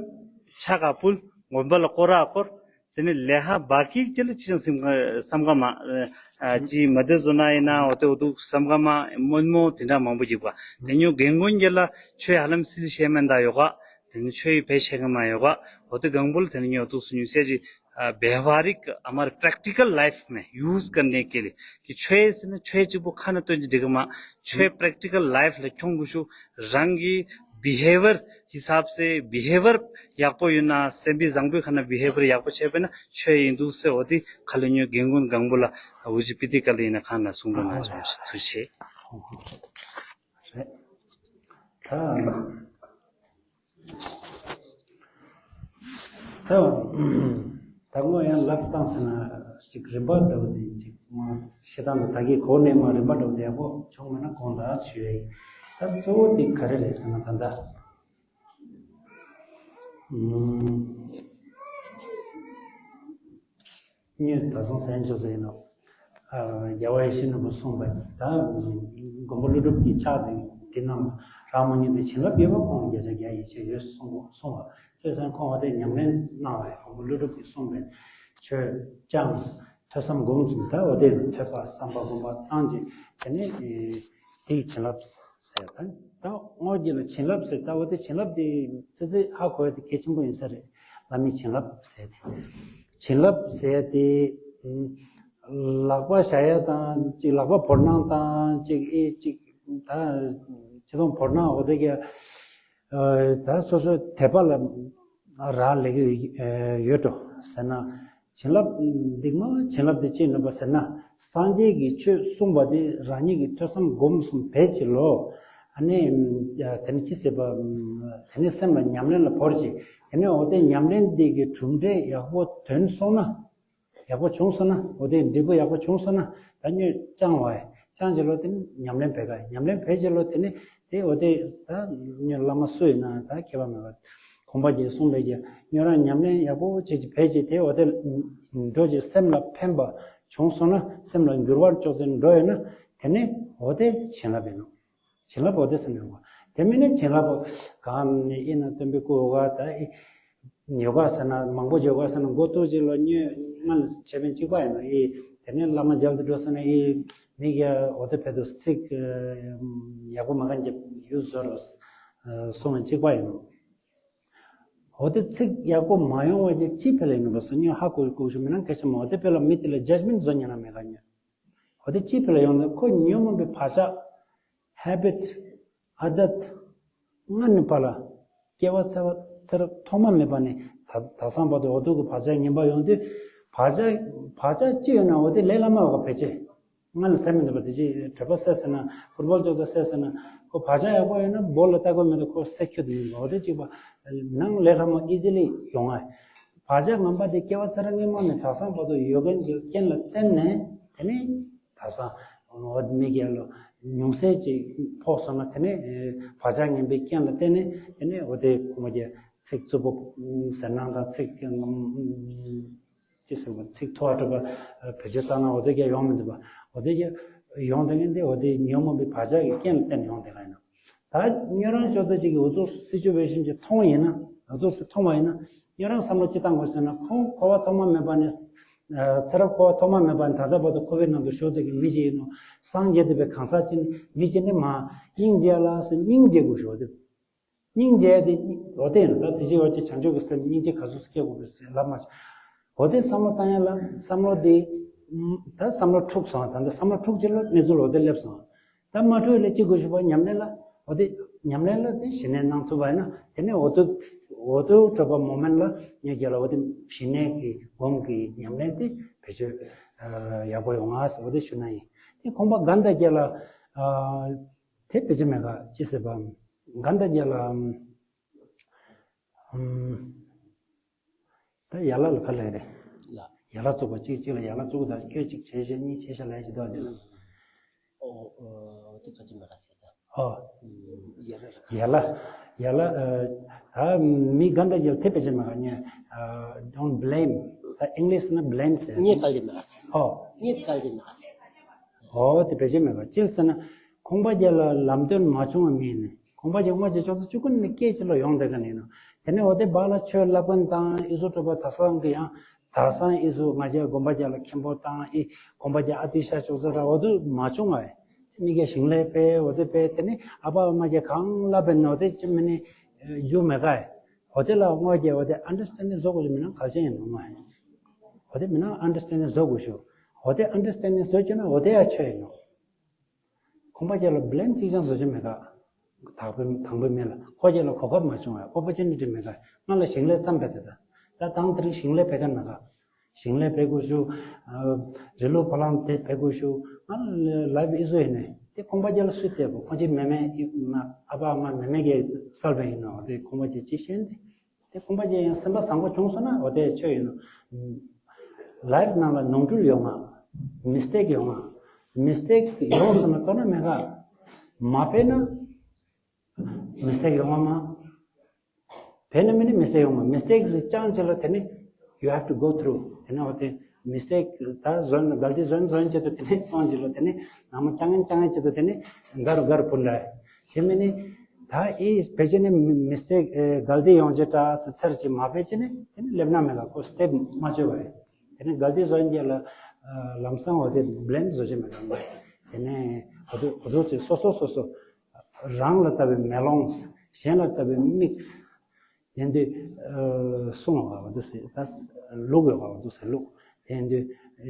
ཕྱག་ག་ཕུལ་དགོན་པ་ལ་སྐོར་ར་སྐོར་དེ་ནི་ལས་ཧ་བར་ཀིག་ཅི་ལ་ཅི་ཅང་སེམས་ཁ་བསམ་ག་མ་ཅི་མ་བདེ་བཟོ་ན་ཡིན་ན་འོ་དེ་འོ་འདུག་བསམ་ག་མ་མོན་མོ་དེ་འདྲ་མང་པོ་ཡོད་པ་དེ་ཉོ་རྒན་རྒོན་གྱི་ལ་ཆོས་ཧ་ལམ་སིལ་ཤེས་མེད་འདྲ་ཡོད་ག་དེ་ནི་ཆོས་ཡི་བེད་ཤེས་ག་མ་ཡོད་ག་འོ་དེ་གང་པོ་ལ་དེ་ནི་ཉོ་འདུག་སུ་ཉུ་ཤས་ཅི། व्यवहारिक हमारे प्रैक्टिकल लाइफ में यूज़ करने के लिए कि ཆོས་ཟེར་ན་ཆོས་གཅིག་པོ་ཁ་ནས་སྟོན་གྱི་འགྲིག་གི་མ་ཆོས་པྲེག་ཊི་ཀལ་ལའིཕ་ལ་ཁྱོང་དགོས་ཤུ་རང་གི་བྷི་ཧེ་ཝར་ཧི་སབ་སེ་བྷི་ཧེ་ཝར་ཡག་པོ་ཡོད་ན་སེམས་པའི་བཟང་པོའི་ཁ་ན་བྷི་ཧེ་ཝར་ཡག་པོ་བྱས་པས་ན་ཆོས་ཡིན་འདུག་ཟེར་འོ་དེ་ཁ་ལ་ཉོས་རྒན་རྒོན་གང་པོ་ལ་འུ་ཅི་པི་ཏི་ཀ་ལ་ཡིན་ན་ཁ་ན་གསུང་དགོས་མ་བྱུང་ཐུགས་རྗེ་ཆེ། རེད། ད། ད། ད་ངོ་ཡང་ལབ་བཏང་ཟེར་ན་ཅིག་རིམ་པ་འདྲ་བོ་དེ་ཅིག་མ་ཤེས་སྟངས་དང་ད་གི་གོ་ནས་མ་རིམ་པ་འདྲ་བོ་དེ་ཡག་པོ་བྱུང་མེད་ན་གོང་ད་ཞུ་ཡ་ཡིན། ད་གཙོ་བོ་དེ་ག་རེ་རེད་ཟེར་ན་ད་ལྟ། ཨུམ། སྔོན་ད་སང་གསན་ཆོག་ཟེར་ཡིན་ནོ། རྒྱལ་བ་ཡིད་བཞིན་ནོར་བུ་གསུངས་པས་ད་མགོན་པོ་ཀླུ་སྒྲུབ་ཀྱི་ཕྱག་དེ་འདི་རྣམས་རང་མ་ཉིད་དུ་བྱིན་རླབས་ཡོད་པ་ཁོང་བརྒྱ་ཆ་བརྒྱ་ཡིད་ཆེས་ཡོད་གསུངས་པ་གསུངས་པ་ཅེས་སོང་ཁོང་བ་དེ་ཉམས་ལེན་གནང་བས་མགོན་པོ་ཀླུ་སྒྲུབ་ཀྱིས་གསུངས་པས་ཆོས་ཀྱང་ཐོས་བསམ་སྒོམ་གསུམ་ད་བ་དེ་ཐོས་པ་བསམ་པ་སྒོམ་པ་བཏང་རྗེས་དེ་ནས་དེའི་བྱིན་རླབས་ཟེར་ད་ད་དངོས་ཀྱི་ལ་བྱིན་རླབས་ཟེར་ད་བ་དེ་བྱིན་རླབས་དེ་ཙི་ཙི་ཧ་གོ་ཡ་དེ་གལ་ཆེན་པོ་ཡིན་ས་རེད། བླ་མའི་བྱིན་རླབས་ཟེར་ཏེ། བྱིན་རླབས་ཟེར་ཏེ། ལག་པ་བཞག་ཡ་དང་ཅིག་ལག་པ་བོར་སྣང་དང་ཅིག་ཨེ་ཅིག་ད་ཅི་དང་བོར་སྣང་འོ་དེ་ག་ད་སོ་སོའི་དད་པ་ལ་རག་ལས་ཀྱི་ཡོད་འགྲོ་ཟེར་ན། བྱིན་རླབས་འདི་མ་བྱིན་རླབས་དེ་ཅི་ནུས་པ་ཟེར་ན། སངས་རྒྱས་ཀྱི་ཆོས་གསུངས་པ་དེ་རང་ཉིད་ཀྱིས་ཐོས་བསམ་སྒོམ་གསུམ་བས་ཅི་ལོ། ཨ་ནི། དེ་ནི་ཅི་ཟེར་བ། དེ་ནི་སེམས་ལ་ཉམས་ལེན་ལ་བོར་ཅིག་དེ་ནས་འོ་དེ་ཉམས་ལེན་འདི་གི་གྲུབ་འབྲས་ཡག་པོ་ཐོན་སོང་ན། ཡག་པོ་བྱུང་སོང་ན་འོ་དེ་འབྲས་བུ་ཡག་པོ་བྱུང་སོང་ན་ད་སྔོན་བཅང་བ་བཅང་བྱེད་ལོ་དེ་ནི་ཉམས་ལེན་བྱེད་ཀ་ཉམས་ལེན་བྱེད་བྱེད་ལོ་དེ་ནི་དེ་འོ་དེ་ད་སྔོན་བླ་མ་སུ་ཡིན་ན་ད་མཁས་པ་མེད་པ་གོང་པ་གྱིས་གསུངས་པའི་གི་སྔོན་རང་ཉམས་ལེན་ཡག་པོ་བྱེད་ཅིག་བྱེད་ཅིག་དེ་འོ་དེ་འགྲོ་ཅིག་སེམས་ལ་ཕན་པ་བྱུང་སོང་ན་སེམས་ལ་འགྱུར་བ་ཅོག་ཙེ་འགྲོ་ཡོད་ན་དེ་ནི་འོ་དེ་བྱིན་རླབས་ཡིན་ནོ། བྱིན་རླབས་འོ་དེ་ཟེར་ནས་འོ། དེ་མིན་ནས་བྱིན་རླབས་གང་ནས་ཨེ་ན་སྟོན་པའི་སྐུ་འོ་ག་ད་ཨེ། ཡོ་ག་ཟེར་ན་མང་པོ་ཡོ་ག་ཟེར་ན་མགོ་ཐུག་ཅིག་ལ་སྔོན་སྔ་ལ་བྱས་པའི་གཅིག་པ་ཡིན་ནོ་ཨེ། དེ་ནས་བླ་མ་མཇལ་དུ་འགྲོ་ཟེར་ན་ཨེ། མི་ག་འོ་དེ་བེད་དུ་ཚིག་ཡག་པོ་མ་ག་འཇབ་ཡུ་བཟོ་རོ་གསུང་བའི་གཅིག་པ་ཡིན་ནོ། འོ་དེ་ཚིག་ཡག་པོ་མ་ཡོང་བ་ཅི་ཅི་ཕི་ལ་ཡིན་ནོ་བ་ཟེར་སྔོན་ཧ་གོ་གོ་ཞུ་མི་ན་སྐད་ཆ་མ་འོ་དེ་ཕི་ལ་མི་དེ་ལ་ཇཇ་མེན་ཊི་བཟོ་ཉན་ན་མེད་ག་ཉན། འོ་དེ་ཅི་ཕི་ལ་ཡོང་ན་ཁོ་ཉོན་མོངས་པའི་བག་ཆགས། ཧེ་བིཊ། ཨ་དད། སྔ་ནས་ཕར་ལ། སྐྱེ་བ་ཚེ་བ་ཚེ་རབས་ཐོག་མ་མེད་པ་ནས་ད་ད་སང་བར་དུ་འོ་དུ་གི་བག་ཆགས་ངན་པ་ཡོང་དུས། བག་ཆགས་བག་ཆགས་ཅི་ཡོད་ན་འོ་དེ་ལས་སླ་མ་བ་ག་ཕལ་ཆེར། སྔ་ལ་ཟ་མི་འདུག་པ་དེ་ཅི་གྲོད་པ་སད་ཟེར་ན་ཕུར་བལ་ཅོག་ཙེ་སད་ཟེར་ན་ཁོ་བག་ཆགས་ཡག་པོ་ཡོད་ན་སྦོ་ལ་ལྟ་དགོས་མི་འདུག་ཁོ་སད་ཁྱོད་དུ་མི་འདུག་འོ་དེ་གཅིག་པ། ནང་ལས་སླ་མ་ཨི་ཛི་ལི་ཡོང་ང་། བག་ཆགས་ངན་པ་དེ་སྐྱེ་བ་ཚེ་རབས་སྔ་མ་ནས་ད་སང་བར་དུ་ཡོད་མཁན་གྱི་རྐྱེན་ལ་བརྟེན་ནས་དེ་ནས། ད་སང་འོ་མི་རྒན་ལ་ཉུང་ཟད་ཅིག་ཕོག་སོང་ན་དེ་ནས་བག་ཆགས་ངན་པའི་རྐྱེན་ལ་བརྟེན་ནས་དེ་ནས་འོ་དེ་ཁོ་མོ་གྱི་ཚིག་རྩུབ་པོ་ཟེར་སྣང་དང་ཚིག་ཅི་ཟེར་བ་ཚིག་ཐོ་བ་སྤྲོད་པ་བེད་སྤྱོད་བཏང་ན་འོ་དེ་ག་ཡོང་མི་འདུག་པ་འོ་དེ་ག་ཡོང་དེ་ངན་དེ་འོ་དེ་ཉོན་མོངས་པའི་བག་ཆགས་ཀྱི་རྐྱེན་ལ་བརྟེན་ནས་ཡོང་དེ་ག་ཡིན་ན། ད་ཉོན་རང་ཅོག་ཙེ་གཅིག་གིས་འུ་ཚོ་སྲིད་ཇུས་བེ་ཤིན་གྱི་མཐོང་བ་ཡིན་ན་འུ་ཚོ་སྲིད་མཐོང་བ་ཡིན་ན་ཉོན་རང་བསམ་བློ་ཅི་བཏང་དགོས་ཟེར་ན་ཁོང་འཁོར་བ་ཐོག་མ་མེད་པ་ནས་ཚེ་རབས་འཁོར་བ་ཐོག་མ་མེད་པ་ནས་ད་ལྟ་བར་དུ་འཁོར་བའི་ནང་དུ་བཞུགས་བསྡད་ཀྱི་མི་ཅིག་ཡིན་ནོ། སངས་རྒྱས་བསྟན་པའི་གང་ཟག་ཅིག་མི་ཅིག་ནི་མ་སྙིང་རྗེ་ལ་ཟེར་སྙིང་རྗེ་དགོས་ཞོག་དེ། སྙིང་རྗེ་དེ་འོ་དེ་ཡིན་ནོ། ད་དེ་ཅི་འོ་ཅི་བྱང་ཆུབ་ཀྱི་སེམས་སྙིང་རྗེ་ག་ཟུག་སྐྱེ་དགོས་པའི་ལབ་མ་བྱུང་། འོ་དེ་བསམ་བློ་བཏང་ཡ་ལ་བསམ་བློ་དེ་ ད་བསམ་བློ་འཁྲུགས་སོང་། ད་ལྟ་བསམ་བློ་འཁྲུགས་རྗེས་ལ་གནས་ཚུལ་འོ་དེ་སླེབས་སོང་། ད་མ་འཁྲུགས་ལས་ཅི་དགོས་ཞུ་བ། ཉམས་ལེན་ལ་འོ་དེ་ཉམས་ལེན་ལ་དེ་ཞི་གནས་གནང་ཐུབ་པ་ཡིན་ན། དེ་ནས་འོ་དོ་འོ་དོ་གྲོད་པ་མོ་མན་ལ་ཉེ་རྒྱལ་ལ་འོ་དེ་ཞི་གནས་ཀྱི་སྒོམ་གྱི་ཉམས་ལེན་དེ་བེད་སྤྱོད་ཡག་པོ་ཡོང་ང་ཟེར་འོ་དེ་ཞུ་ན་ཡིན། དེ་ཁོང་པ་ག་ད་རྒྱལ་ལ་དེ་བེད་སྤྱོད་མེད་ག་ཅི་ཟེར་བ། ག་ད་རྒྱལ་ལ་ད་ཡ་ལ་ལ་ག་ལས་རེད། ལ། ཡ་ལ་བཙུགས་པ་གཅིག་གཅིག་ལ་ཡ་ལ་བཙུགས་དང་ཁྱོད་གཅིག་བྱས་བཞག་གཉིས་བྱས་བཞག་ལས་ཀྱི་འདུག་དེ་ལ། ཨོ་ཨོ་དེ་ག་ཅི་མ་ག་ཟེར་ད། ཨོ། ཡ་ལ་ལ། ཡ་ལ་ཡ་ལ་ཨ། ད་མི་ག་འདྲ་ཡོད་དེ་བེད་སྤྱོད་མ་ག་ཉེ། Don't blame. ད་ཨིང་ལིཤ་ན་blame ཟེར། ངས་ག་ལ་མ་ག་ཟེར། ཨོ། ངས་ག་ལ་མ་ག་ཟེར། ཨོ་དེ་བེད་སྤྱོད་མ་ག་ཅི་ཟེར་ན། ཁོང་པ་རྒྱལ་ལ་ལམ་སྟོན་མ་བྱུང་བ་མིན་ནི། ཁོང་པ་རྒྱལ་ཁོང་པ་རྒྱལ་ཆོག་ས་བཅུ་དགུ་ནས་སྐད་ཅིག་ལ་ཡོང་བསྡད་ག་ནི་ནོ། དེ་ནས་འོ་དེ་བག་ལ་ཆོས་བསླབ་མཁན་དང་ཨི་སུ་གྲོགས་པ་ད་སང་གི་ཡང་ད་སང་ཨི་སུ་ང་རྒྱལ་དགོན་པ་རྒྱལ་ལ་མཁན་པོ་དང་ཨི་དགོན་པ་རྒྱལ་ཨ་ཏི་ཤ་ཆོག་ས་ར་འོ་དུ་མ་བྱུང་བ། མི་རྒྱལ་ཞིང་ལས་པས་འོ་དེ་པས་དེ་ནས་ཨ་ཕ་ཨ་མ་རྒྱལ་གང་བསླབ་པས་ནོ་དེ་ཅི་མི་ནི་རྒྱུ་མེད་ག། འོ་དེ་ལ་དངོས་རྒྱལ་འོ་དེ་ཨན་ཌར་སི་ཊེན་ཌིང་བཟོ་དགོས་ཀྱི་མིན་ན་གལ་ཆེན་ཡིན་ནོ་མ། འོ་དེ་མིན་ན་ཨན་ཌར་སི་ཊེན་ཌིང་བཟོ་དགོས་ཞུ། འོ་དེ་ཨན་ཌར་སི་ཊེན་ཌིང་བཟོ་རྒྱུ་ན་འོ་དེ་ཡ་ཆོས་ཡིན་ནོ། ཁོང་པ་རྒྱལ་ལ་བི་ལེམ་གཅིག་ཀྱང་བཟོ་རྒྱུ་མེད་ག། དག་པའི་དང་པོའི་མི་ལ་ཁོ་རྒྱལ་ལ་གོ་སྐབས་མ་བྱུང་བས་ཨོ་པོར་ཅུ་ནི་ཊི་མེད་ག། ང་ལ་ཞིང་ལས་ཙམ་བས་ད་ད་དང་དེ་རིང་ཞིང་ལས་བས་ག་མེད་ག། ཞིང་ལས་བས་དགོས་ཞུ། རི་ལུ་ཕོ་ལང་དེ་བས་དགོས་ཞུ། ང་ལ་ལབ་ཨི་བཟོ་ཡིན་ནས་དེ་ཁོང་པ་རྒྱལ་ལ་སུས་བལྟས་པོ་ཁོང་ཅི་མེ་མེ་ཨ་ཕ་ཨ་མ་མེ་མེ་གའི་སལ་བས་ཡིན་ནོ་དེ་ཁོང་པ་རྒྱལ་ཅི་ཤེས་ཏེ། དེ་ཁོང་པ་ཅན་ཡང་སེམས་པ་བཟང་པོ་བྱུང་སོང་ན་འོ་དེ་ཆོས་ཡིན་ནོ། ལའིཕ་ནང་ལ་ནོར་འཁྲུལ་ཡོང་ང་། མི་སི་ཊེག་ཡོང་ང་། མི་སི་ཊེག་ཡོང་སོང་ན་དོ་སྣང་མེད་ག། མ་ཕེ་ན་མི་སི་ཊེག་ཡོང་ང་མ། ཕེ་ན་མི་ནི་མི་སི་ཊེག་ཡོང་ང་། མི་སི་ཊེག་རི་ཅང་ཅི་ལ་དེ་ནི་you have to go through. དེ་ནི་འོ་དེ་མི་སི་ཊེག་ད་བཟོན་གལ་ཏི་བཟོན་བཟོན་ཆེད་དུ་དེ་ནི་སོང་ཅི་ལ་དེ་ནི་ནང་མ་ཅང་ངན་ཅང་ངན་ཆེད་དུ་དེ་ནི་གར་གར་ཕུན་ར། དེ་མི་ནི་ད་ཨི་ཕལ་ཆེར་ནི་མི་སི་ཊེག་གལ་ཏི་ཡོང་ཆེད་དྲག་སི་ཚར་ཅི་མ་ཕལ་ཆེར་ནི་དེ་ནི་ལེབ་ན་མེད་ལ་ཁོ་སི་ཊེབ་མ་བཅོས་བ་རེད། དེ་ནི་གལ་ཏི་བཟོ་རྒྱུ་ལ་ལམ་སང་འོ་དེ་བི་ལེམ་བཟོ་ཆེད་མེད་ལ་དེ་ནི་གོ་ཐུབ་གོ་ཐུབ་ཅིག་སོ་སོ་སོ་སོ་རང་ལ་ལྟ་བའི་མེ་ལོང་གཞན་ལ་ལྟ་བའི་མིག་དེ་འདི་གསུང་བ་འོ་དུ་ཟེར་ད་ལུག་ཡོད་པ་འོ་དུ་ཟེར་ལུག་དེ་འདི་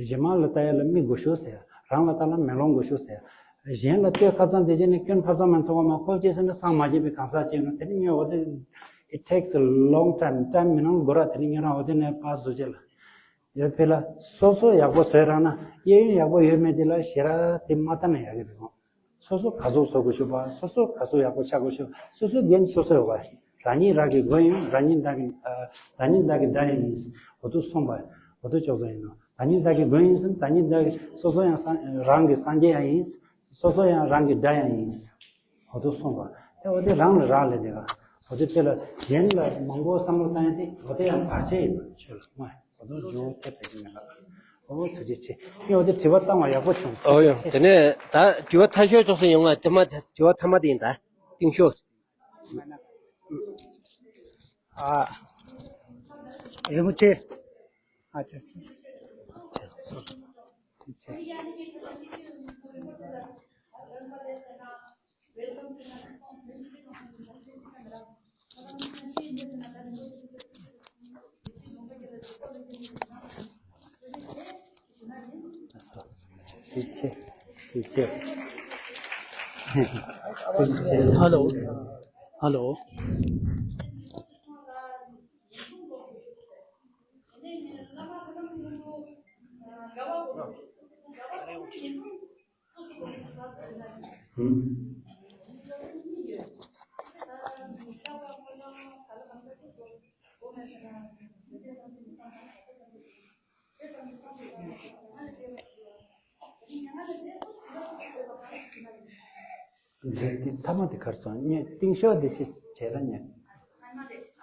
གཞན་མ་ལ་ལྟ་ཡ་ལ་མིག་དགོས་ཤོག་ཟེར། རང་ལ་ལྟ་ལ་མེ་ལོང་དགོས་ཤོག་ཟེར། གཞན་ལ་ལྟོས་ཁ་ཚང་དེ་བྱས་ནས་སྐྱོན་ཁ་ཚང་མ་མཐོང་བ་མ་ཁོལ་ཅེས་ཟེར་ན་སངས་མ་རྒྱས་པའི་གང་ཟག་ཅིག་ཡིན་ནོ། དེ་ནི་ངས་འོ་དེ་it takes a long time ཊའིམ་མི་ནང་འགོར་ར། དེ་ནི་ངས་རང་འོ་དེ་ནས་པ་བཟོ་བྱས་ལ་ཡོད་ཕེ་ལ་སོ་སོ་ཡག་པོ་བཟོས་རང་ན་གཡས་གཡོན་ཡག་པོ་ཡོད་མེད་དེ་ལ་ཞེ་ར་དེ་མ་ལྟ་ན་ཡག་གི་རེད་མོ། སོ་སོ་ག་ཟུག་བཟོ་དགོས་ཤོག་པ། སོ་སོ་ག་ཟུག་ཡག་པོ་ཆགས་དགོས་ཤོག་སོ་སོ་འགན་སོ་སོ་ཡོད་པ། རང་ཉིད་རང་གི་མགོན་ཡིན། རང་ཉིད་བདག་གི་རང་ཉིད་བདག་གི་དགྲ་ཡང་ཡིན། འོ་དུ་གསུངས་པ། འོ་དུ་ཅོག་ཙམ་ཡིན་ནོ། རང་ཉིད་བདག་གི་མགོན་ཡིན་ཟེར། རང་ཉིད་བདག་གི་སོ་སོ་ཡང་སངས་རང་གི་སངས་རྒྱས་ཡང་ཡིན། སོ་སོ་ཡང་རང་གི་དགྲ་ཡང་ཡིན། འོ་དུ་གསུངས་པ། དེ་འོ་དེ་རང་ལ་རག་ལས་དེ་ག་འོ་དེ་དེ་ལ་གཞན་ལ་མང་པོ་བསམ་བློ་བཏང་ཡ་དེ་འོ་དེ་ཡང་བར་ཆད་ཡིན་པ་ཆོས་ལ་མ། འོ་དེ་ཐུགས་རྗེ་ཆེ། ངས་འོ་དེ་དྲི་བ་བཏང་བ་ཡག་པོ་བྱུང་། ཨོ་ཡོ། དེ་ནས་ད་དྲི་བ་ཐ་ཤོད་ཅོག་ཙམ་ཡོང་ང་། དེ་མ་དྲི་བ་ཐ་མ་དེ་ཡིན་ད། ཏིང་ཤོ། ཨ། རིན་པོ་ཆེ། ཨ་ཅེ། ཐུགས་རྗེ་ཆེ། ཐུགས་རྗེ་ཆེ། ཐུགས་རྗེ་ཆེ། ཧ་ལོ། ཧ་ལོ། འདི་འདི་ཐ་མ་དེ་གར་སོང་། ངས་ཏིང་ཤོ་འདི་ཅི་བྱས་ལ་ཉན།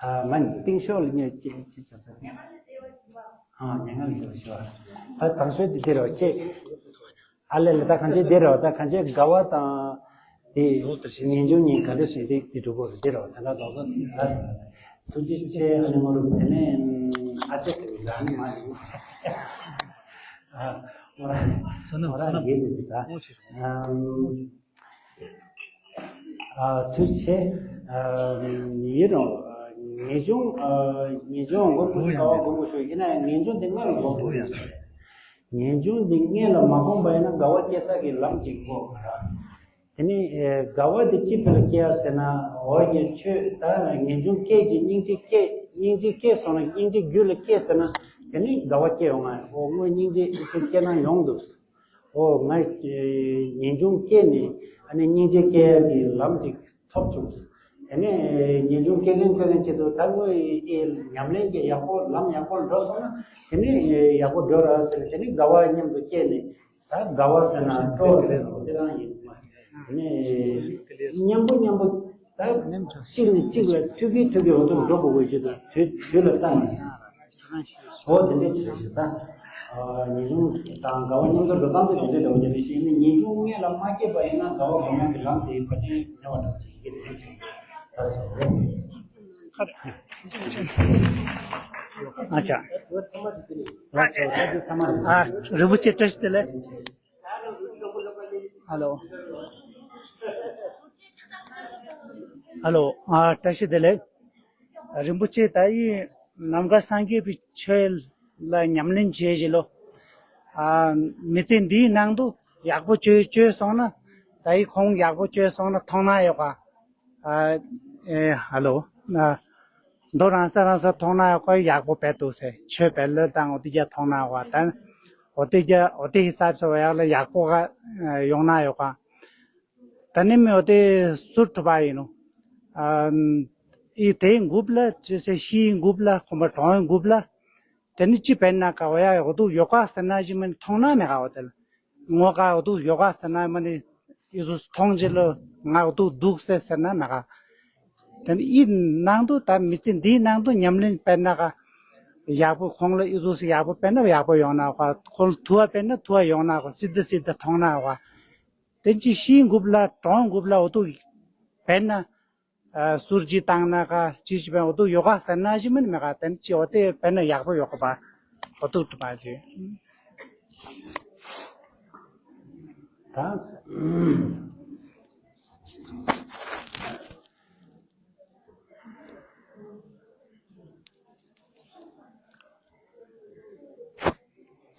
ཨ་མ་ནི་ཏིང་ཤོ་ལ་ངས་ཅི་ཅི་བྱས་སོང་། ཨ་ཉན་ང་ལ་ཞུ་བ། ད་དང་ཤོས་འདི་དེ་རེད་བ་ཁྱེད། ཨ་ལས་ལས་ད་གང་ཅི་དེ་རེད་བ། ད་གང་ཅི་དགའ་བ་དང་དེ་ངེས་འབྱུང་གཉིས་ག་འདྲ་ཞིག་དེ་དེ་གྲུབ་པོ་རེད། དེ་རེད་བ། ད་ད་དོག་དོག་ལ་ཐུགས་རྗེ་ཆེ། ཨ་ནི་ངོ་རུ་དེ་ནས་ཨ་ཅེ་དེ་ལ་ནི་མ་ཡིན། ཨ་ཨོ་ར་ཨོ་ར་ཡེ་དེ་ད། ཨ་ཐུགས་རྗེ་ཆེ། ཨ་ཡིན་རུང་ངེས་འབྱུང་ཨ་ངེས་འབྱུང་མགོན་པོ་ཞུ་དགའ་བ་མགོན་པོ་ཞུ་ཡིན་ན་ཡང་ངེས་འབྱུང་དེ་སྔར་ལ་མགོན་པོ་ཡིན། ངེས་འབྱུང་འདི་སྔོན་ལ་མ་སྤངས་པ་ཡིན་ན་དགའ་བ་སྐྱེ་ས་གི་ལམ་གཅིག་དགོས་མ་རེད། དེ་ནས་ཨེ་དགའ་བ་དེ་ཅི་ཕི་ལ་སྐྱེ་ཡ་ཟེར་ན། འོ་ཡ་ཆོས་ད་ངེས་འབྱུང་སྐྱེ་ཅིང་སྙིང་རྗེ་སྐྱེ། སྙིང་རྗེ་སྐྱེ་སོང་ན་སྙིང་རྗེ་རྒྱུད་ལ་སྐྱེ་ཟེར་ན། དེ་ནས་དགའ་བ་སྐྱེ་ཡོང་ང་། འོ་དངོས་སྙིང་རྗེ་ཨེ་ཆོས་སྐྱེ་ན་ཡོང་འདུག་འོ་ང་ངེས་འབྱུང་སྐྱེས་ནས་ཨ་ནི་སྙིང་རྗེ་སྐྱེ་ཡ་གི་ལམ་ཅིག་ཐོབ་བྱུང་། དེ་ནས་ངེས་འབྱུང་སྐྱེ་ལེན་སྐྱེ་ལེན་བྱེད་དུ་ད་ངོས་ཨེ་ཉམས་ལེན་གྱི་ཡག་པོ་ལམ་ཡག་པོ་འགྲོ་སོང་ན། དེ་ནས་ཡག་པོ་འགྲོ་ར་ཟེར་ནས། དེ་ནས་དགའ་བ་མཉམ་དུ་སྐྱེས་ནས། ད་དགའ་བ་ཟེར་ན་སྤྲོ་བ་ཟེར་ན་དེ་རང་ཡིན་མ། དེ་ནས་མཉམ་པོ་མཉམ་པོ་ད་གཅིག་ནས་གཅིག་ལ་མཐུད་ཀྱི་མཐུད་ཀྱི་འོ་དུ་འགྲོ་དགོས་ཀྱི་ཞིག་དང་། དུས་དུས་ལ་བལྟ་ནས། འོ་དེ་འདྲའི་ཆེ་ཞིག་ད། ངེས་འབྱུང་དང་དགའ་བ་མཉམ་དུ་འགྲོ་སྟངས་དེ་དེ་འདྲའི་འདྲ་བོ་ཅིག་རེད་ཤེས་ནས། ངེས་འབྱུང་སྔོན་ལ་མ་སྐྱེས་པ་ཡིན་ན་དགའ་བ་སྒོམ་ཡག་གི་ལམ་དེ་ཕལ་ཆེར་ཉེ་བ་འདྲ་བོ་ཅིག་ཡིན་གྱི་རེད། ད་སོ། ཨ་ཅག་ཨ་ཅག་ཨ་རིན་པོ་ཆེ་བཀྲ་ཤིས་བདེ་ལེགས། ཧ་ལོ། ཧ་ལོ། ཨ་བཀྲ་ཤིས་བདེ་ལེགས། རིན་པོ་ཆེ་ད་ཡིན་ནམ་མཁའ་སངས་རྒྱས་པའི་ཆོས་ལ་ཉམས་ལེན་བྱེད་བཞིན་ལོ། ཨ་མི་ཚེ་འདིའི་ནང་དུ་ཡག་པོ་བྱོས་བྱོས་སོང་ན། ད་ཡིན་ཁོང་ཡག་པོ་བྱོས་སོང་ན་མཐོང་སྣང་ཡོད་ག་ཨ་ཨེ་ཧ་ལོ། ཨ་མདོ་རང་ས་རང་ས་མཐོང་སྣང་ཡོད་ག་ཡག་པོ་བེད་འདུག་ཟེར། ཆོས་བེད་ལ་བཏང་འོ་དེ་རྒྱ་མཐོང་སྣང་ཡོད་ག་ད་འོ་དེ་རྒྱ་འོ་དེ་ཧི་སབ་ས་བ་ཡག་ལ་ཡག་པོ་ག་ཡོང་སྣང་ཡོད་ག་ད་ནི་མི་འོ་དེ་ཟུར་ཐུབ་པ་ཡིན་ནོ། ཨ་ཨི་དེའི་འགུབ་ལ་ཅི་ཟེར། ཤིའི་འགུབ་ལ་ཁོམ་པ་གྲོང་འགུབ་ལ། དེ་ནི་ཅི་བེད་ན་ག་བ་ཡག་འོ་དུ་ཡོད་ག་ཟེར་ན་ཞིག་མིན་མཐོང་སྣང་མེད་ག་འོ་དེ་ལ། ངོ་ག་འོ་དུ་ཡོ་ག་ཟེར་ན་མ་ནི་ཡུ་སུ་མཐོང་རྗེས་ལ་ང་འོ་དུ་འདུག་ཟེར་ཟེར་ན་མ་ག་དེ་ནི་ཨི་ནང་དུ་ད་མི་ཚེ་འདིའི་ནང་དུ་ཉམས་ལེན་སྤེལ་ན་ག་ཡག་པོ་ཁོང་ལ་ཡུ་སུ་ཡག་པོ་སྤེལ་ན་ཡག་པོ་ཡོང་ན་ག་ཁོང་ལ་ཐུ་བ་སྤེལ་ན་ཐུ་བ་ཡོང་ན་ག་སི་ད་སི་ད་མཐོང་ན་ག་དེ་ཅི་ཤིའི་འགུབ་ལ་གྲོང་འགུབ་ལ་འོ་དུ་སྤེལ་ན། ཨ་སུར་ཇི་བཏང་ན་ག་ཅི་ཞིག་བན་འོ་དུ་ཡོ་ག་ཟེར་ན་ཞིག་མིན་མེད་ག་དེ་ཅི་འོ་དེ་བན་ན་ཡག་པོ་ཡོད་ག་པ་འོ་དུ་དུ་མ་ཅི། ད་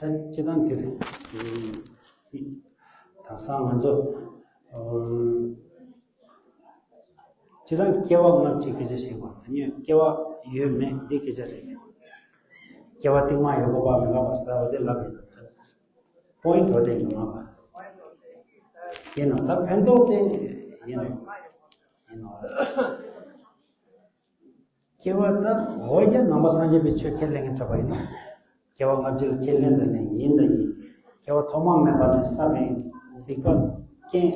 སྤྱི་བཏང་འདིར་དེང་སང་ང་ཚོ་སྤྱི་བཏང་སྐྱེ་བ་སྔ་ཕྱི་སྐད་ཆ་བཤད་པ་ད་ཉོན་སྐྱེ་བ་ཡོད་མེད་འདི་སྐད་ཆ་རེད། སྐྱེ་བ་རྟིང་མ་ཡོད་དགོས་པ་མེད་པ་ཟེར་བ་དེ་ལབ་ཡོད། པོ་ཡིན་འགྲོ་དེ་ཡིན་མ་པ་ཡིན་ནོ། ད་ཕན་ཐོགས་དེ་ཡིན་ནོ། ཡིན་ནོ། སྐྱེ་བ་ད་འོ་ཡ་ནང་པ་སངས་རྒྱས་པའི་ཆོས་ཁས་ལེན་མཁན་གྲྭ་པ་ཡིན་ནོ། སྐྱེ་བ་སྔ་ཕྱི་ལ་ཁས་ལེན་དང་ནི་ཡིན་དང་ཡིན། སྐྱེ་བ་ཐོག་མ་མེད་པ་ནས་བསགས་པའི་སྡིག་པ་རྐྱེན་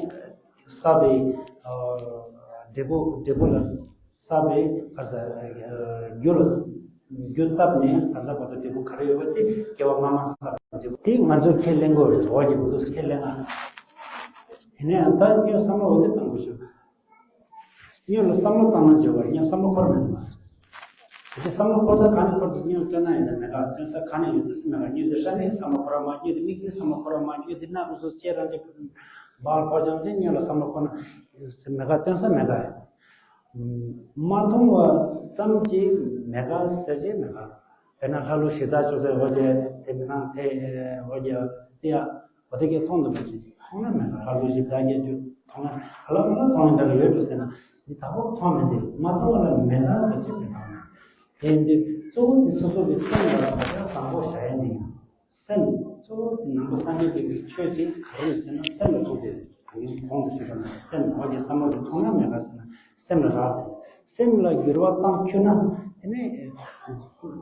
བསགས་པའི་འབྲས་བུ་འབྲས་བུ་ལ་བསགས་པའི་ག་ས་རྒྱུ་ལ་རྒྱུ་བཏབ་ནས་ད་ལྟ་བར་དུ་འབྲས་བུ་ག་རེ་ཡོད་པ་དེ་སྐྱེ་བ་སྔ་མ་བསགས་པའི་འབྲས་བུ་དེ་ང་ཚོས་ཁས་ལེན་དགོས་རེད། འོ་ཡ་འདུག་ཁས་ལེན་ཨ། ཡིན་ནའང་ད་སྔོན་བསམ་བློ་འོ་དེ་བཏང་དགོས་ཞུ། སྔོན་ལ་བསམ་བློ་བཏང་ན་བརྗོད་པ་སྔོན་བསམ་བློ་འཁོར་མེད་པ། དེ་བསམ་བློ་འཁོར་ས་ག་ནས་འཁོར་དུས་སྔོན་སྟོན་ན་ཡིན་ན་མེད་ག་སྟོན་ས་ག་ནས་ཡོད་དུས་སུ་མེད་ག་སྔོན་དེ་ཧྲ་ནས་བསམ་བློ་འཁོར་མ་སྔོན་དེ་མིག་དེ་བསམ་བློ་འཁོར་མ་སྔོན་དེ་སྣ་ཁུ་སུ་ཅེ་རང་ཅེ་བག་ལ་འཁོར་ཅང་ཅེ་སྔོན་ལ་བསམ་བློ་འཁོར་ན་མེད་ག་སྟོན་ས་མེད་ག་མ་མཐོང་བ་ཙམ་གྱིས་མེད་ག་ཟེར་ཅེ་མེད་ག་དཔེར་ན་ལྷ་ཀླུ་གཞི་བདག་ཅོག་ཙེ་འོ་ཅེ་དེ་མི་ནང་དེ་འོ་ཅེ་ཙེ་ཡ། འོ་དེ་གས་མཐོང་དུ་མ་ཕྱིན་ཅིག་མཐོང་ན་མེད་ན་ལྷ་ཀླུ་གཞི་བདག་གིས་རྒྱུ་མཐོང་ན་ཧ་ལམ་ལ་མཐོང་ཡིན་འདྲ་ལ་ཡོད་འགྲོ་ཟེར་ན་འདི་དག་པོ་མཐོང་མི་འདུག་མ་མཐོང་བ་ལ་མེད་ན་ཟེར་ཅིག་མི་མཐོང་ན། དེ་ཡིན་དུས་གཙོ་བོ་དེ་སོ་སོ་གི་སེམས་ལ་བ་ཅང་བཟང་པོ་བྱ་ཡ་འདི་ཡང་སེམས་གཙོ་བོ་དེ་ནང་པ་སངས་རྒྱས་པའི་ཆོས་དེ་ག་རེ་ཟེར་ན་སེམས་ལ་ཐུག་དེ་གོང་དུ་ཞུས་པ་ན་སེམས་འོ་དེ་བསམ་བློ་དེ་མཐོང་ན་མེད་པ་ཟེར་ན་སེམས་ལ་རག་དེ་སེམས་ལ་འགྱུར་བ་བཏང་ཁྱོད་ན་དེ་ནས་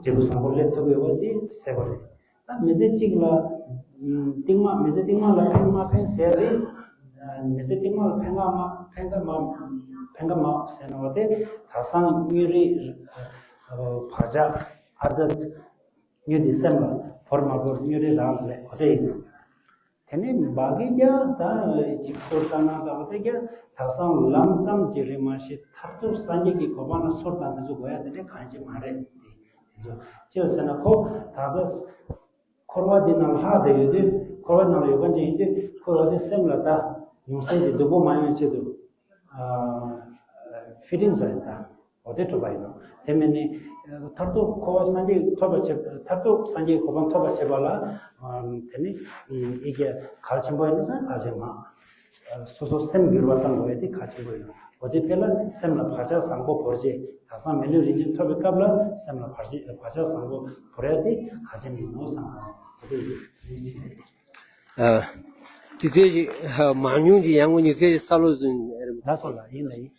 འབྲས་བུ་བཟང་པོ་སླེབས་ཐུབ་ཡོད་པ་དེ་གསལ་པོ་རེད། ད་མི་ཚེ་གཅིག་ལ་རྟིང་མ་མི་ཚེ་རྟིང་མ་ལ་ཕན་མ་ཕན་ཟེར་རེད། མི་ཚེ་རྟིང་མ་ལ་ཕན་ག་མ་ཕན་ག་མ་ཕན་ག་མ་ཟེར་ན་འོ་དེ་དག་སང་དངོས་རིགས་བག་ཆགས་ཨ་ད་དངོས་དེ་སེམས་ལ་བོར་མ་བོར་དངོས་རིགས་རང་ལ་ལས་འོ་དེ་ཡིན། དེ་ནས་འབའ་གི་ཀྱང་ད་ཅིག་སོར་བཏང་ན་ད་འོ་དེ་ཀྱང་དག་སང་ལམ་ཙམ་ཅིག་རེད་མ་གཞི་མཐར་ཐུག་སངས་རྒྱས་ཀྱི་གོ་འཕང་ལ་སོར་བཏང་དེ་ཚོ་དགོས་ཡ་དེ་འདྲ་གང་ཞིག་མ་རེད་དེ་ཚོ་ཅི་ལ་ཟེར་ན་ཁོ་ད་ལྟ། འཁོར་བ་འདི་ནང་ལྷག་བསྡད་ཡོད་དུས་འཁོར་བ་ནང་ལ་ཡོད་མཁན་ཅིག་ཡིན་དུས་འཁོར་བ་དེ་སེམས་ལ་ད་ཡོང་སེམས་ཀྱི་སྡུག་པོ་མ་ཡོང་ཆེད་དུ་ཕི་ཊིང་བཟོ་ཡིན་ད་འོ་དེ་གྲུབ་པ་ཡིན་ནོ། དེ་མིན་ནི་མཐར་ཐུག་འཁོར་བ་སངས་རྒྱས་ཐོབ་པར་བྱེད། མཐར་ཐུག་སངས་རྒྱས་གོ་འཕང་ཐོབ་པར་བྱེད་པ་ལ་དེ་ནི་ཡི་གེ་གལ་ཆེན་པོ་ཡིན་ན་ཙང་གལ་ཆེན་མ། སོ་སོ་སེམས་འགྱུར་བ་གཏང་དགོས་ཡ་དེ་གལ་ཆེན་པོ་ཡིན། འོ་དེ་ཕལ་ལ་སེམས་ལ་བག་ཆགས་བཟང་པོ་བོར་རྗེས་དག་སང་མི་ལུས་རིན་ཆེན་ཐོབ་པའི་སྐབས་ལ་སེམས་ལ་བག་ཆགས་བག་ཆགས་བཟང་པོ་བོར་ཡ་དེ་གལ་ཆེན་ཡིན་ནོ་བསམ། འོ་དེ་ཡིན། ཨ། དུས་ཚོད་ཅིག་ཨ། མང་ཉུང་ཅིག་ཡང་ངོ་ཉི་ཚེ་ས་ལོ་ཟིན་རེད། ད་སོ་ལ་ཡིན་ལ་ཡིན།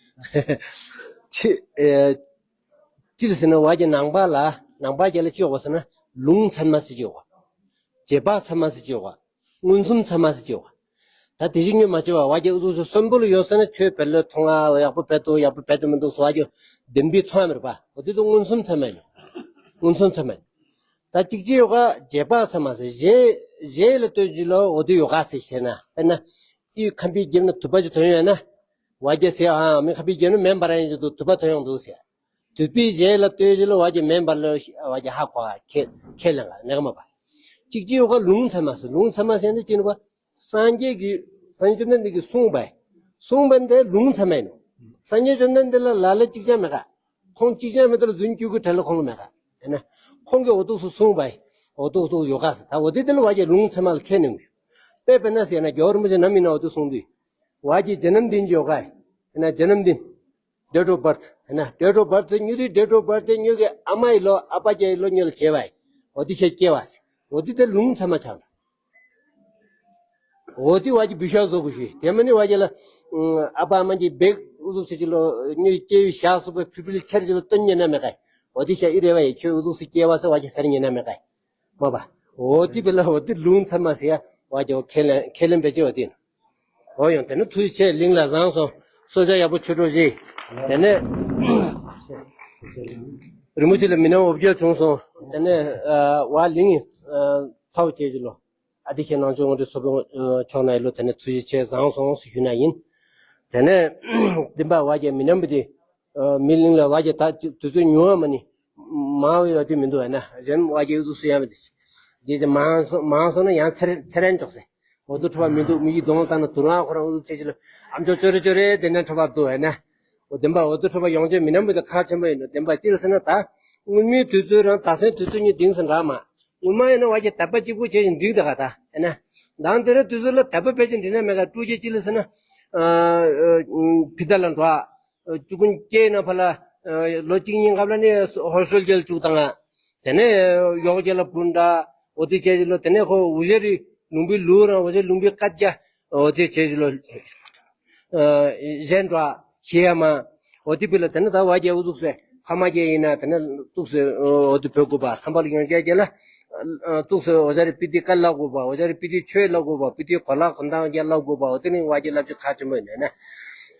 ཅི་ཨེ། ཅི་རེད་ཟེར་ན་བ་གྱི་ནང་པ་ལ་ནང་པ་རྒྱལ་ལ་ཅི་ཡོད་པ་ཟེར་ན་ལུང་ཚད་མ་ཟེར་ཅི་ཡོད་པ། རྗེས་དཔག་ཚད་མ་ཟེར་ཅི་ཡོད་པ། མངོན་སུམ་ཚད་མ་ཟེར་ཅི་ཡོད་པ། ད་དེ་བཞིན་ཉོན་མ་བྱེད་པ་བ་གྱི་ཨུ་ཚུགས་སུ་གསོན་པོ་ལ་ཡོད་ཟེར་ན་ཆོས་བེད་ལོས་མཐོང་ང་ཡག་པོ་བེད་དུ་ཡག་པོ་བེད་དུ་མི་འདུག་སོ་བ་གྱི་བདེན་པའི་མཐོང་ཡ་མེད་པ་འོ་དེ་དུ་མངོན་སུམ་ཚད་མ་ཡིན། མངོན་སུམ་ཚད་མ་ཡིན། ད་གཅིག་ཅི་ཡོད་ག་རྗེས་དཔག་ཚད་མ་ཟེར་གཞན་གཞན་ལ་ལྟོས་གྱི་ལོ་འོ་དེ་ཡོད་ག་ཟེར་བཤད་ན་དཔེར་ན། ཨི་ཁམ་པའི་རྒྱབ་ན་དུ་པ་ཅིག་ཐོན་ཡོད་ན། བ་རྒྱ་ཟེར་ཨ་མི་ཁམ་པའི་རྒྱབ་ན་མེ་འབར་ཡང་ཅིག་འདུག་དུ་པ་ཐོན་ཡོང་འདུག་ཟེར། དུ་པའི་གཞན་ལ་ལྟོས་གཞི་ལ་བ་རྒྱ་མེ་འབར་ལ་བ་རྒྱ་ཧ་གོ་ཁས་ཁས་ལེན་ག་ནེ་ག་མ་པ། གཅིག་ཅི་ཡོད་ག་ལུང་ཚད་མ་ཟེར་ལུང་ཚད་མ་ཟེར་ན་ཅི་ནི་བ། སངས་རྒྱས་ཀྱི་སངས་རྒྱས་བཅོམ་ལྡན་འདས་ཀྱིས་གསུངས་པ། གསུངས་པ་འདི་ལུང་ཚད་མ་ཡིན་ནོ། སངས་རྒྱས་བཅོམ་ལྡན་འདས་ལ་ལ་ལ་གཅིག་ཀྱང་མེད་ག་ཁོང་གཅིག་ཀྱང་མེད་དུ་ལ་རྫུན་སྐྱུག་གི་གྲལ་ལ་ཁོང་ལ་མེད་ག་ཡིན་ན། ཁོང་གིས་འོ་ཐུག་སུ་གསུངས་པ། འོ་ཐུག་ཐུག་ཡོད་ག་ཟེར་ད་འོ་དེ་དེ་ལ་བ་རྒྱ་ལུང་ཚད་མ་ལ་ཁས་ནས་མི་ཞུ། དཔེ་དཔེར་ན་ཟེར་ན་རྒྱལ་བ་རིན་པོ་ཆེ་ནམ་ཡིན་ན་འོ་དེ་གསུངས་དུས། བ་རྒྱ་རྗེ་ནམ་ལྡིན་ཡོད་ག་ཡིན་ན་རྗེ་ནམ་ལྡིན། Date of birth ཡིན་ན་date of birth དེ་ཉོ་དུས་date of birth དེ་ཉོ་གི་ཨ་མ་ཡི་ལོ་ཨ་ཕ་རྒྱ་ཡི་ལོ་ཉོ་ལ་བྱེད་པ་ཡིན། འོ་དེ་ཆེ་སྐྱེ་བ་ཟེར། འོ་དེ་དེ་ལུང་ཚད་མ་ཆགས་འགྲོ། འོ་དེ་བ་གི་བི་ཤ་བཟོ་དགོས་ཞུས། དེ་མ་ནི་བ་གི་ལ། ཨ་ཕ་ཨ་མ་གི་བེག་ཨུ་ཟུག་ཆེ་ཆེ་ལོ་ཉོ་སྐྱེ་བའི་ཞག་སུ་པའི་ཕི་པིལ་ཆེར་ཆེ་ལོ་སྟོན་ཉེ་ན་མེད་ག་འོ་དེ་ཤ་ཨི་རེ་བ་ཡི་ཁྱོད་ཨུ་ཟུག་སུ་སྐྱེ་བ་ཟེར་བ་གི་ཟེར་ཉེ་ན་མེད་ག་མ་པ། འོ་དེ་བི་ལ་འོ་དེ་ལུང་ཚད་མ་ཟེར་ཡ་བ་གི་འོ་ཁས་ལེན་ཁས་ལེན་པེ་ཅི་འོ་དེ་ཡིན། འོ་ཡང་དེ་ནི་ཐུགས་རྗེ་ཆེ་གླིང་ལ་བཟང་སོང་། གསོལ་ཇ་ཡག་པོ་མཆོད་རོགས་གྱིས། དེ་ནས་རིན་པོ་ཆེ་ལ་མི་ནམ་འོ་བརྒྱལ་བྱུང་སོང་། དེ་ནས་བ་གླིང་ཚའོ་ཅེ་ཅི་ལོ། ཨ་དེ་ཁྱེད་ནང་ཆོས་ངོ་སྤྲོད་ཚོགས་པའི་ཕྱོགས་ནས་ལོ་དེ་ནས་ཐུགས་རྗེ་ཆེ་བཟང་སོང་ཞུ་ན་ཡིན། དེ་ནས་འདི་པ་བ་གི་མི་ནམ་བུ་དེ་མི་གླིང་ལ་བ་གི་ད་དུས་ཚོད་ཉུང་བ་མ་ནི་མང་བའི་བ་དེ་མི་འདུག་ཨ་ན་གཞན་བ་གི་ཨུ་ཚུགས་སུ་ཡ་མི་དེ་དེ་མང་སོང་མང་སོང་ན་ཡང་ཚེ་རེ་ཚེ་རན་འཇོག་སེ། འོ་དུ་ཁྲོ་བ་མི་འདུག་མི་ཡི་གདོང་བཏང་ན་དུ་རང་ཁོ་རང་ཨུ་ཚུགས་ཆེ་ཆེ་ལ་ཨམ་ཅོག་ཅོ་རེ་ཅོ་རེ་དེ་ནས་ཁྲོ་བ་འདུག་ཨ་ན། འོ་དེ་པ་འོ་དུ་ཁྲོ་བ་ཡོང་ཆེད་མི་ནམ་བུ་དེ་ཁག་ཆེན་པོ་ཡིན་འདུག་དེ་པ་ཅི་ལ་ཟེར་ན་ད་སྔོན་མའི་དུས་ཚོད་རང་ད་སེང་དུས་ཚོད་གཉིས་དེང་སང་འདྲ་མ། སྔོན་མ་ཡིན་ན་བ་གི་དད་པ་གཅིག་པུ་བྱས་ཤིང་འགྲིག་ད་ག་ད་ཡིན་ན། མདང་དེ་རིང་དུས་ཚོད་ལ་དད་པ་བེད་ཅིང་འགྲིག་ན་མེད་ག་སྤྲོ་སྐྱིད་ཅི་ལ་ཟེར་ན། ཕི་ད་ལ་འགྲོ། ཨ། ཅུ་ཀུན་སྐྱེས་ན་ཕ་ལ། ཨ། ལོ་གཅིག་གཉིས་སྐབས་ལ་ནི་ཧོ་ཧྲོལ་རྒྱལ་བཅུག་དང་། དེ་ནས་ཡོག་རྒྱལ་ལ་བུ་འདྲ། འོ་དེ་བྱས་ལོ་དེ་ནས་ཁོ་འུ་ཞེ་རི་ལུང་པའི་ལུག་རང་འུ་ཞེ་ལུང་པའི་སྐད་རྒྱ། འོ་དེ་བྱས་ལོ། ཨ། གཞན་འགྲོ། ཤེས་ཡ་མ། འོ་དེ་བི་ལ་དེ་ནས་ད་བ་རྒྱལ་འུ་ཚུགས་སེ་ཕ་མ་རྒྱལ་ཡིན་ན་དེ་ནས་བཙུགས་སེ་འོ་དེ་བོད་དགོས་པ་ཁམས་པ་ལ་ཡོང་རྒྱལ་རྒྱལ་ལ། བཙུགས་སེ་འོ་ཞ་རི་པི་ཏི་བཀའ་ལ་དགོས་པ་འོ་ཞ་རི་པི་ཏི་ཆོས་ལ་དགོས་པ་པི་ཏི་གོ་ལ་གོ་འདང་རྒྱལ་ལ་དགོས་པ་འོ་དེ་ནི་བ་རྒྱལ་ལབ་ཅིག་ཁ་ཆེན་པོ་ཡིན་ན།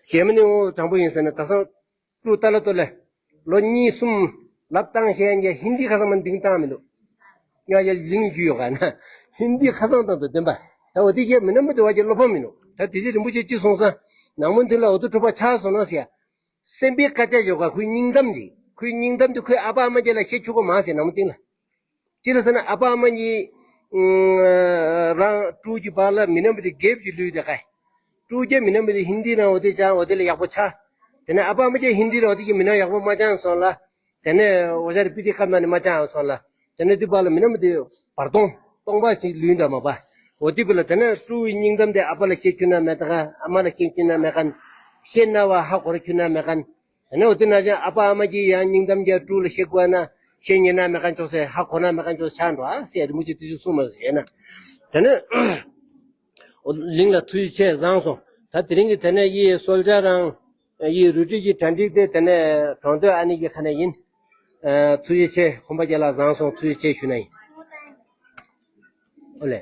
རྒྱལ་མི་ནི་འོ་དྲང་པོ་ཡིན་ཟེར་ན་ད་སང་། ཀྲུ་ཏ་ལ་ཏོ་ལེ། ལོ་གཉིས་གསུམ། ལབ་བཏང་ཤེས་ཡ་ཧིན་དི་ཁ་སང་མ་འདིང་བཏང་མི་འདུག་ཉ་ཡ་ལིང་རྒྱུ་ཡོད་ག་ན། ཧིན་དི་ཁ་སང་དང་དུ་ལྡན་པ། ད་འོ་དེ་གས་མི་ན་མི་དུ་བ་གྱི་བློ་ཕམ་མི་འདུག་ད་དེ་རྗེས་རིན་པོ་ཆེ་ཅི་གསུངས་ས། ནང་མོ་མཐུན་ལ་འོ་དུ་གྲུབ་པ་ཆགས་སོང་ན་ཟེར་ཡ། སེམས་པའི་དཀའ་སྤྱད་ཡོད་ག་ཁོའི་སྙིང་གཏམ་ཅིག་ཁོའི་སྙིང་གཏམ་དེ་ཁོའི་ཨ་ཕ་ཨ་མ་རྒྱ་ལ་བཤད་ཆོག་གོ་མ་ཟེར་ནང་མོ་མཐུན་ལ། ཅི་ལ་ཟེར་ན་ཨ་ཕ་ཨ་མ་གཉིས། རང་ཀྲུའུ་གྱི་བར་ལ་མི་ནམ་བུ་དེ་རྒྱལ་གྱི་ལུས་དེ་ཀ། ཀྲུའུ་རྒྱལ་མི་ནམ་བུ་དེ་ཧིན་དི་ནང་འོ་དེ་ཅང་འོ་དེ་ལ་ཡག་པོ་ཆགས། དེ་ནས་ཨ་ཕ་ཨ་མ་གྱིས་ཧིན་དི་ར་འོ་དེ་གྱི་མི་ནམ་ཡག་པོ་མ་ཅང་སོང་ལ། དེ་ནས་འོ་ཞ་རི་པི་ཏི་ཀ་མ་ནི་མ་ཅང་སོང་ལ། དེ་ནས་དེ་བར་ལ་མི་ནམ་བུ་དེ་བར་སྟོང་སྟོང་པ་ཅིག་ལུས་འདྲ་མ་པ། འོ་དེ་བུ་ལ་དེ་ནས་ཀྲུའུ་བའི་སྙིང་གཏམ་དེ་ཨ་ཕ་ལ་བཤད་ཁྱོད་ན་མེད་ད་ག་ཨ་མ་ལ་བཤད་ཁྱོད་ན་མེད་ག་བཤད་ན་བ་ཧ་གོ་ར་ཁྱོད་ན་མེད་ག་དེ་ནས་འོ་དེ་ན་ཅང་ཨ་ཕ་ཨ་མ་གྱིས་ཡང་སྙིང་གཏམ་རྒྱ་ཀྲུའུ་ལ་བཤད་དགོས་ན་བཤད་ཉན་ན་མེད་ག་ཅོག་ཟེར་ཧ་གོ་ན་མེད་ག་ཅོག་ཆགས་འགྲོ་ཨ་ཟེར་རིན་པོ་ཆེ་དེ་ཚོ་གསུངས་མ་ཟེར་ན། དེ་ནས་འོ་གླིང་ལ་ཐུགས་རྗེ་ཆེ་བཟང་སོང་། ད་དེ་རིང་གི་དེ་ནས་ཡི་གསོལ་ཇ་རང་ཡི་རུ་སྒྲིག་གི་གྲ་སྒྲིག་དེ་དེ་ནས་གྲོང་སྡོད་ཨ་ནི་གི་ཁ་ནས་ཡིན། ཐུགས་རྗེ་ཆེ་ཁོམ་པ་རྒྱལ་ལ་བཟང་སོང་ཐུགས་རྗེ་ཆེ་ཞུ་ན་ཡིན། ཨོ་ལེ།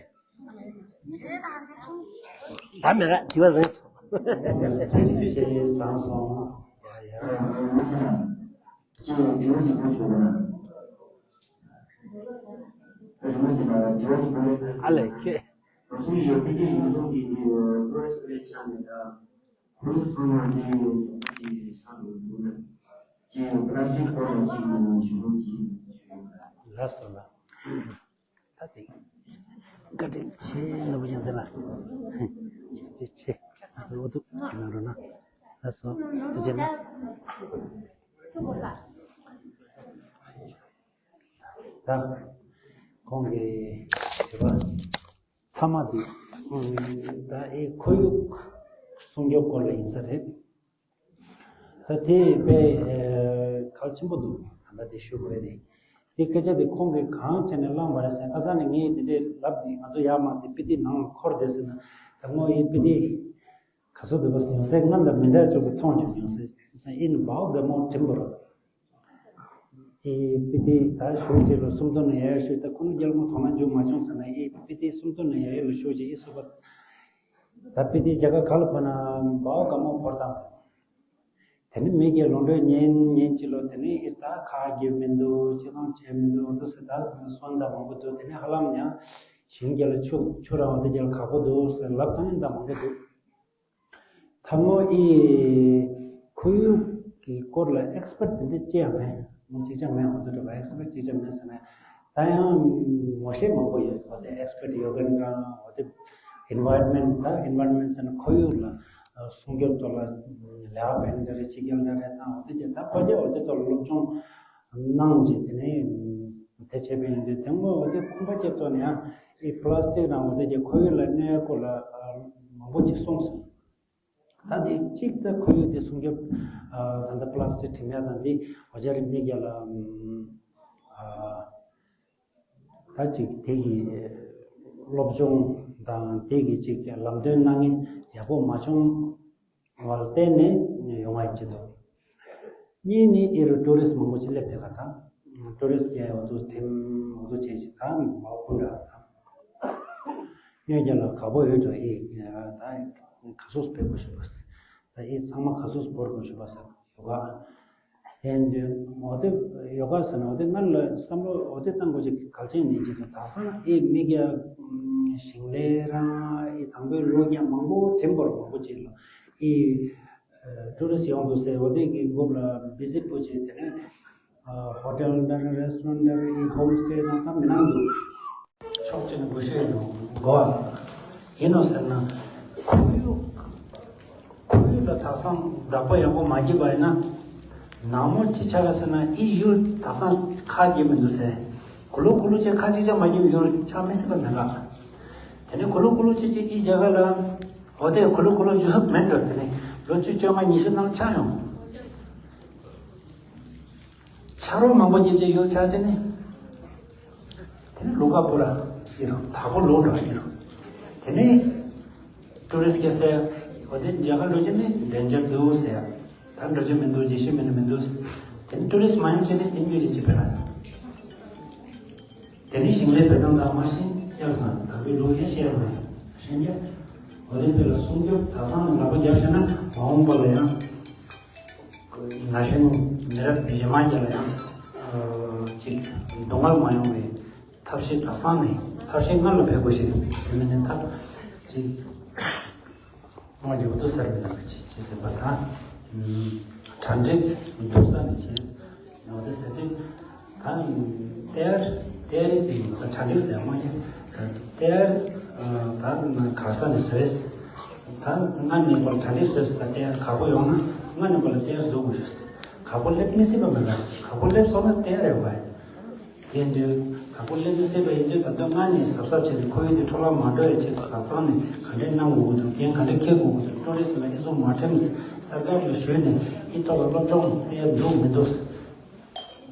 ད་མེད་ག་དྲི་བ་རེད། ཐུགས་རྗེ་ཆེ་བཟང་སོང་། ཨ་ལེ་ཁྱེད། ལགས་སོ་ལགས། ད་དེ་བཀའ་དྲིན་ཆེ་ནོར་བུ་རྒྱལ་མཚན་ལགས། ཐུགས་རྗེ་ཆེ། ང་ཚོ་འོ་ཐུག་བྱེད་གནང་རོགས་གནང་། ལགས་སོ། ཐུགས་རྗེ་གནང་། ད་ཁོང་གི་དྲི་བ་མཐའ་མ་དེ་ད་ཨེ་ཁོར་ཡུག་སྲུང་སྐྱོབ་སྐོར་ལ་ཡིན་ས་རེད། ད་དེ་དཔེ་གལ་ཆེན་པོ་འདུག་ད་ལྟ་དེ་ཞུ་དགོས་རེད། དེ་སྐད་ཆ་དེ་ཁོང་གིས་གང་བྱས་ནས་བླངས་པ་རེད་ཟེར། ཁ་སང་ནས་ངས་དེ་འདྲའི་ལབ་དེ་ང་ཚོ་ཡར་མར་དེ་པི་ཏི་ནང་ལ་འཁོར་བསྡད་ཟེར་ན། ད་ངོ་ཡི་པི་ཏི་ག་ཚོད་འདུག་པ་ཡང་སེ་ང་ལ་མི་འདྲ་ཅོག་ཙེ་མཐོང་ཀྱང་ཡང་སེ་ཨིན་བའོ་དེ་མོ་དྲིམ་པོ་རོ། ཨི་པི་ཏི་ད་ཞུ་ཅིག་ལ་སུམ་མདོ་ནས་ཡར་ཞུ། ད་ཁོ་ནུ་རྒྱལ་མོ་དོ་སྣང་བྱུང་མ་བྱུང་ཟེར་ན། ཨི་པི་ཏི་སུམ་མདོ་ནས་ཡར་ལ་ཞུ་ཅིག་ཨི་སུ་པ། ད་པི་ཏི་རྒྱ་གར་ག་ལ་ཕོ་ན་བའོ་དགའ་མོ་བོར་དང་། དེ་ནི་མི་གི་ལོ་འགྲོས་ཉན་ཉན་ཅི་ལོ། དེ་ནི་ཨི་ད་ཁ་གི་མི་འདུག་ཅི་དང་བྱས་མི་འདུག་འོ་དུ་སི་ད་སོན་ད་མང་པོ་འདུག་དེ་ནི་ཧ་ལམ་ཡང་ཞིང་རྒྱ་ལ་ཆུ་ཆུ་རང་འོ་དེ་རྒྱ་ལ་ཁག་པོ་འདུག་ཟེར་ལབ་ཐང་ཡིན་ད་མང་པོ་འདུག་ཐ་མོ་ཨི་ཁོར་ཡུག་གི་སྐོར་ལ་ཨེག་སི་པར་ཊི་དེ་འདྲ་ཅི་ཡང་མེད། མོ་གཅིག་ཀྱང་མེད། ཧོ་དུ་འགྲོ་བ་ཨེག་སི་པར་ཊི་གཅིག་ཀྱང་མེད་ཟེར་ན། ད་ཡང་ངོ་ཤེས་མང་པོ་ཡོད། འོ་དེ་ཨེག་སི་པར་ཊི་ཡོ་གན་གང་འོ་དེ་ཨེན་ཝའི་རོན་མེན་ཊི། ད་ཨེན་ཝའི་རོན་མེན་ཊི་ཟེར་ན་ཁོར་ཡུག་ལ་སྲུང་སྐྱོབ་ཐོག་ལ་ལས་ཀ་བྱེད་མཁན་འདྲ་རེད། ཕྱི་རྒྱལ་འདྲ་རེད། ད་འོ་དེ་གྱད་ད་ཁོ་གྱད་འོ་དེ་ཐོག་ལ་སློབ་སྦྱོང་གནང་རྗེས་དེ་ནས་དེ་བྱས་པ་ཡིན་དུས་དེ་སྔོན་འོ་དེ་ཁོམ་པ་སྐྱེ་ཐོག་ནས་ཡང་ཨི་པ་ལ་སི་ཊིག་རང་འོ་དེ་གྱད་ཁོར་ཡུག་ལ་གནོད་སྐོར་ལ་མང་པོ་ཅིག་གསུངས་སོང་། ད་འདི་གཅིག་ད་ཁོར་ཡུག་དེ་སྲུང་སྐྱོབ། ཨ་ད་ལྟ་པ་ལ་སི་ཊིག་དྲི་མ་དང་འདི་འོ་ཅག་རིགས་མི་སྒེར་ལ་ཨ་ད་ཅིག་དེ་གི་སློབ་སྦྱོང་དང་དེ་གི་ཅིག་ལམ་སྟོན་གནང་མཁན་ཡག་པོ་མ་བྱུང་བར་བརྟེན་ནས་ཡོང་བ་ཡིན་གྱི་འདུག་གཉིས་ནི་ཨི་རུ་ཊུ་རི་སི་མང་པོ་ཅིག་སླེབས་ཐེ་ག་དང་། ཊུ་རི་སི་གི་འོ་དུ་ཐིམ་འོ་དུ་བྱས་ཤིག་དང་མ་འོ་ཀུན་འདྲ་དང་། སྔོན་རྒྱ་ལ་ཁག་པོ་ཡོད་འགྲོ་ཨི། ད་ག་སོགས་སྤེལ་དགོས་ཞུ་བ་ཟེར། ད་ཨི་ཚང་མ་ག་སོགས་སྤོར་དགོས་ཞུ་བ་ཟེར་ཡོ་ག་དེ་འདུན་འོ་དེ་ཡོ་ག་ཟེར་ན་འོ་དེ་སྔར་ལ་བསམ་བློ་འོ་དེ་བཏང་དགོས་ཅིག་གལ་ཆེན་ནས་ཅིག་ཏུ་དག་ས་ཨི་མི་རྒྱ་ཞིང་ལས་རང་ཨི་དང་པོའི་ལོ་རྒྱ་མང་པོ་དྲིན་པོར་མང་པོ་ཅིག་ལ་ཨི་ཊུ་རི་སི་ཡོང་འདུག་ཟེར། འོ་དེ་གི་རྒྱབ་ལ་བི་ཟིཊ་པོ་བྱས། དེ་ནས་ཧོ་ཊེལ་འདྲ་རེ་སི་ཊོ་རེན་ཊི་འདྲ་རེ་ཧོམ་སི་ཊེ་དང་ད་མི་ནང་དུ་ཕྱོགས་གཅིག་ནས་དགོས་ཤེས་ཡོད་དགོས་ཡིན་ནོ་ཟེར་ན། ཁོར་ཡུག་ཁོར་ཡུག་ལ་དག་སང་བདག་པོ་ཡག་པོ་མ་བགྱིས་པ་ཡིན་ན། ནང་མོ་ཅི་ཆགས་ཟེར་ན་ཨི་ཡུལ་དག་སང་ཁ་གྱེས་མི་འདུག་ཟེར། གུ་ལུ་གུ་ལུ་ཅེ་ཁ་ཅིག་ཅང་མ་གྱེས་ཡུལ་ཆགས་མི་སྲིད་པ་མེད་ག་དེ་ནས་གུ་ལུ་གུ་ལུ་ཅེ་ཅེ་ཨི་རྒྱ་གར་ལ་འོ་དེ་གུ་ལུ་གུ་ལུ་འཇུ་ཐབས་མེད་འགྲོ། དེ་ནས་ལོ་བཅུ་བཅོ་ལྔ་ཉི་ཤུ་ནང་ཆགས་ཡོང་། ཆ་རོགས་མང་པོ་རྙེད་ཅེས་ཡོད་ཆ་ཅེ་ནི། དེ་ནི་ལུ་ག་པུ་ར་ཡིན་རུང་དྭགས་པོ་ལུང་འགྲོ་ཡིན་རུང་། དེ་ནི་ཊུ་རི་སི་སྐད་ཟེར་ཡ། འོ་དེ་རྒྱ་གར་འགྲོ་ཅེ་ནི་ཌེན་ཇར་འདུག་ཟེར་ཡ། ད་འགྲོ་ཅེ་མི་འདུག་རྗེས་ཤུལ་མི་ནི་མི་འདུག་དེ་ནི་ཊུ་རི་སི་མ་ཡོང་ཅེ་ནི་ཨིན་ཡུལ་རེ་ཅི་ཕེ་ར། དེ་ནི་ཞིང་ལས་བེད་སྟངས་དང་མ་ཤེས་ཀྱང་སང་དྭགས་པོའི་ལུགས་ཡང་ཤེས་མ་ཡོང་ཤེས་ཀྱང་། འོ་དེ་བོད་ལ་སྲུང་སྐྱོབ་དག་སང་ནས་ལག་པ་བརྒྱབ་ཤེ་ན་མ་འོངས་པ་ལ་ཡང་། ན་གཞོན་མི་རབས་རྗེས་མ་རྒྱ་ལ་ཡང་ཅིག་སྡུག་བསྔལ་མ་ཡོང་བའི་ཐབས་ཤེས་དག་སང་ནས་ཐབས་ཤེས་སྔར་ལ་འབད་དགོས་ཤེས་དེ་མིན་ནས་ཐབས་ཅིག་དངོས་ཀྱི་འུ་ཐུག་སར་མི་ལ་ཅི་ཅི་ཟེར་བ་དང་གྲ་སྒྲིག་འདུག་ས་ནས་བྱས་འོ་དེ་ཟེར་དུས། ད་ཏེར་ཏེར་ཟེར་ཡིན་ད་གྲ་སྒྲིག་ཟེར་མ་ཡིན། ཏེར་ད་ག་ས་ནས་བཟོས། ད་སྔ་ནས་པར་གྲ་སྒྲིག་བཟོས། ད་ཏེར་ཁག་པོ་ཡོང་ན་སྔ་ནས་པར་ལ་ཏེར་བཟོ་དགོས་ཞུ། ཁག་པོ་སླེབས་མི་སྲིད་པ་མེད་ལ། ཁག་པོ་སླེབས་སོང་ན་ཏེར་རེད་བ། དེ་འདུག་ཁག་པོ་སླེབས་མི་སྲིད་པ་ཡིན་དུས་ད་དུང་སྔ་ནས་གཟབ་གཟབ་བྱས་ནས་ཁོར་ཡུག་དེ་འཕྲོ་བརླག་མ་འགྲོ་བའི་ཆེད་དུ་གཟབ་གཟབ་ནས་ག་འདྲས་གནང་དགོས་ཀྱི་འདུག་འགན་ག་འདྲས་འཁྱེར་དགོས་ཀྱི་འདུག་ཊུ་རི་སི་ལ་ཨི་ཚོ་མ་ཁྲིམས་སར་ཀར་ལ་ཞུས་ནས་ཨི་ཐོག་ལ་སློབ་སྦྱོང་ཏེར་འདུག་མི་འདུག་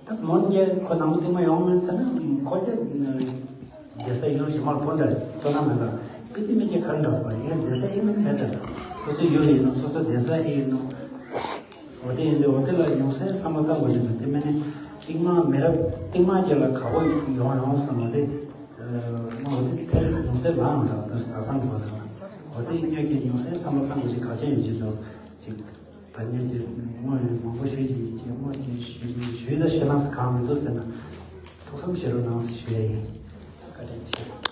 ད་མོན་རྒྱལ་ཁོ་ནང་མི་ཐེངས་མ་ཡོང་མིན་ཟེར་ན་ཁོ་རྒྱ་བསྡད་ས་ཡོད་ཞིག་མར་ཕོན་འདྲ་ལྟོ་ན་མེད་ལ་པི་ཏི་མི་རྒྱ་གར་འདྲ་བ་ཡིན་བསྡད་ས་ཨེ་མིན་མེད་ད། སོ་སོའི་ཡུལ་ཡིན་ནོ་སོ་སོ་བསྡད་ས་ཨེ་ཡིན་ནོ། འོ་དེ་ཡིན་དུས་འོ་དེ་ལ་ཡོང་སའི་བསམ་བློ་བཏང་དགོས་ཞིག་འདུག་དེ་མིན་ནི་རྟིང་མ་མི་རབས་རྟིང་མ་རྒྱ་ལ་ག་བོ་ཡོང་ཡོང་བསམ་བློ་དེ། མ་འོ་དེ་ཚེ་ཡོང་སའི་ལངས་འདྲ་བ་དང་ས་སང་འདྲ་བ་དང་འོ་དེ་སྨྱོ་གི་ཡོང་སའི་བསམ་བློ་བཏང་དགོས་ཞིག་གལ་ཆེན་ཡོད་ཀྱི་འདུག་ཅིག་ད་ཉོན་གྱི་དངོས་ཡོད་མང་པོ་ཞུས་ཀྱི་ཡིན་གྱི་དངོས་ཀྱི་ཞུས་ཞུས་ད་ཞེ་ནག་གང་མི་འདུག་ཟེར་ན། ཐུགས་བསམ་བཞེས་རོགས་གནང་ཟེར་ཞུ་ཡ་ཡིན། བཀའ་དྲིན་ཆེ།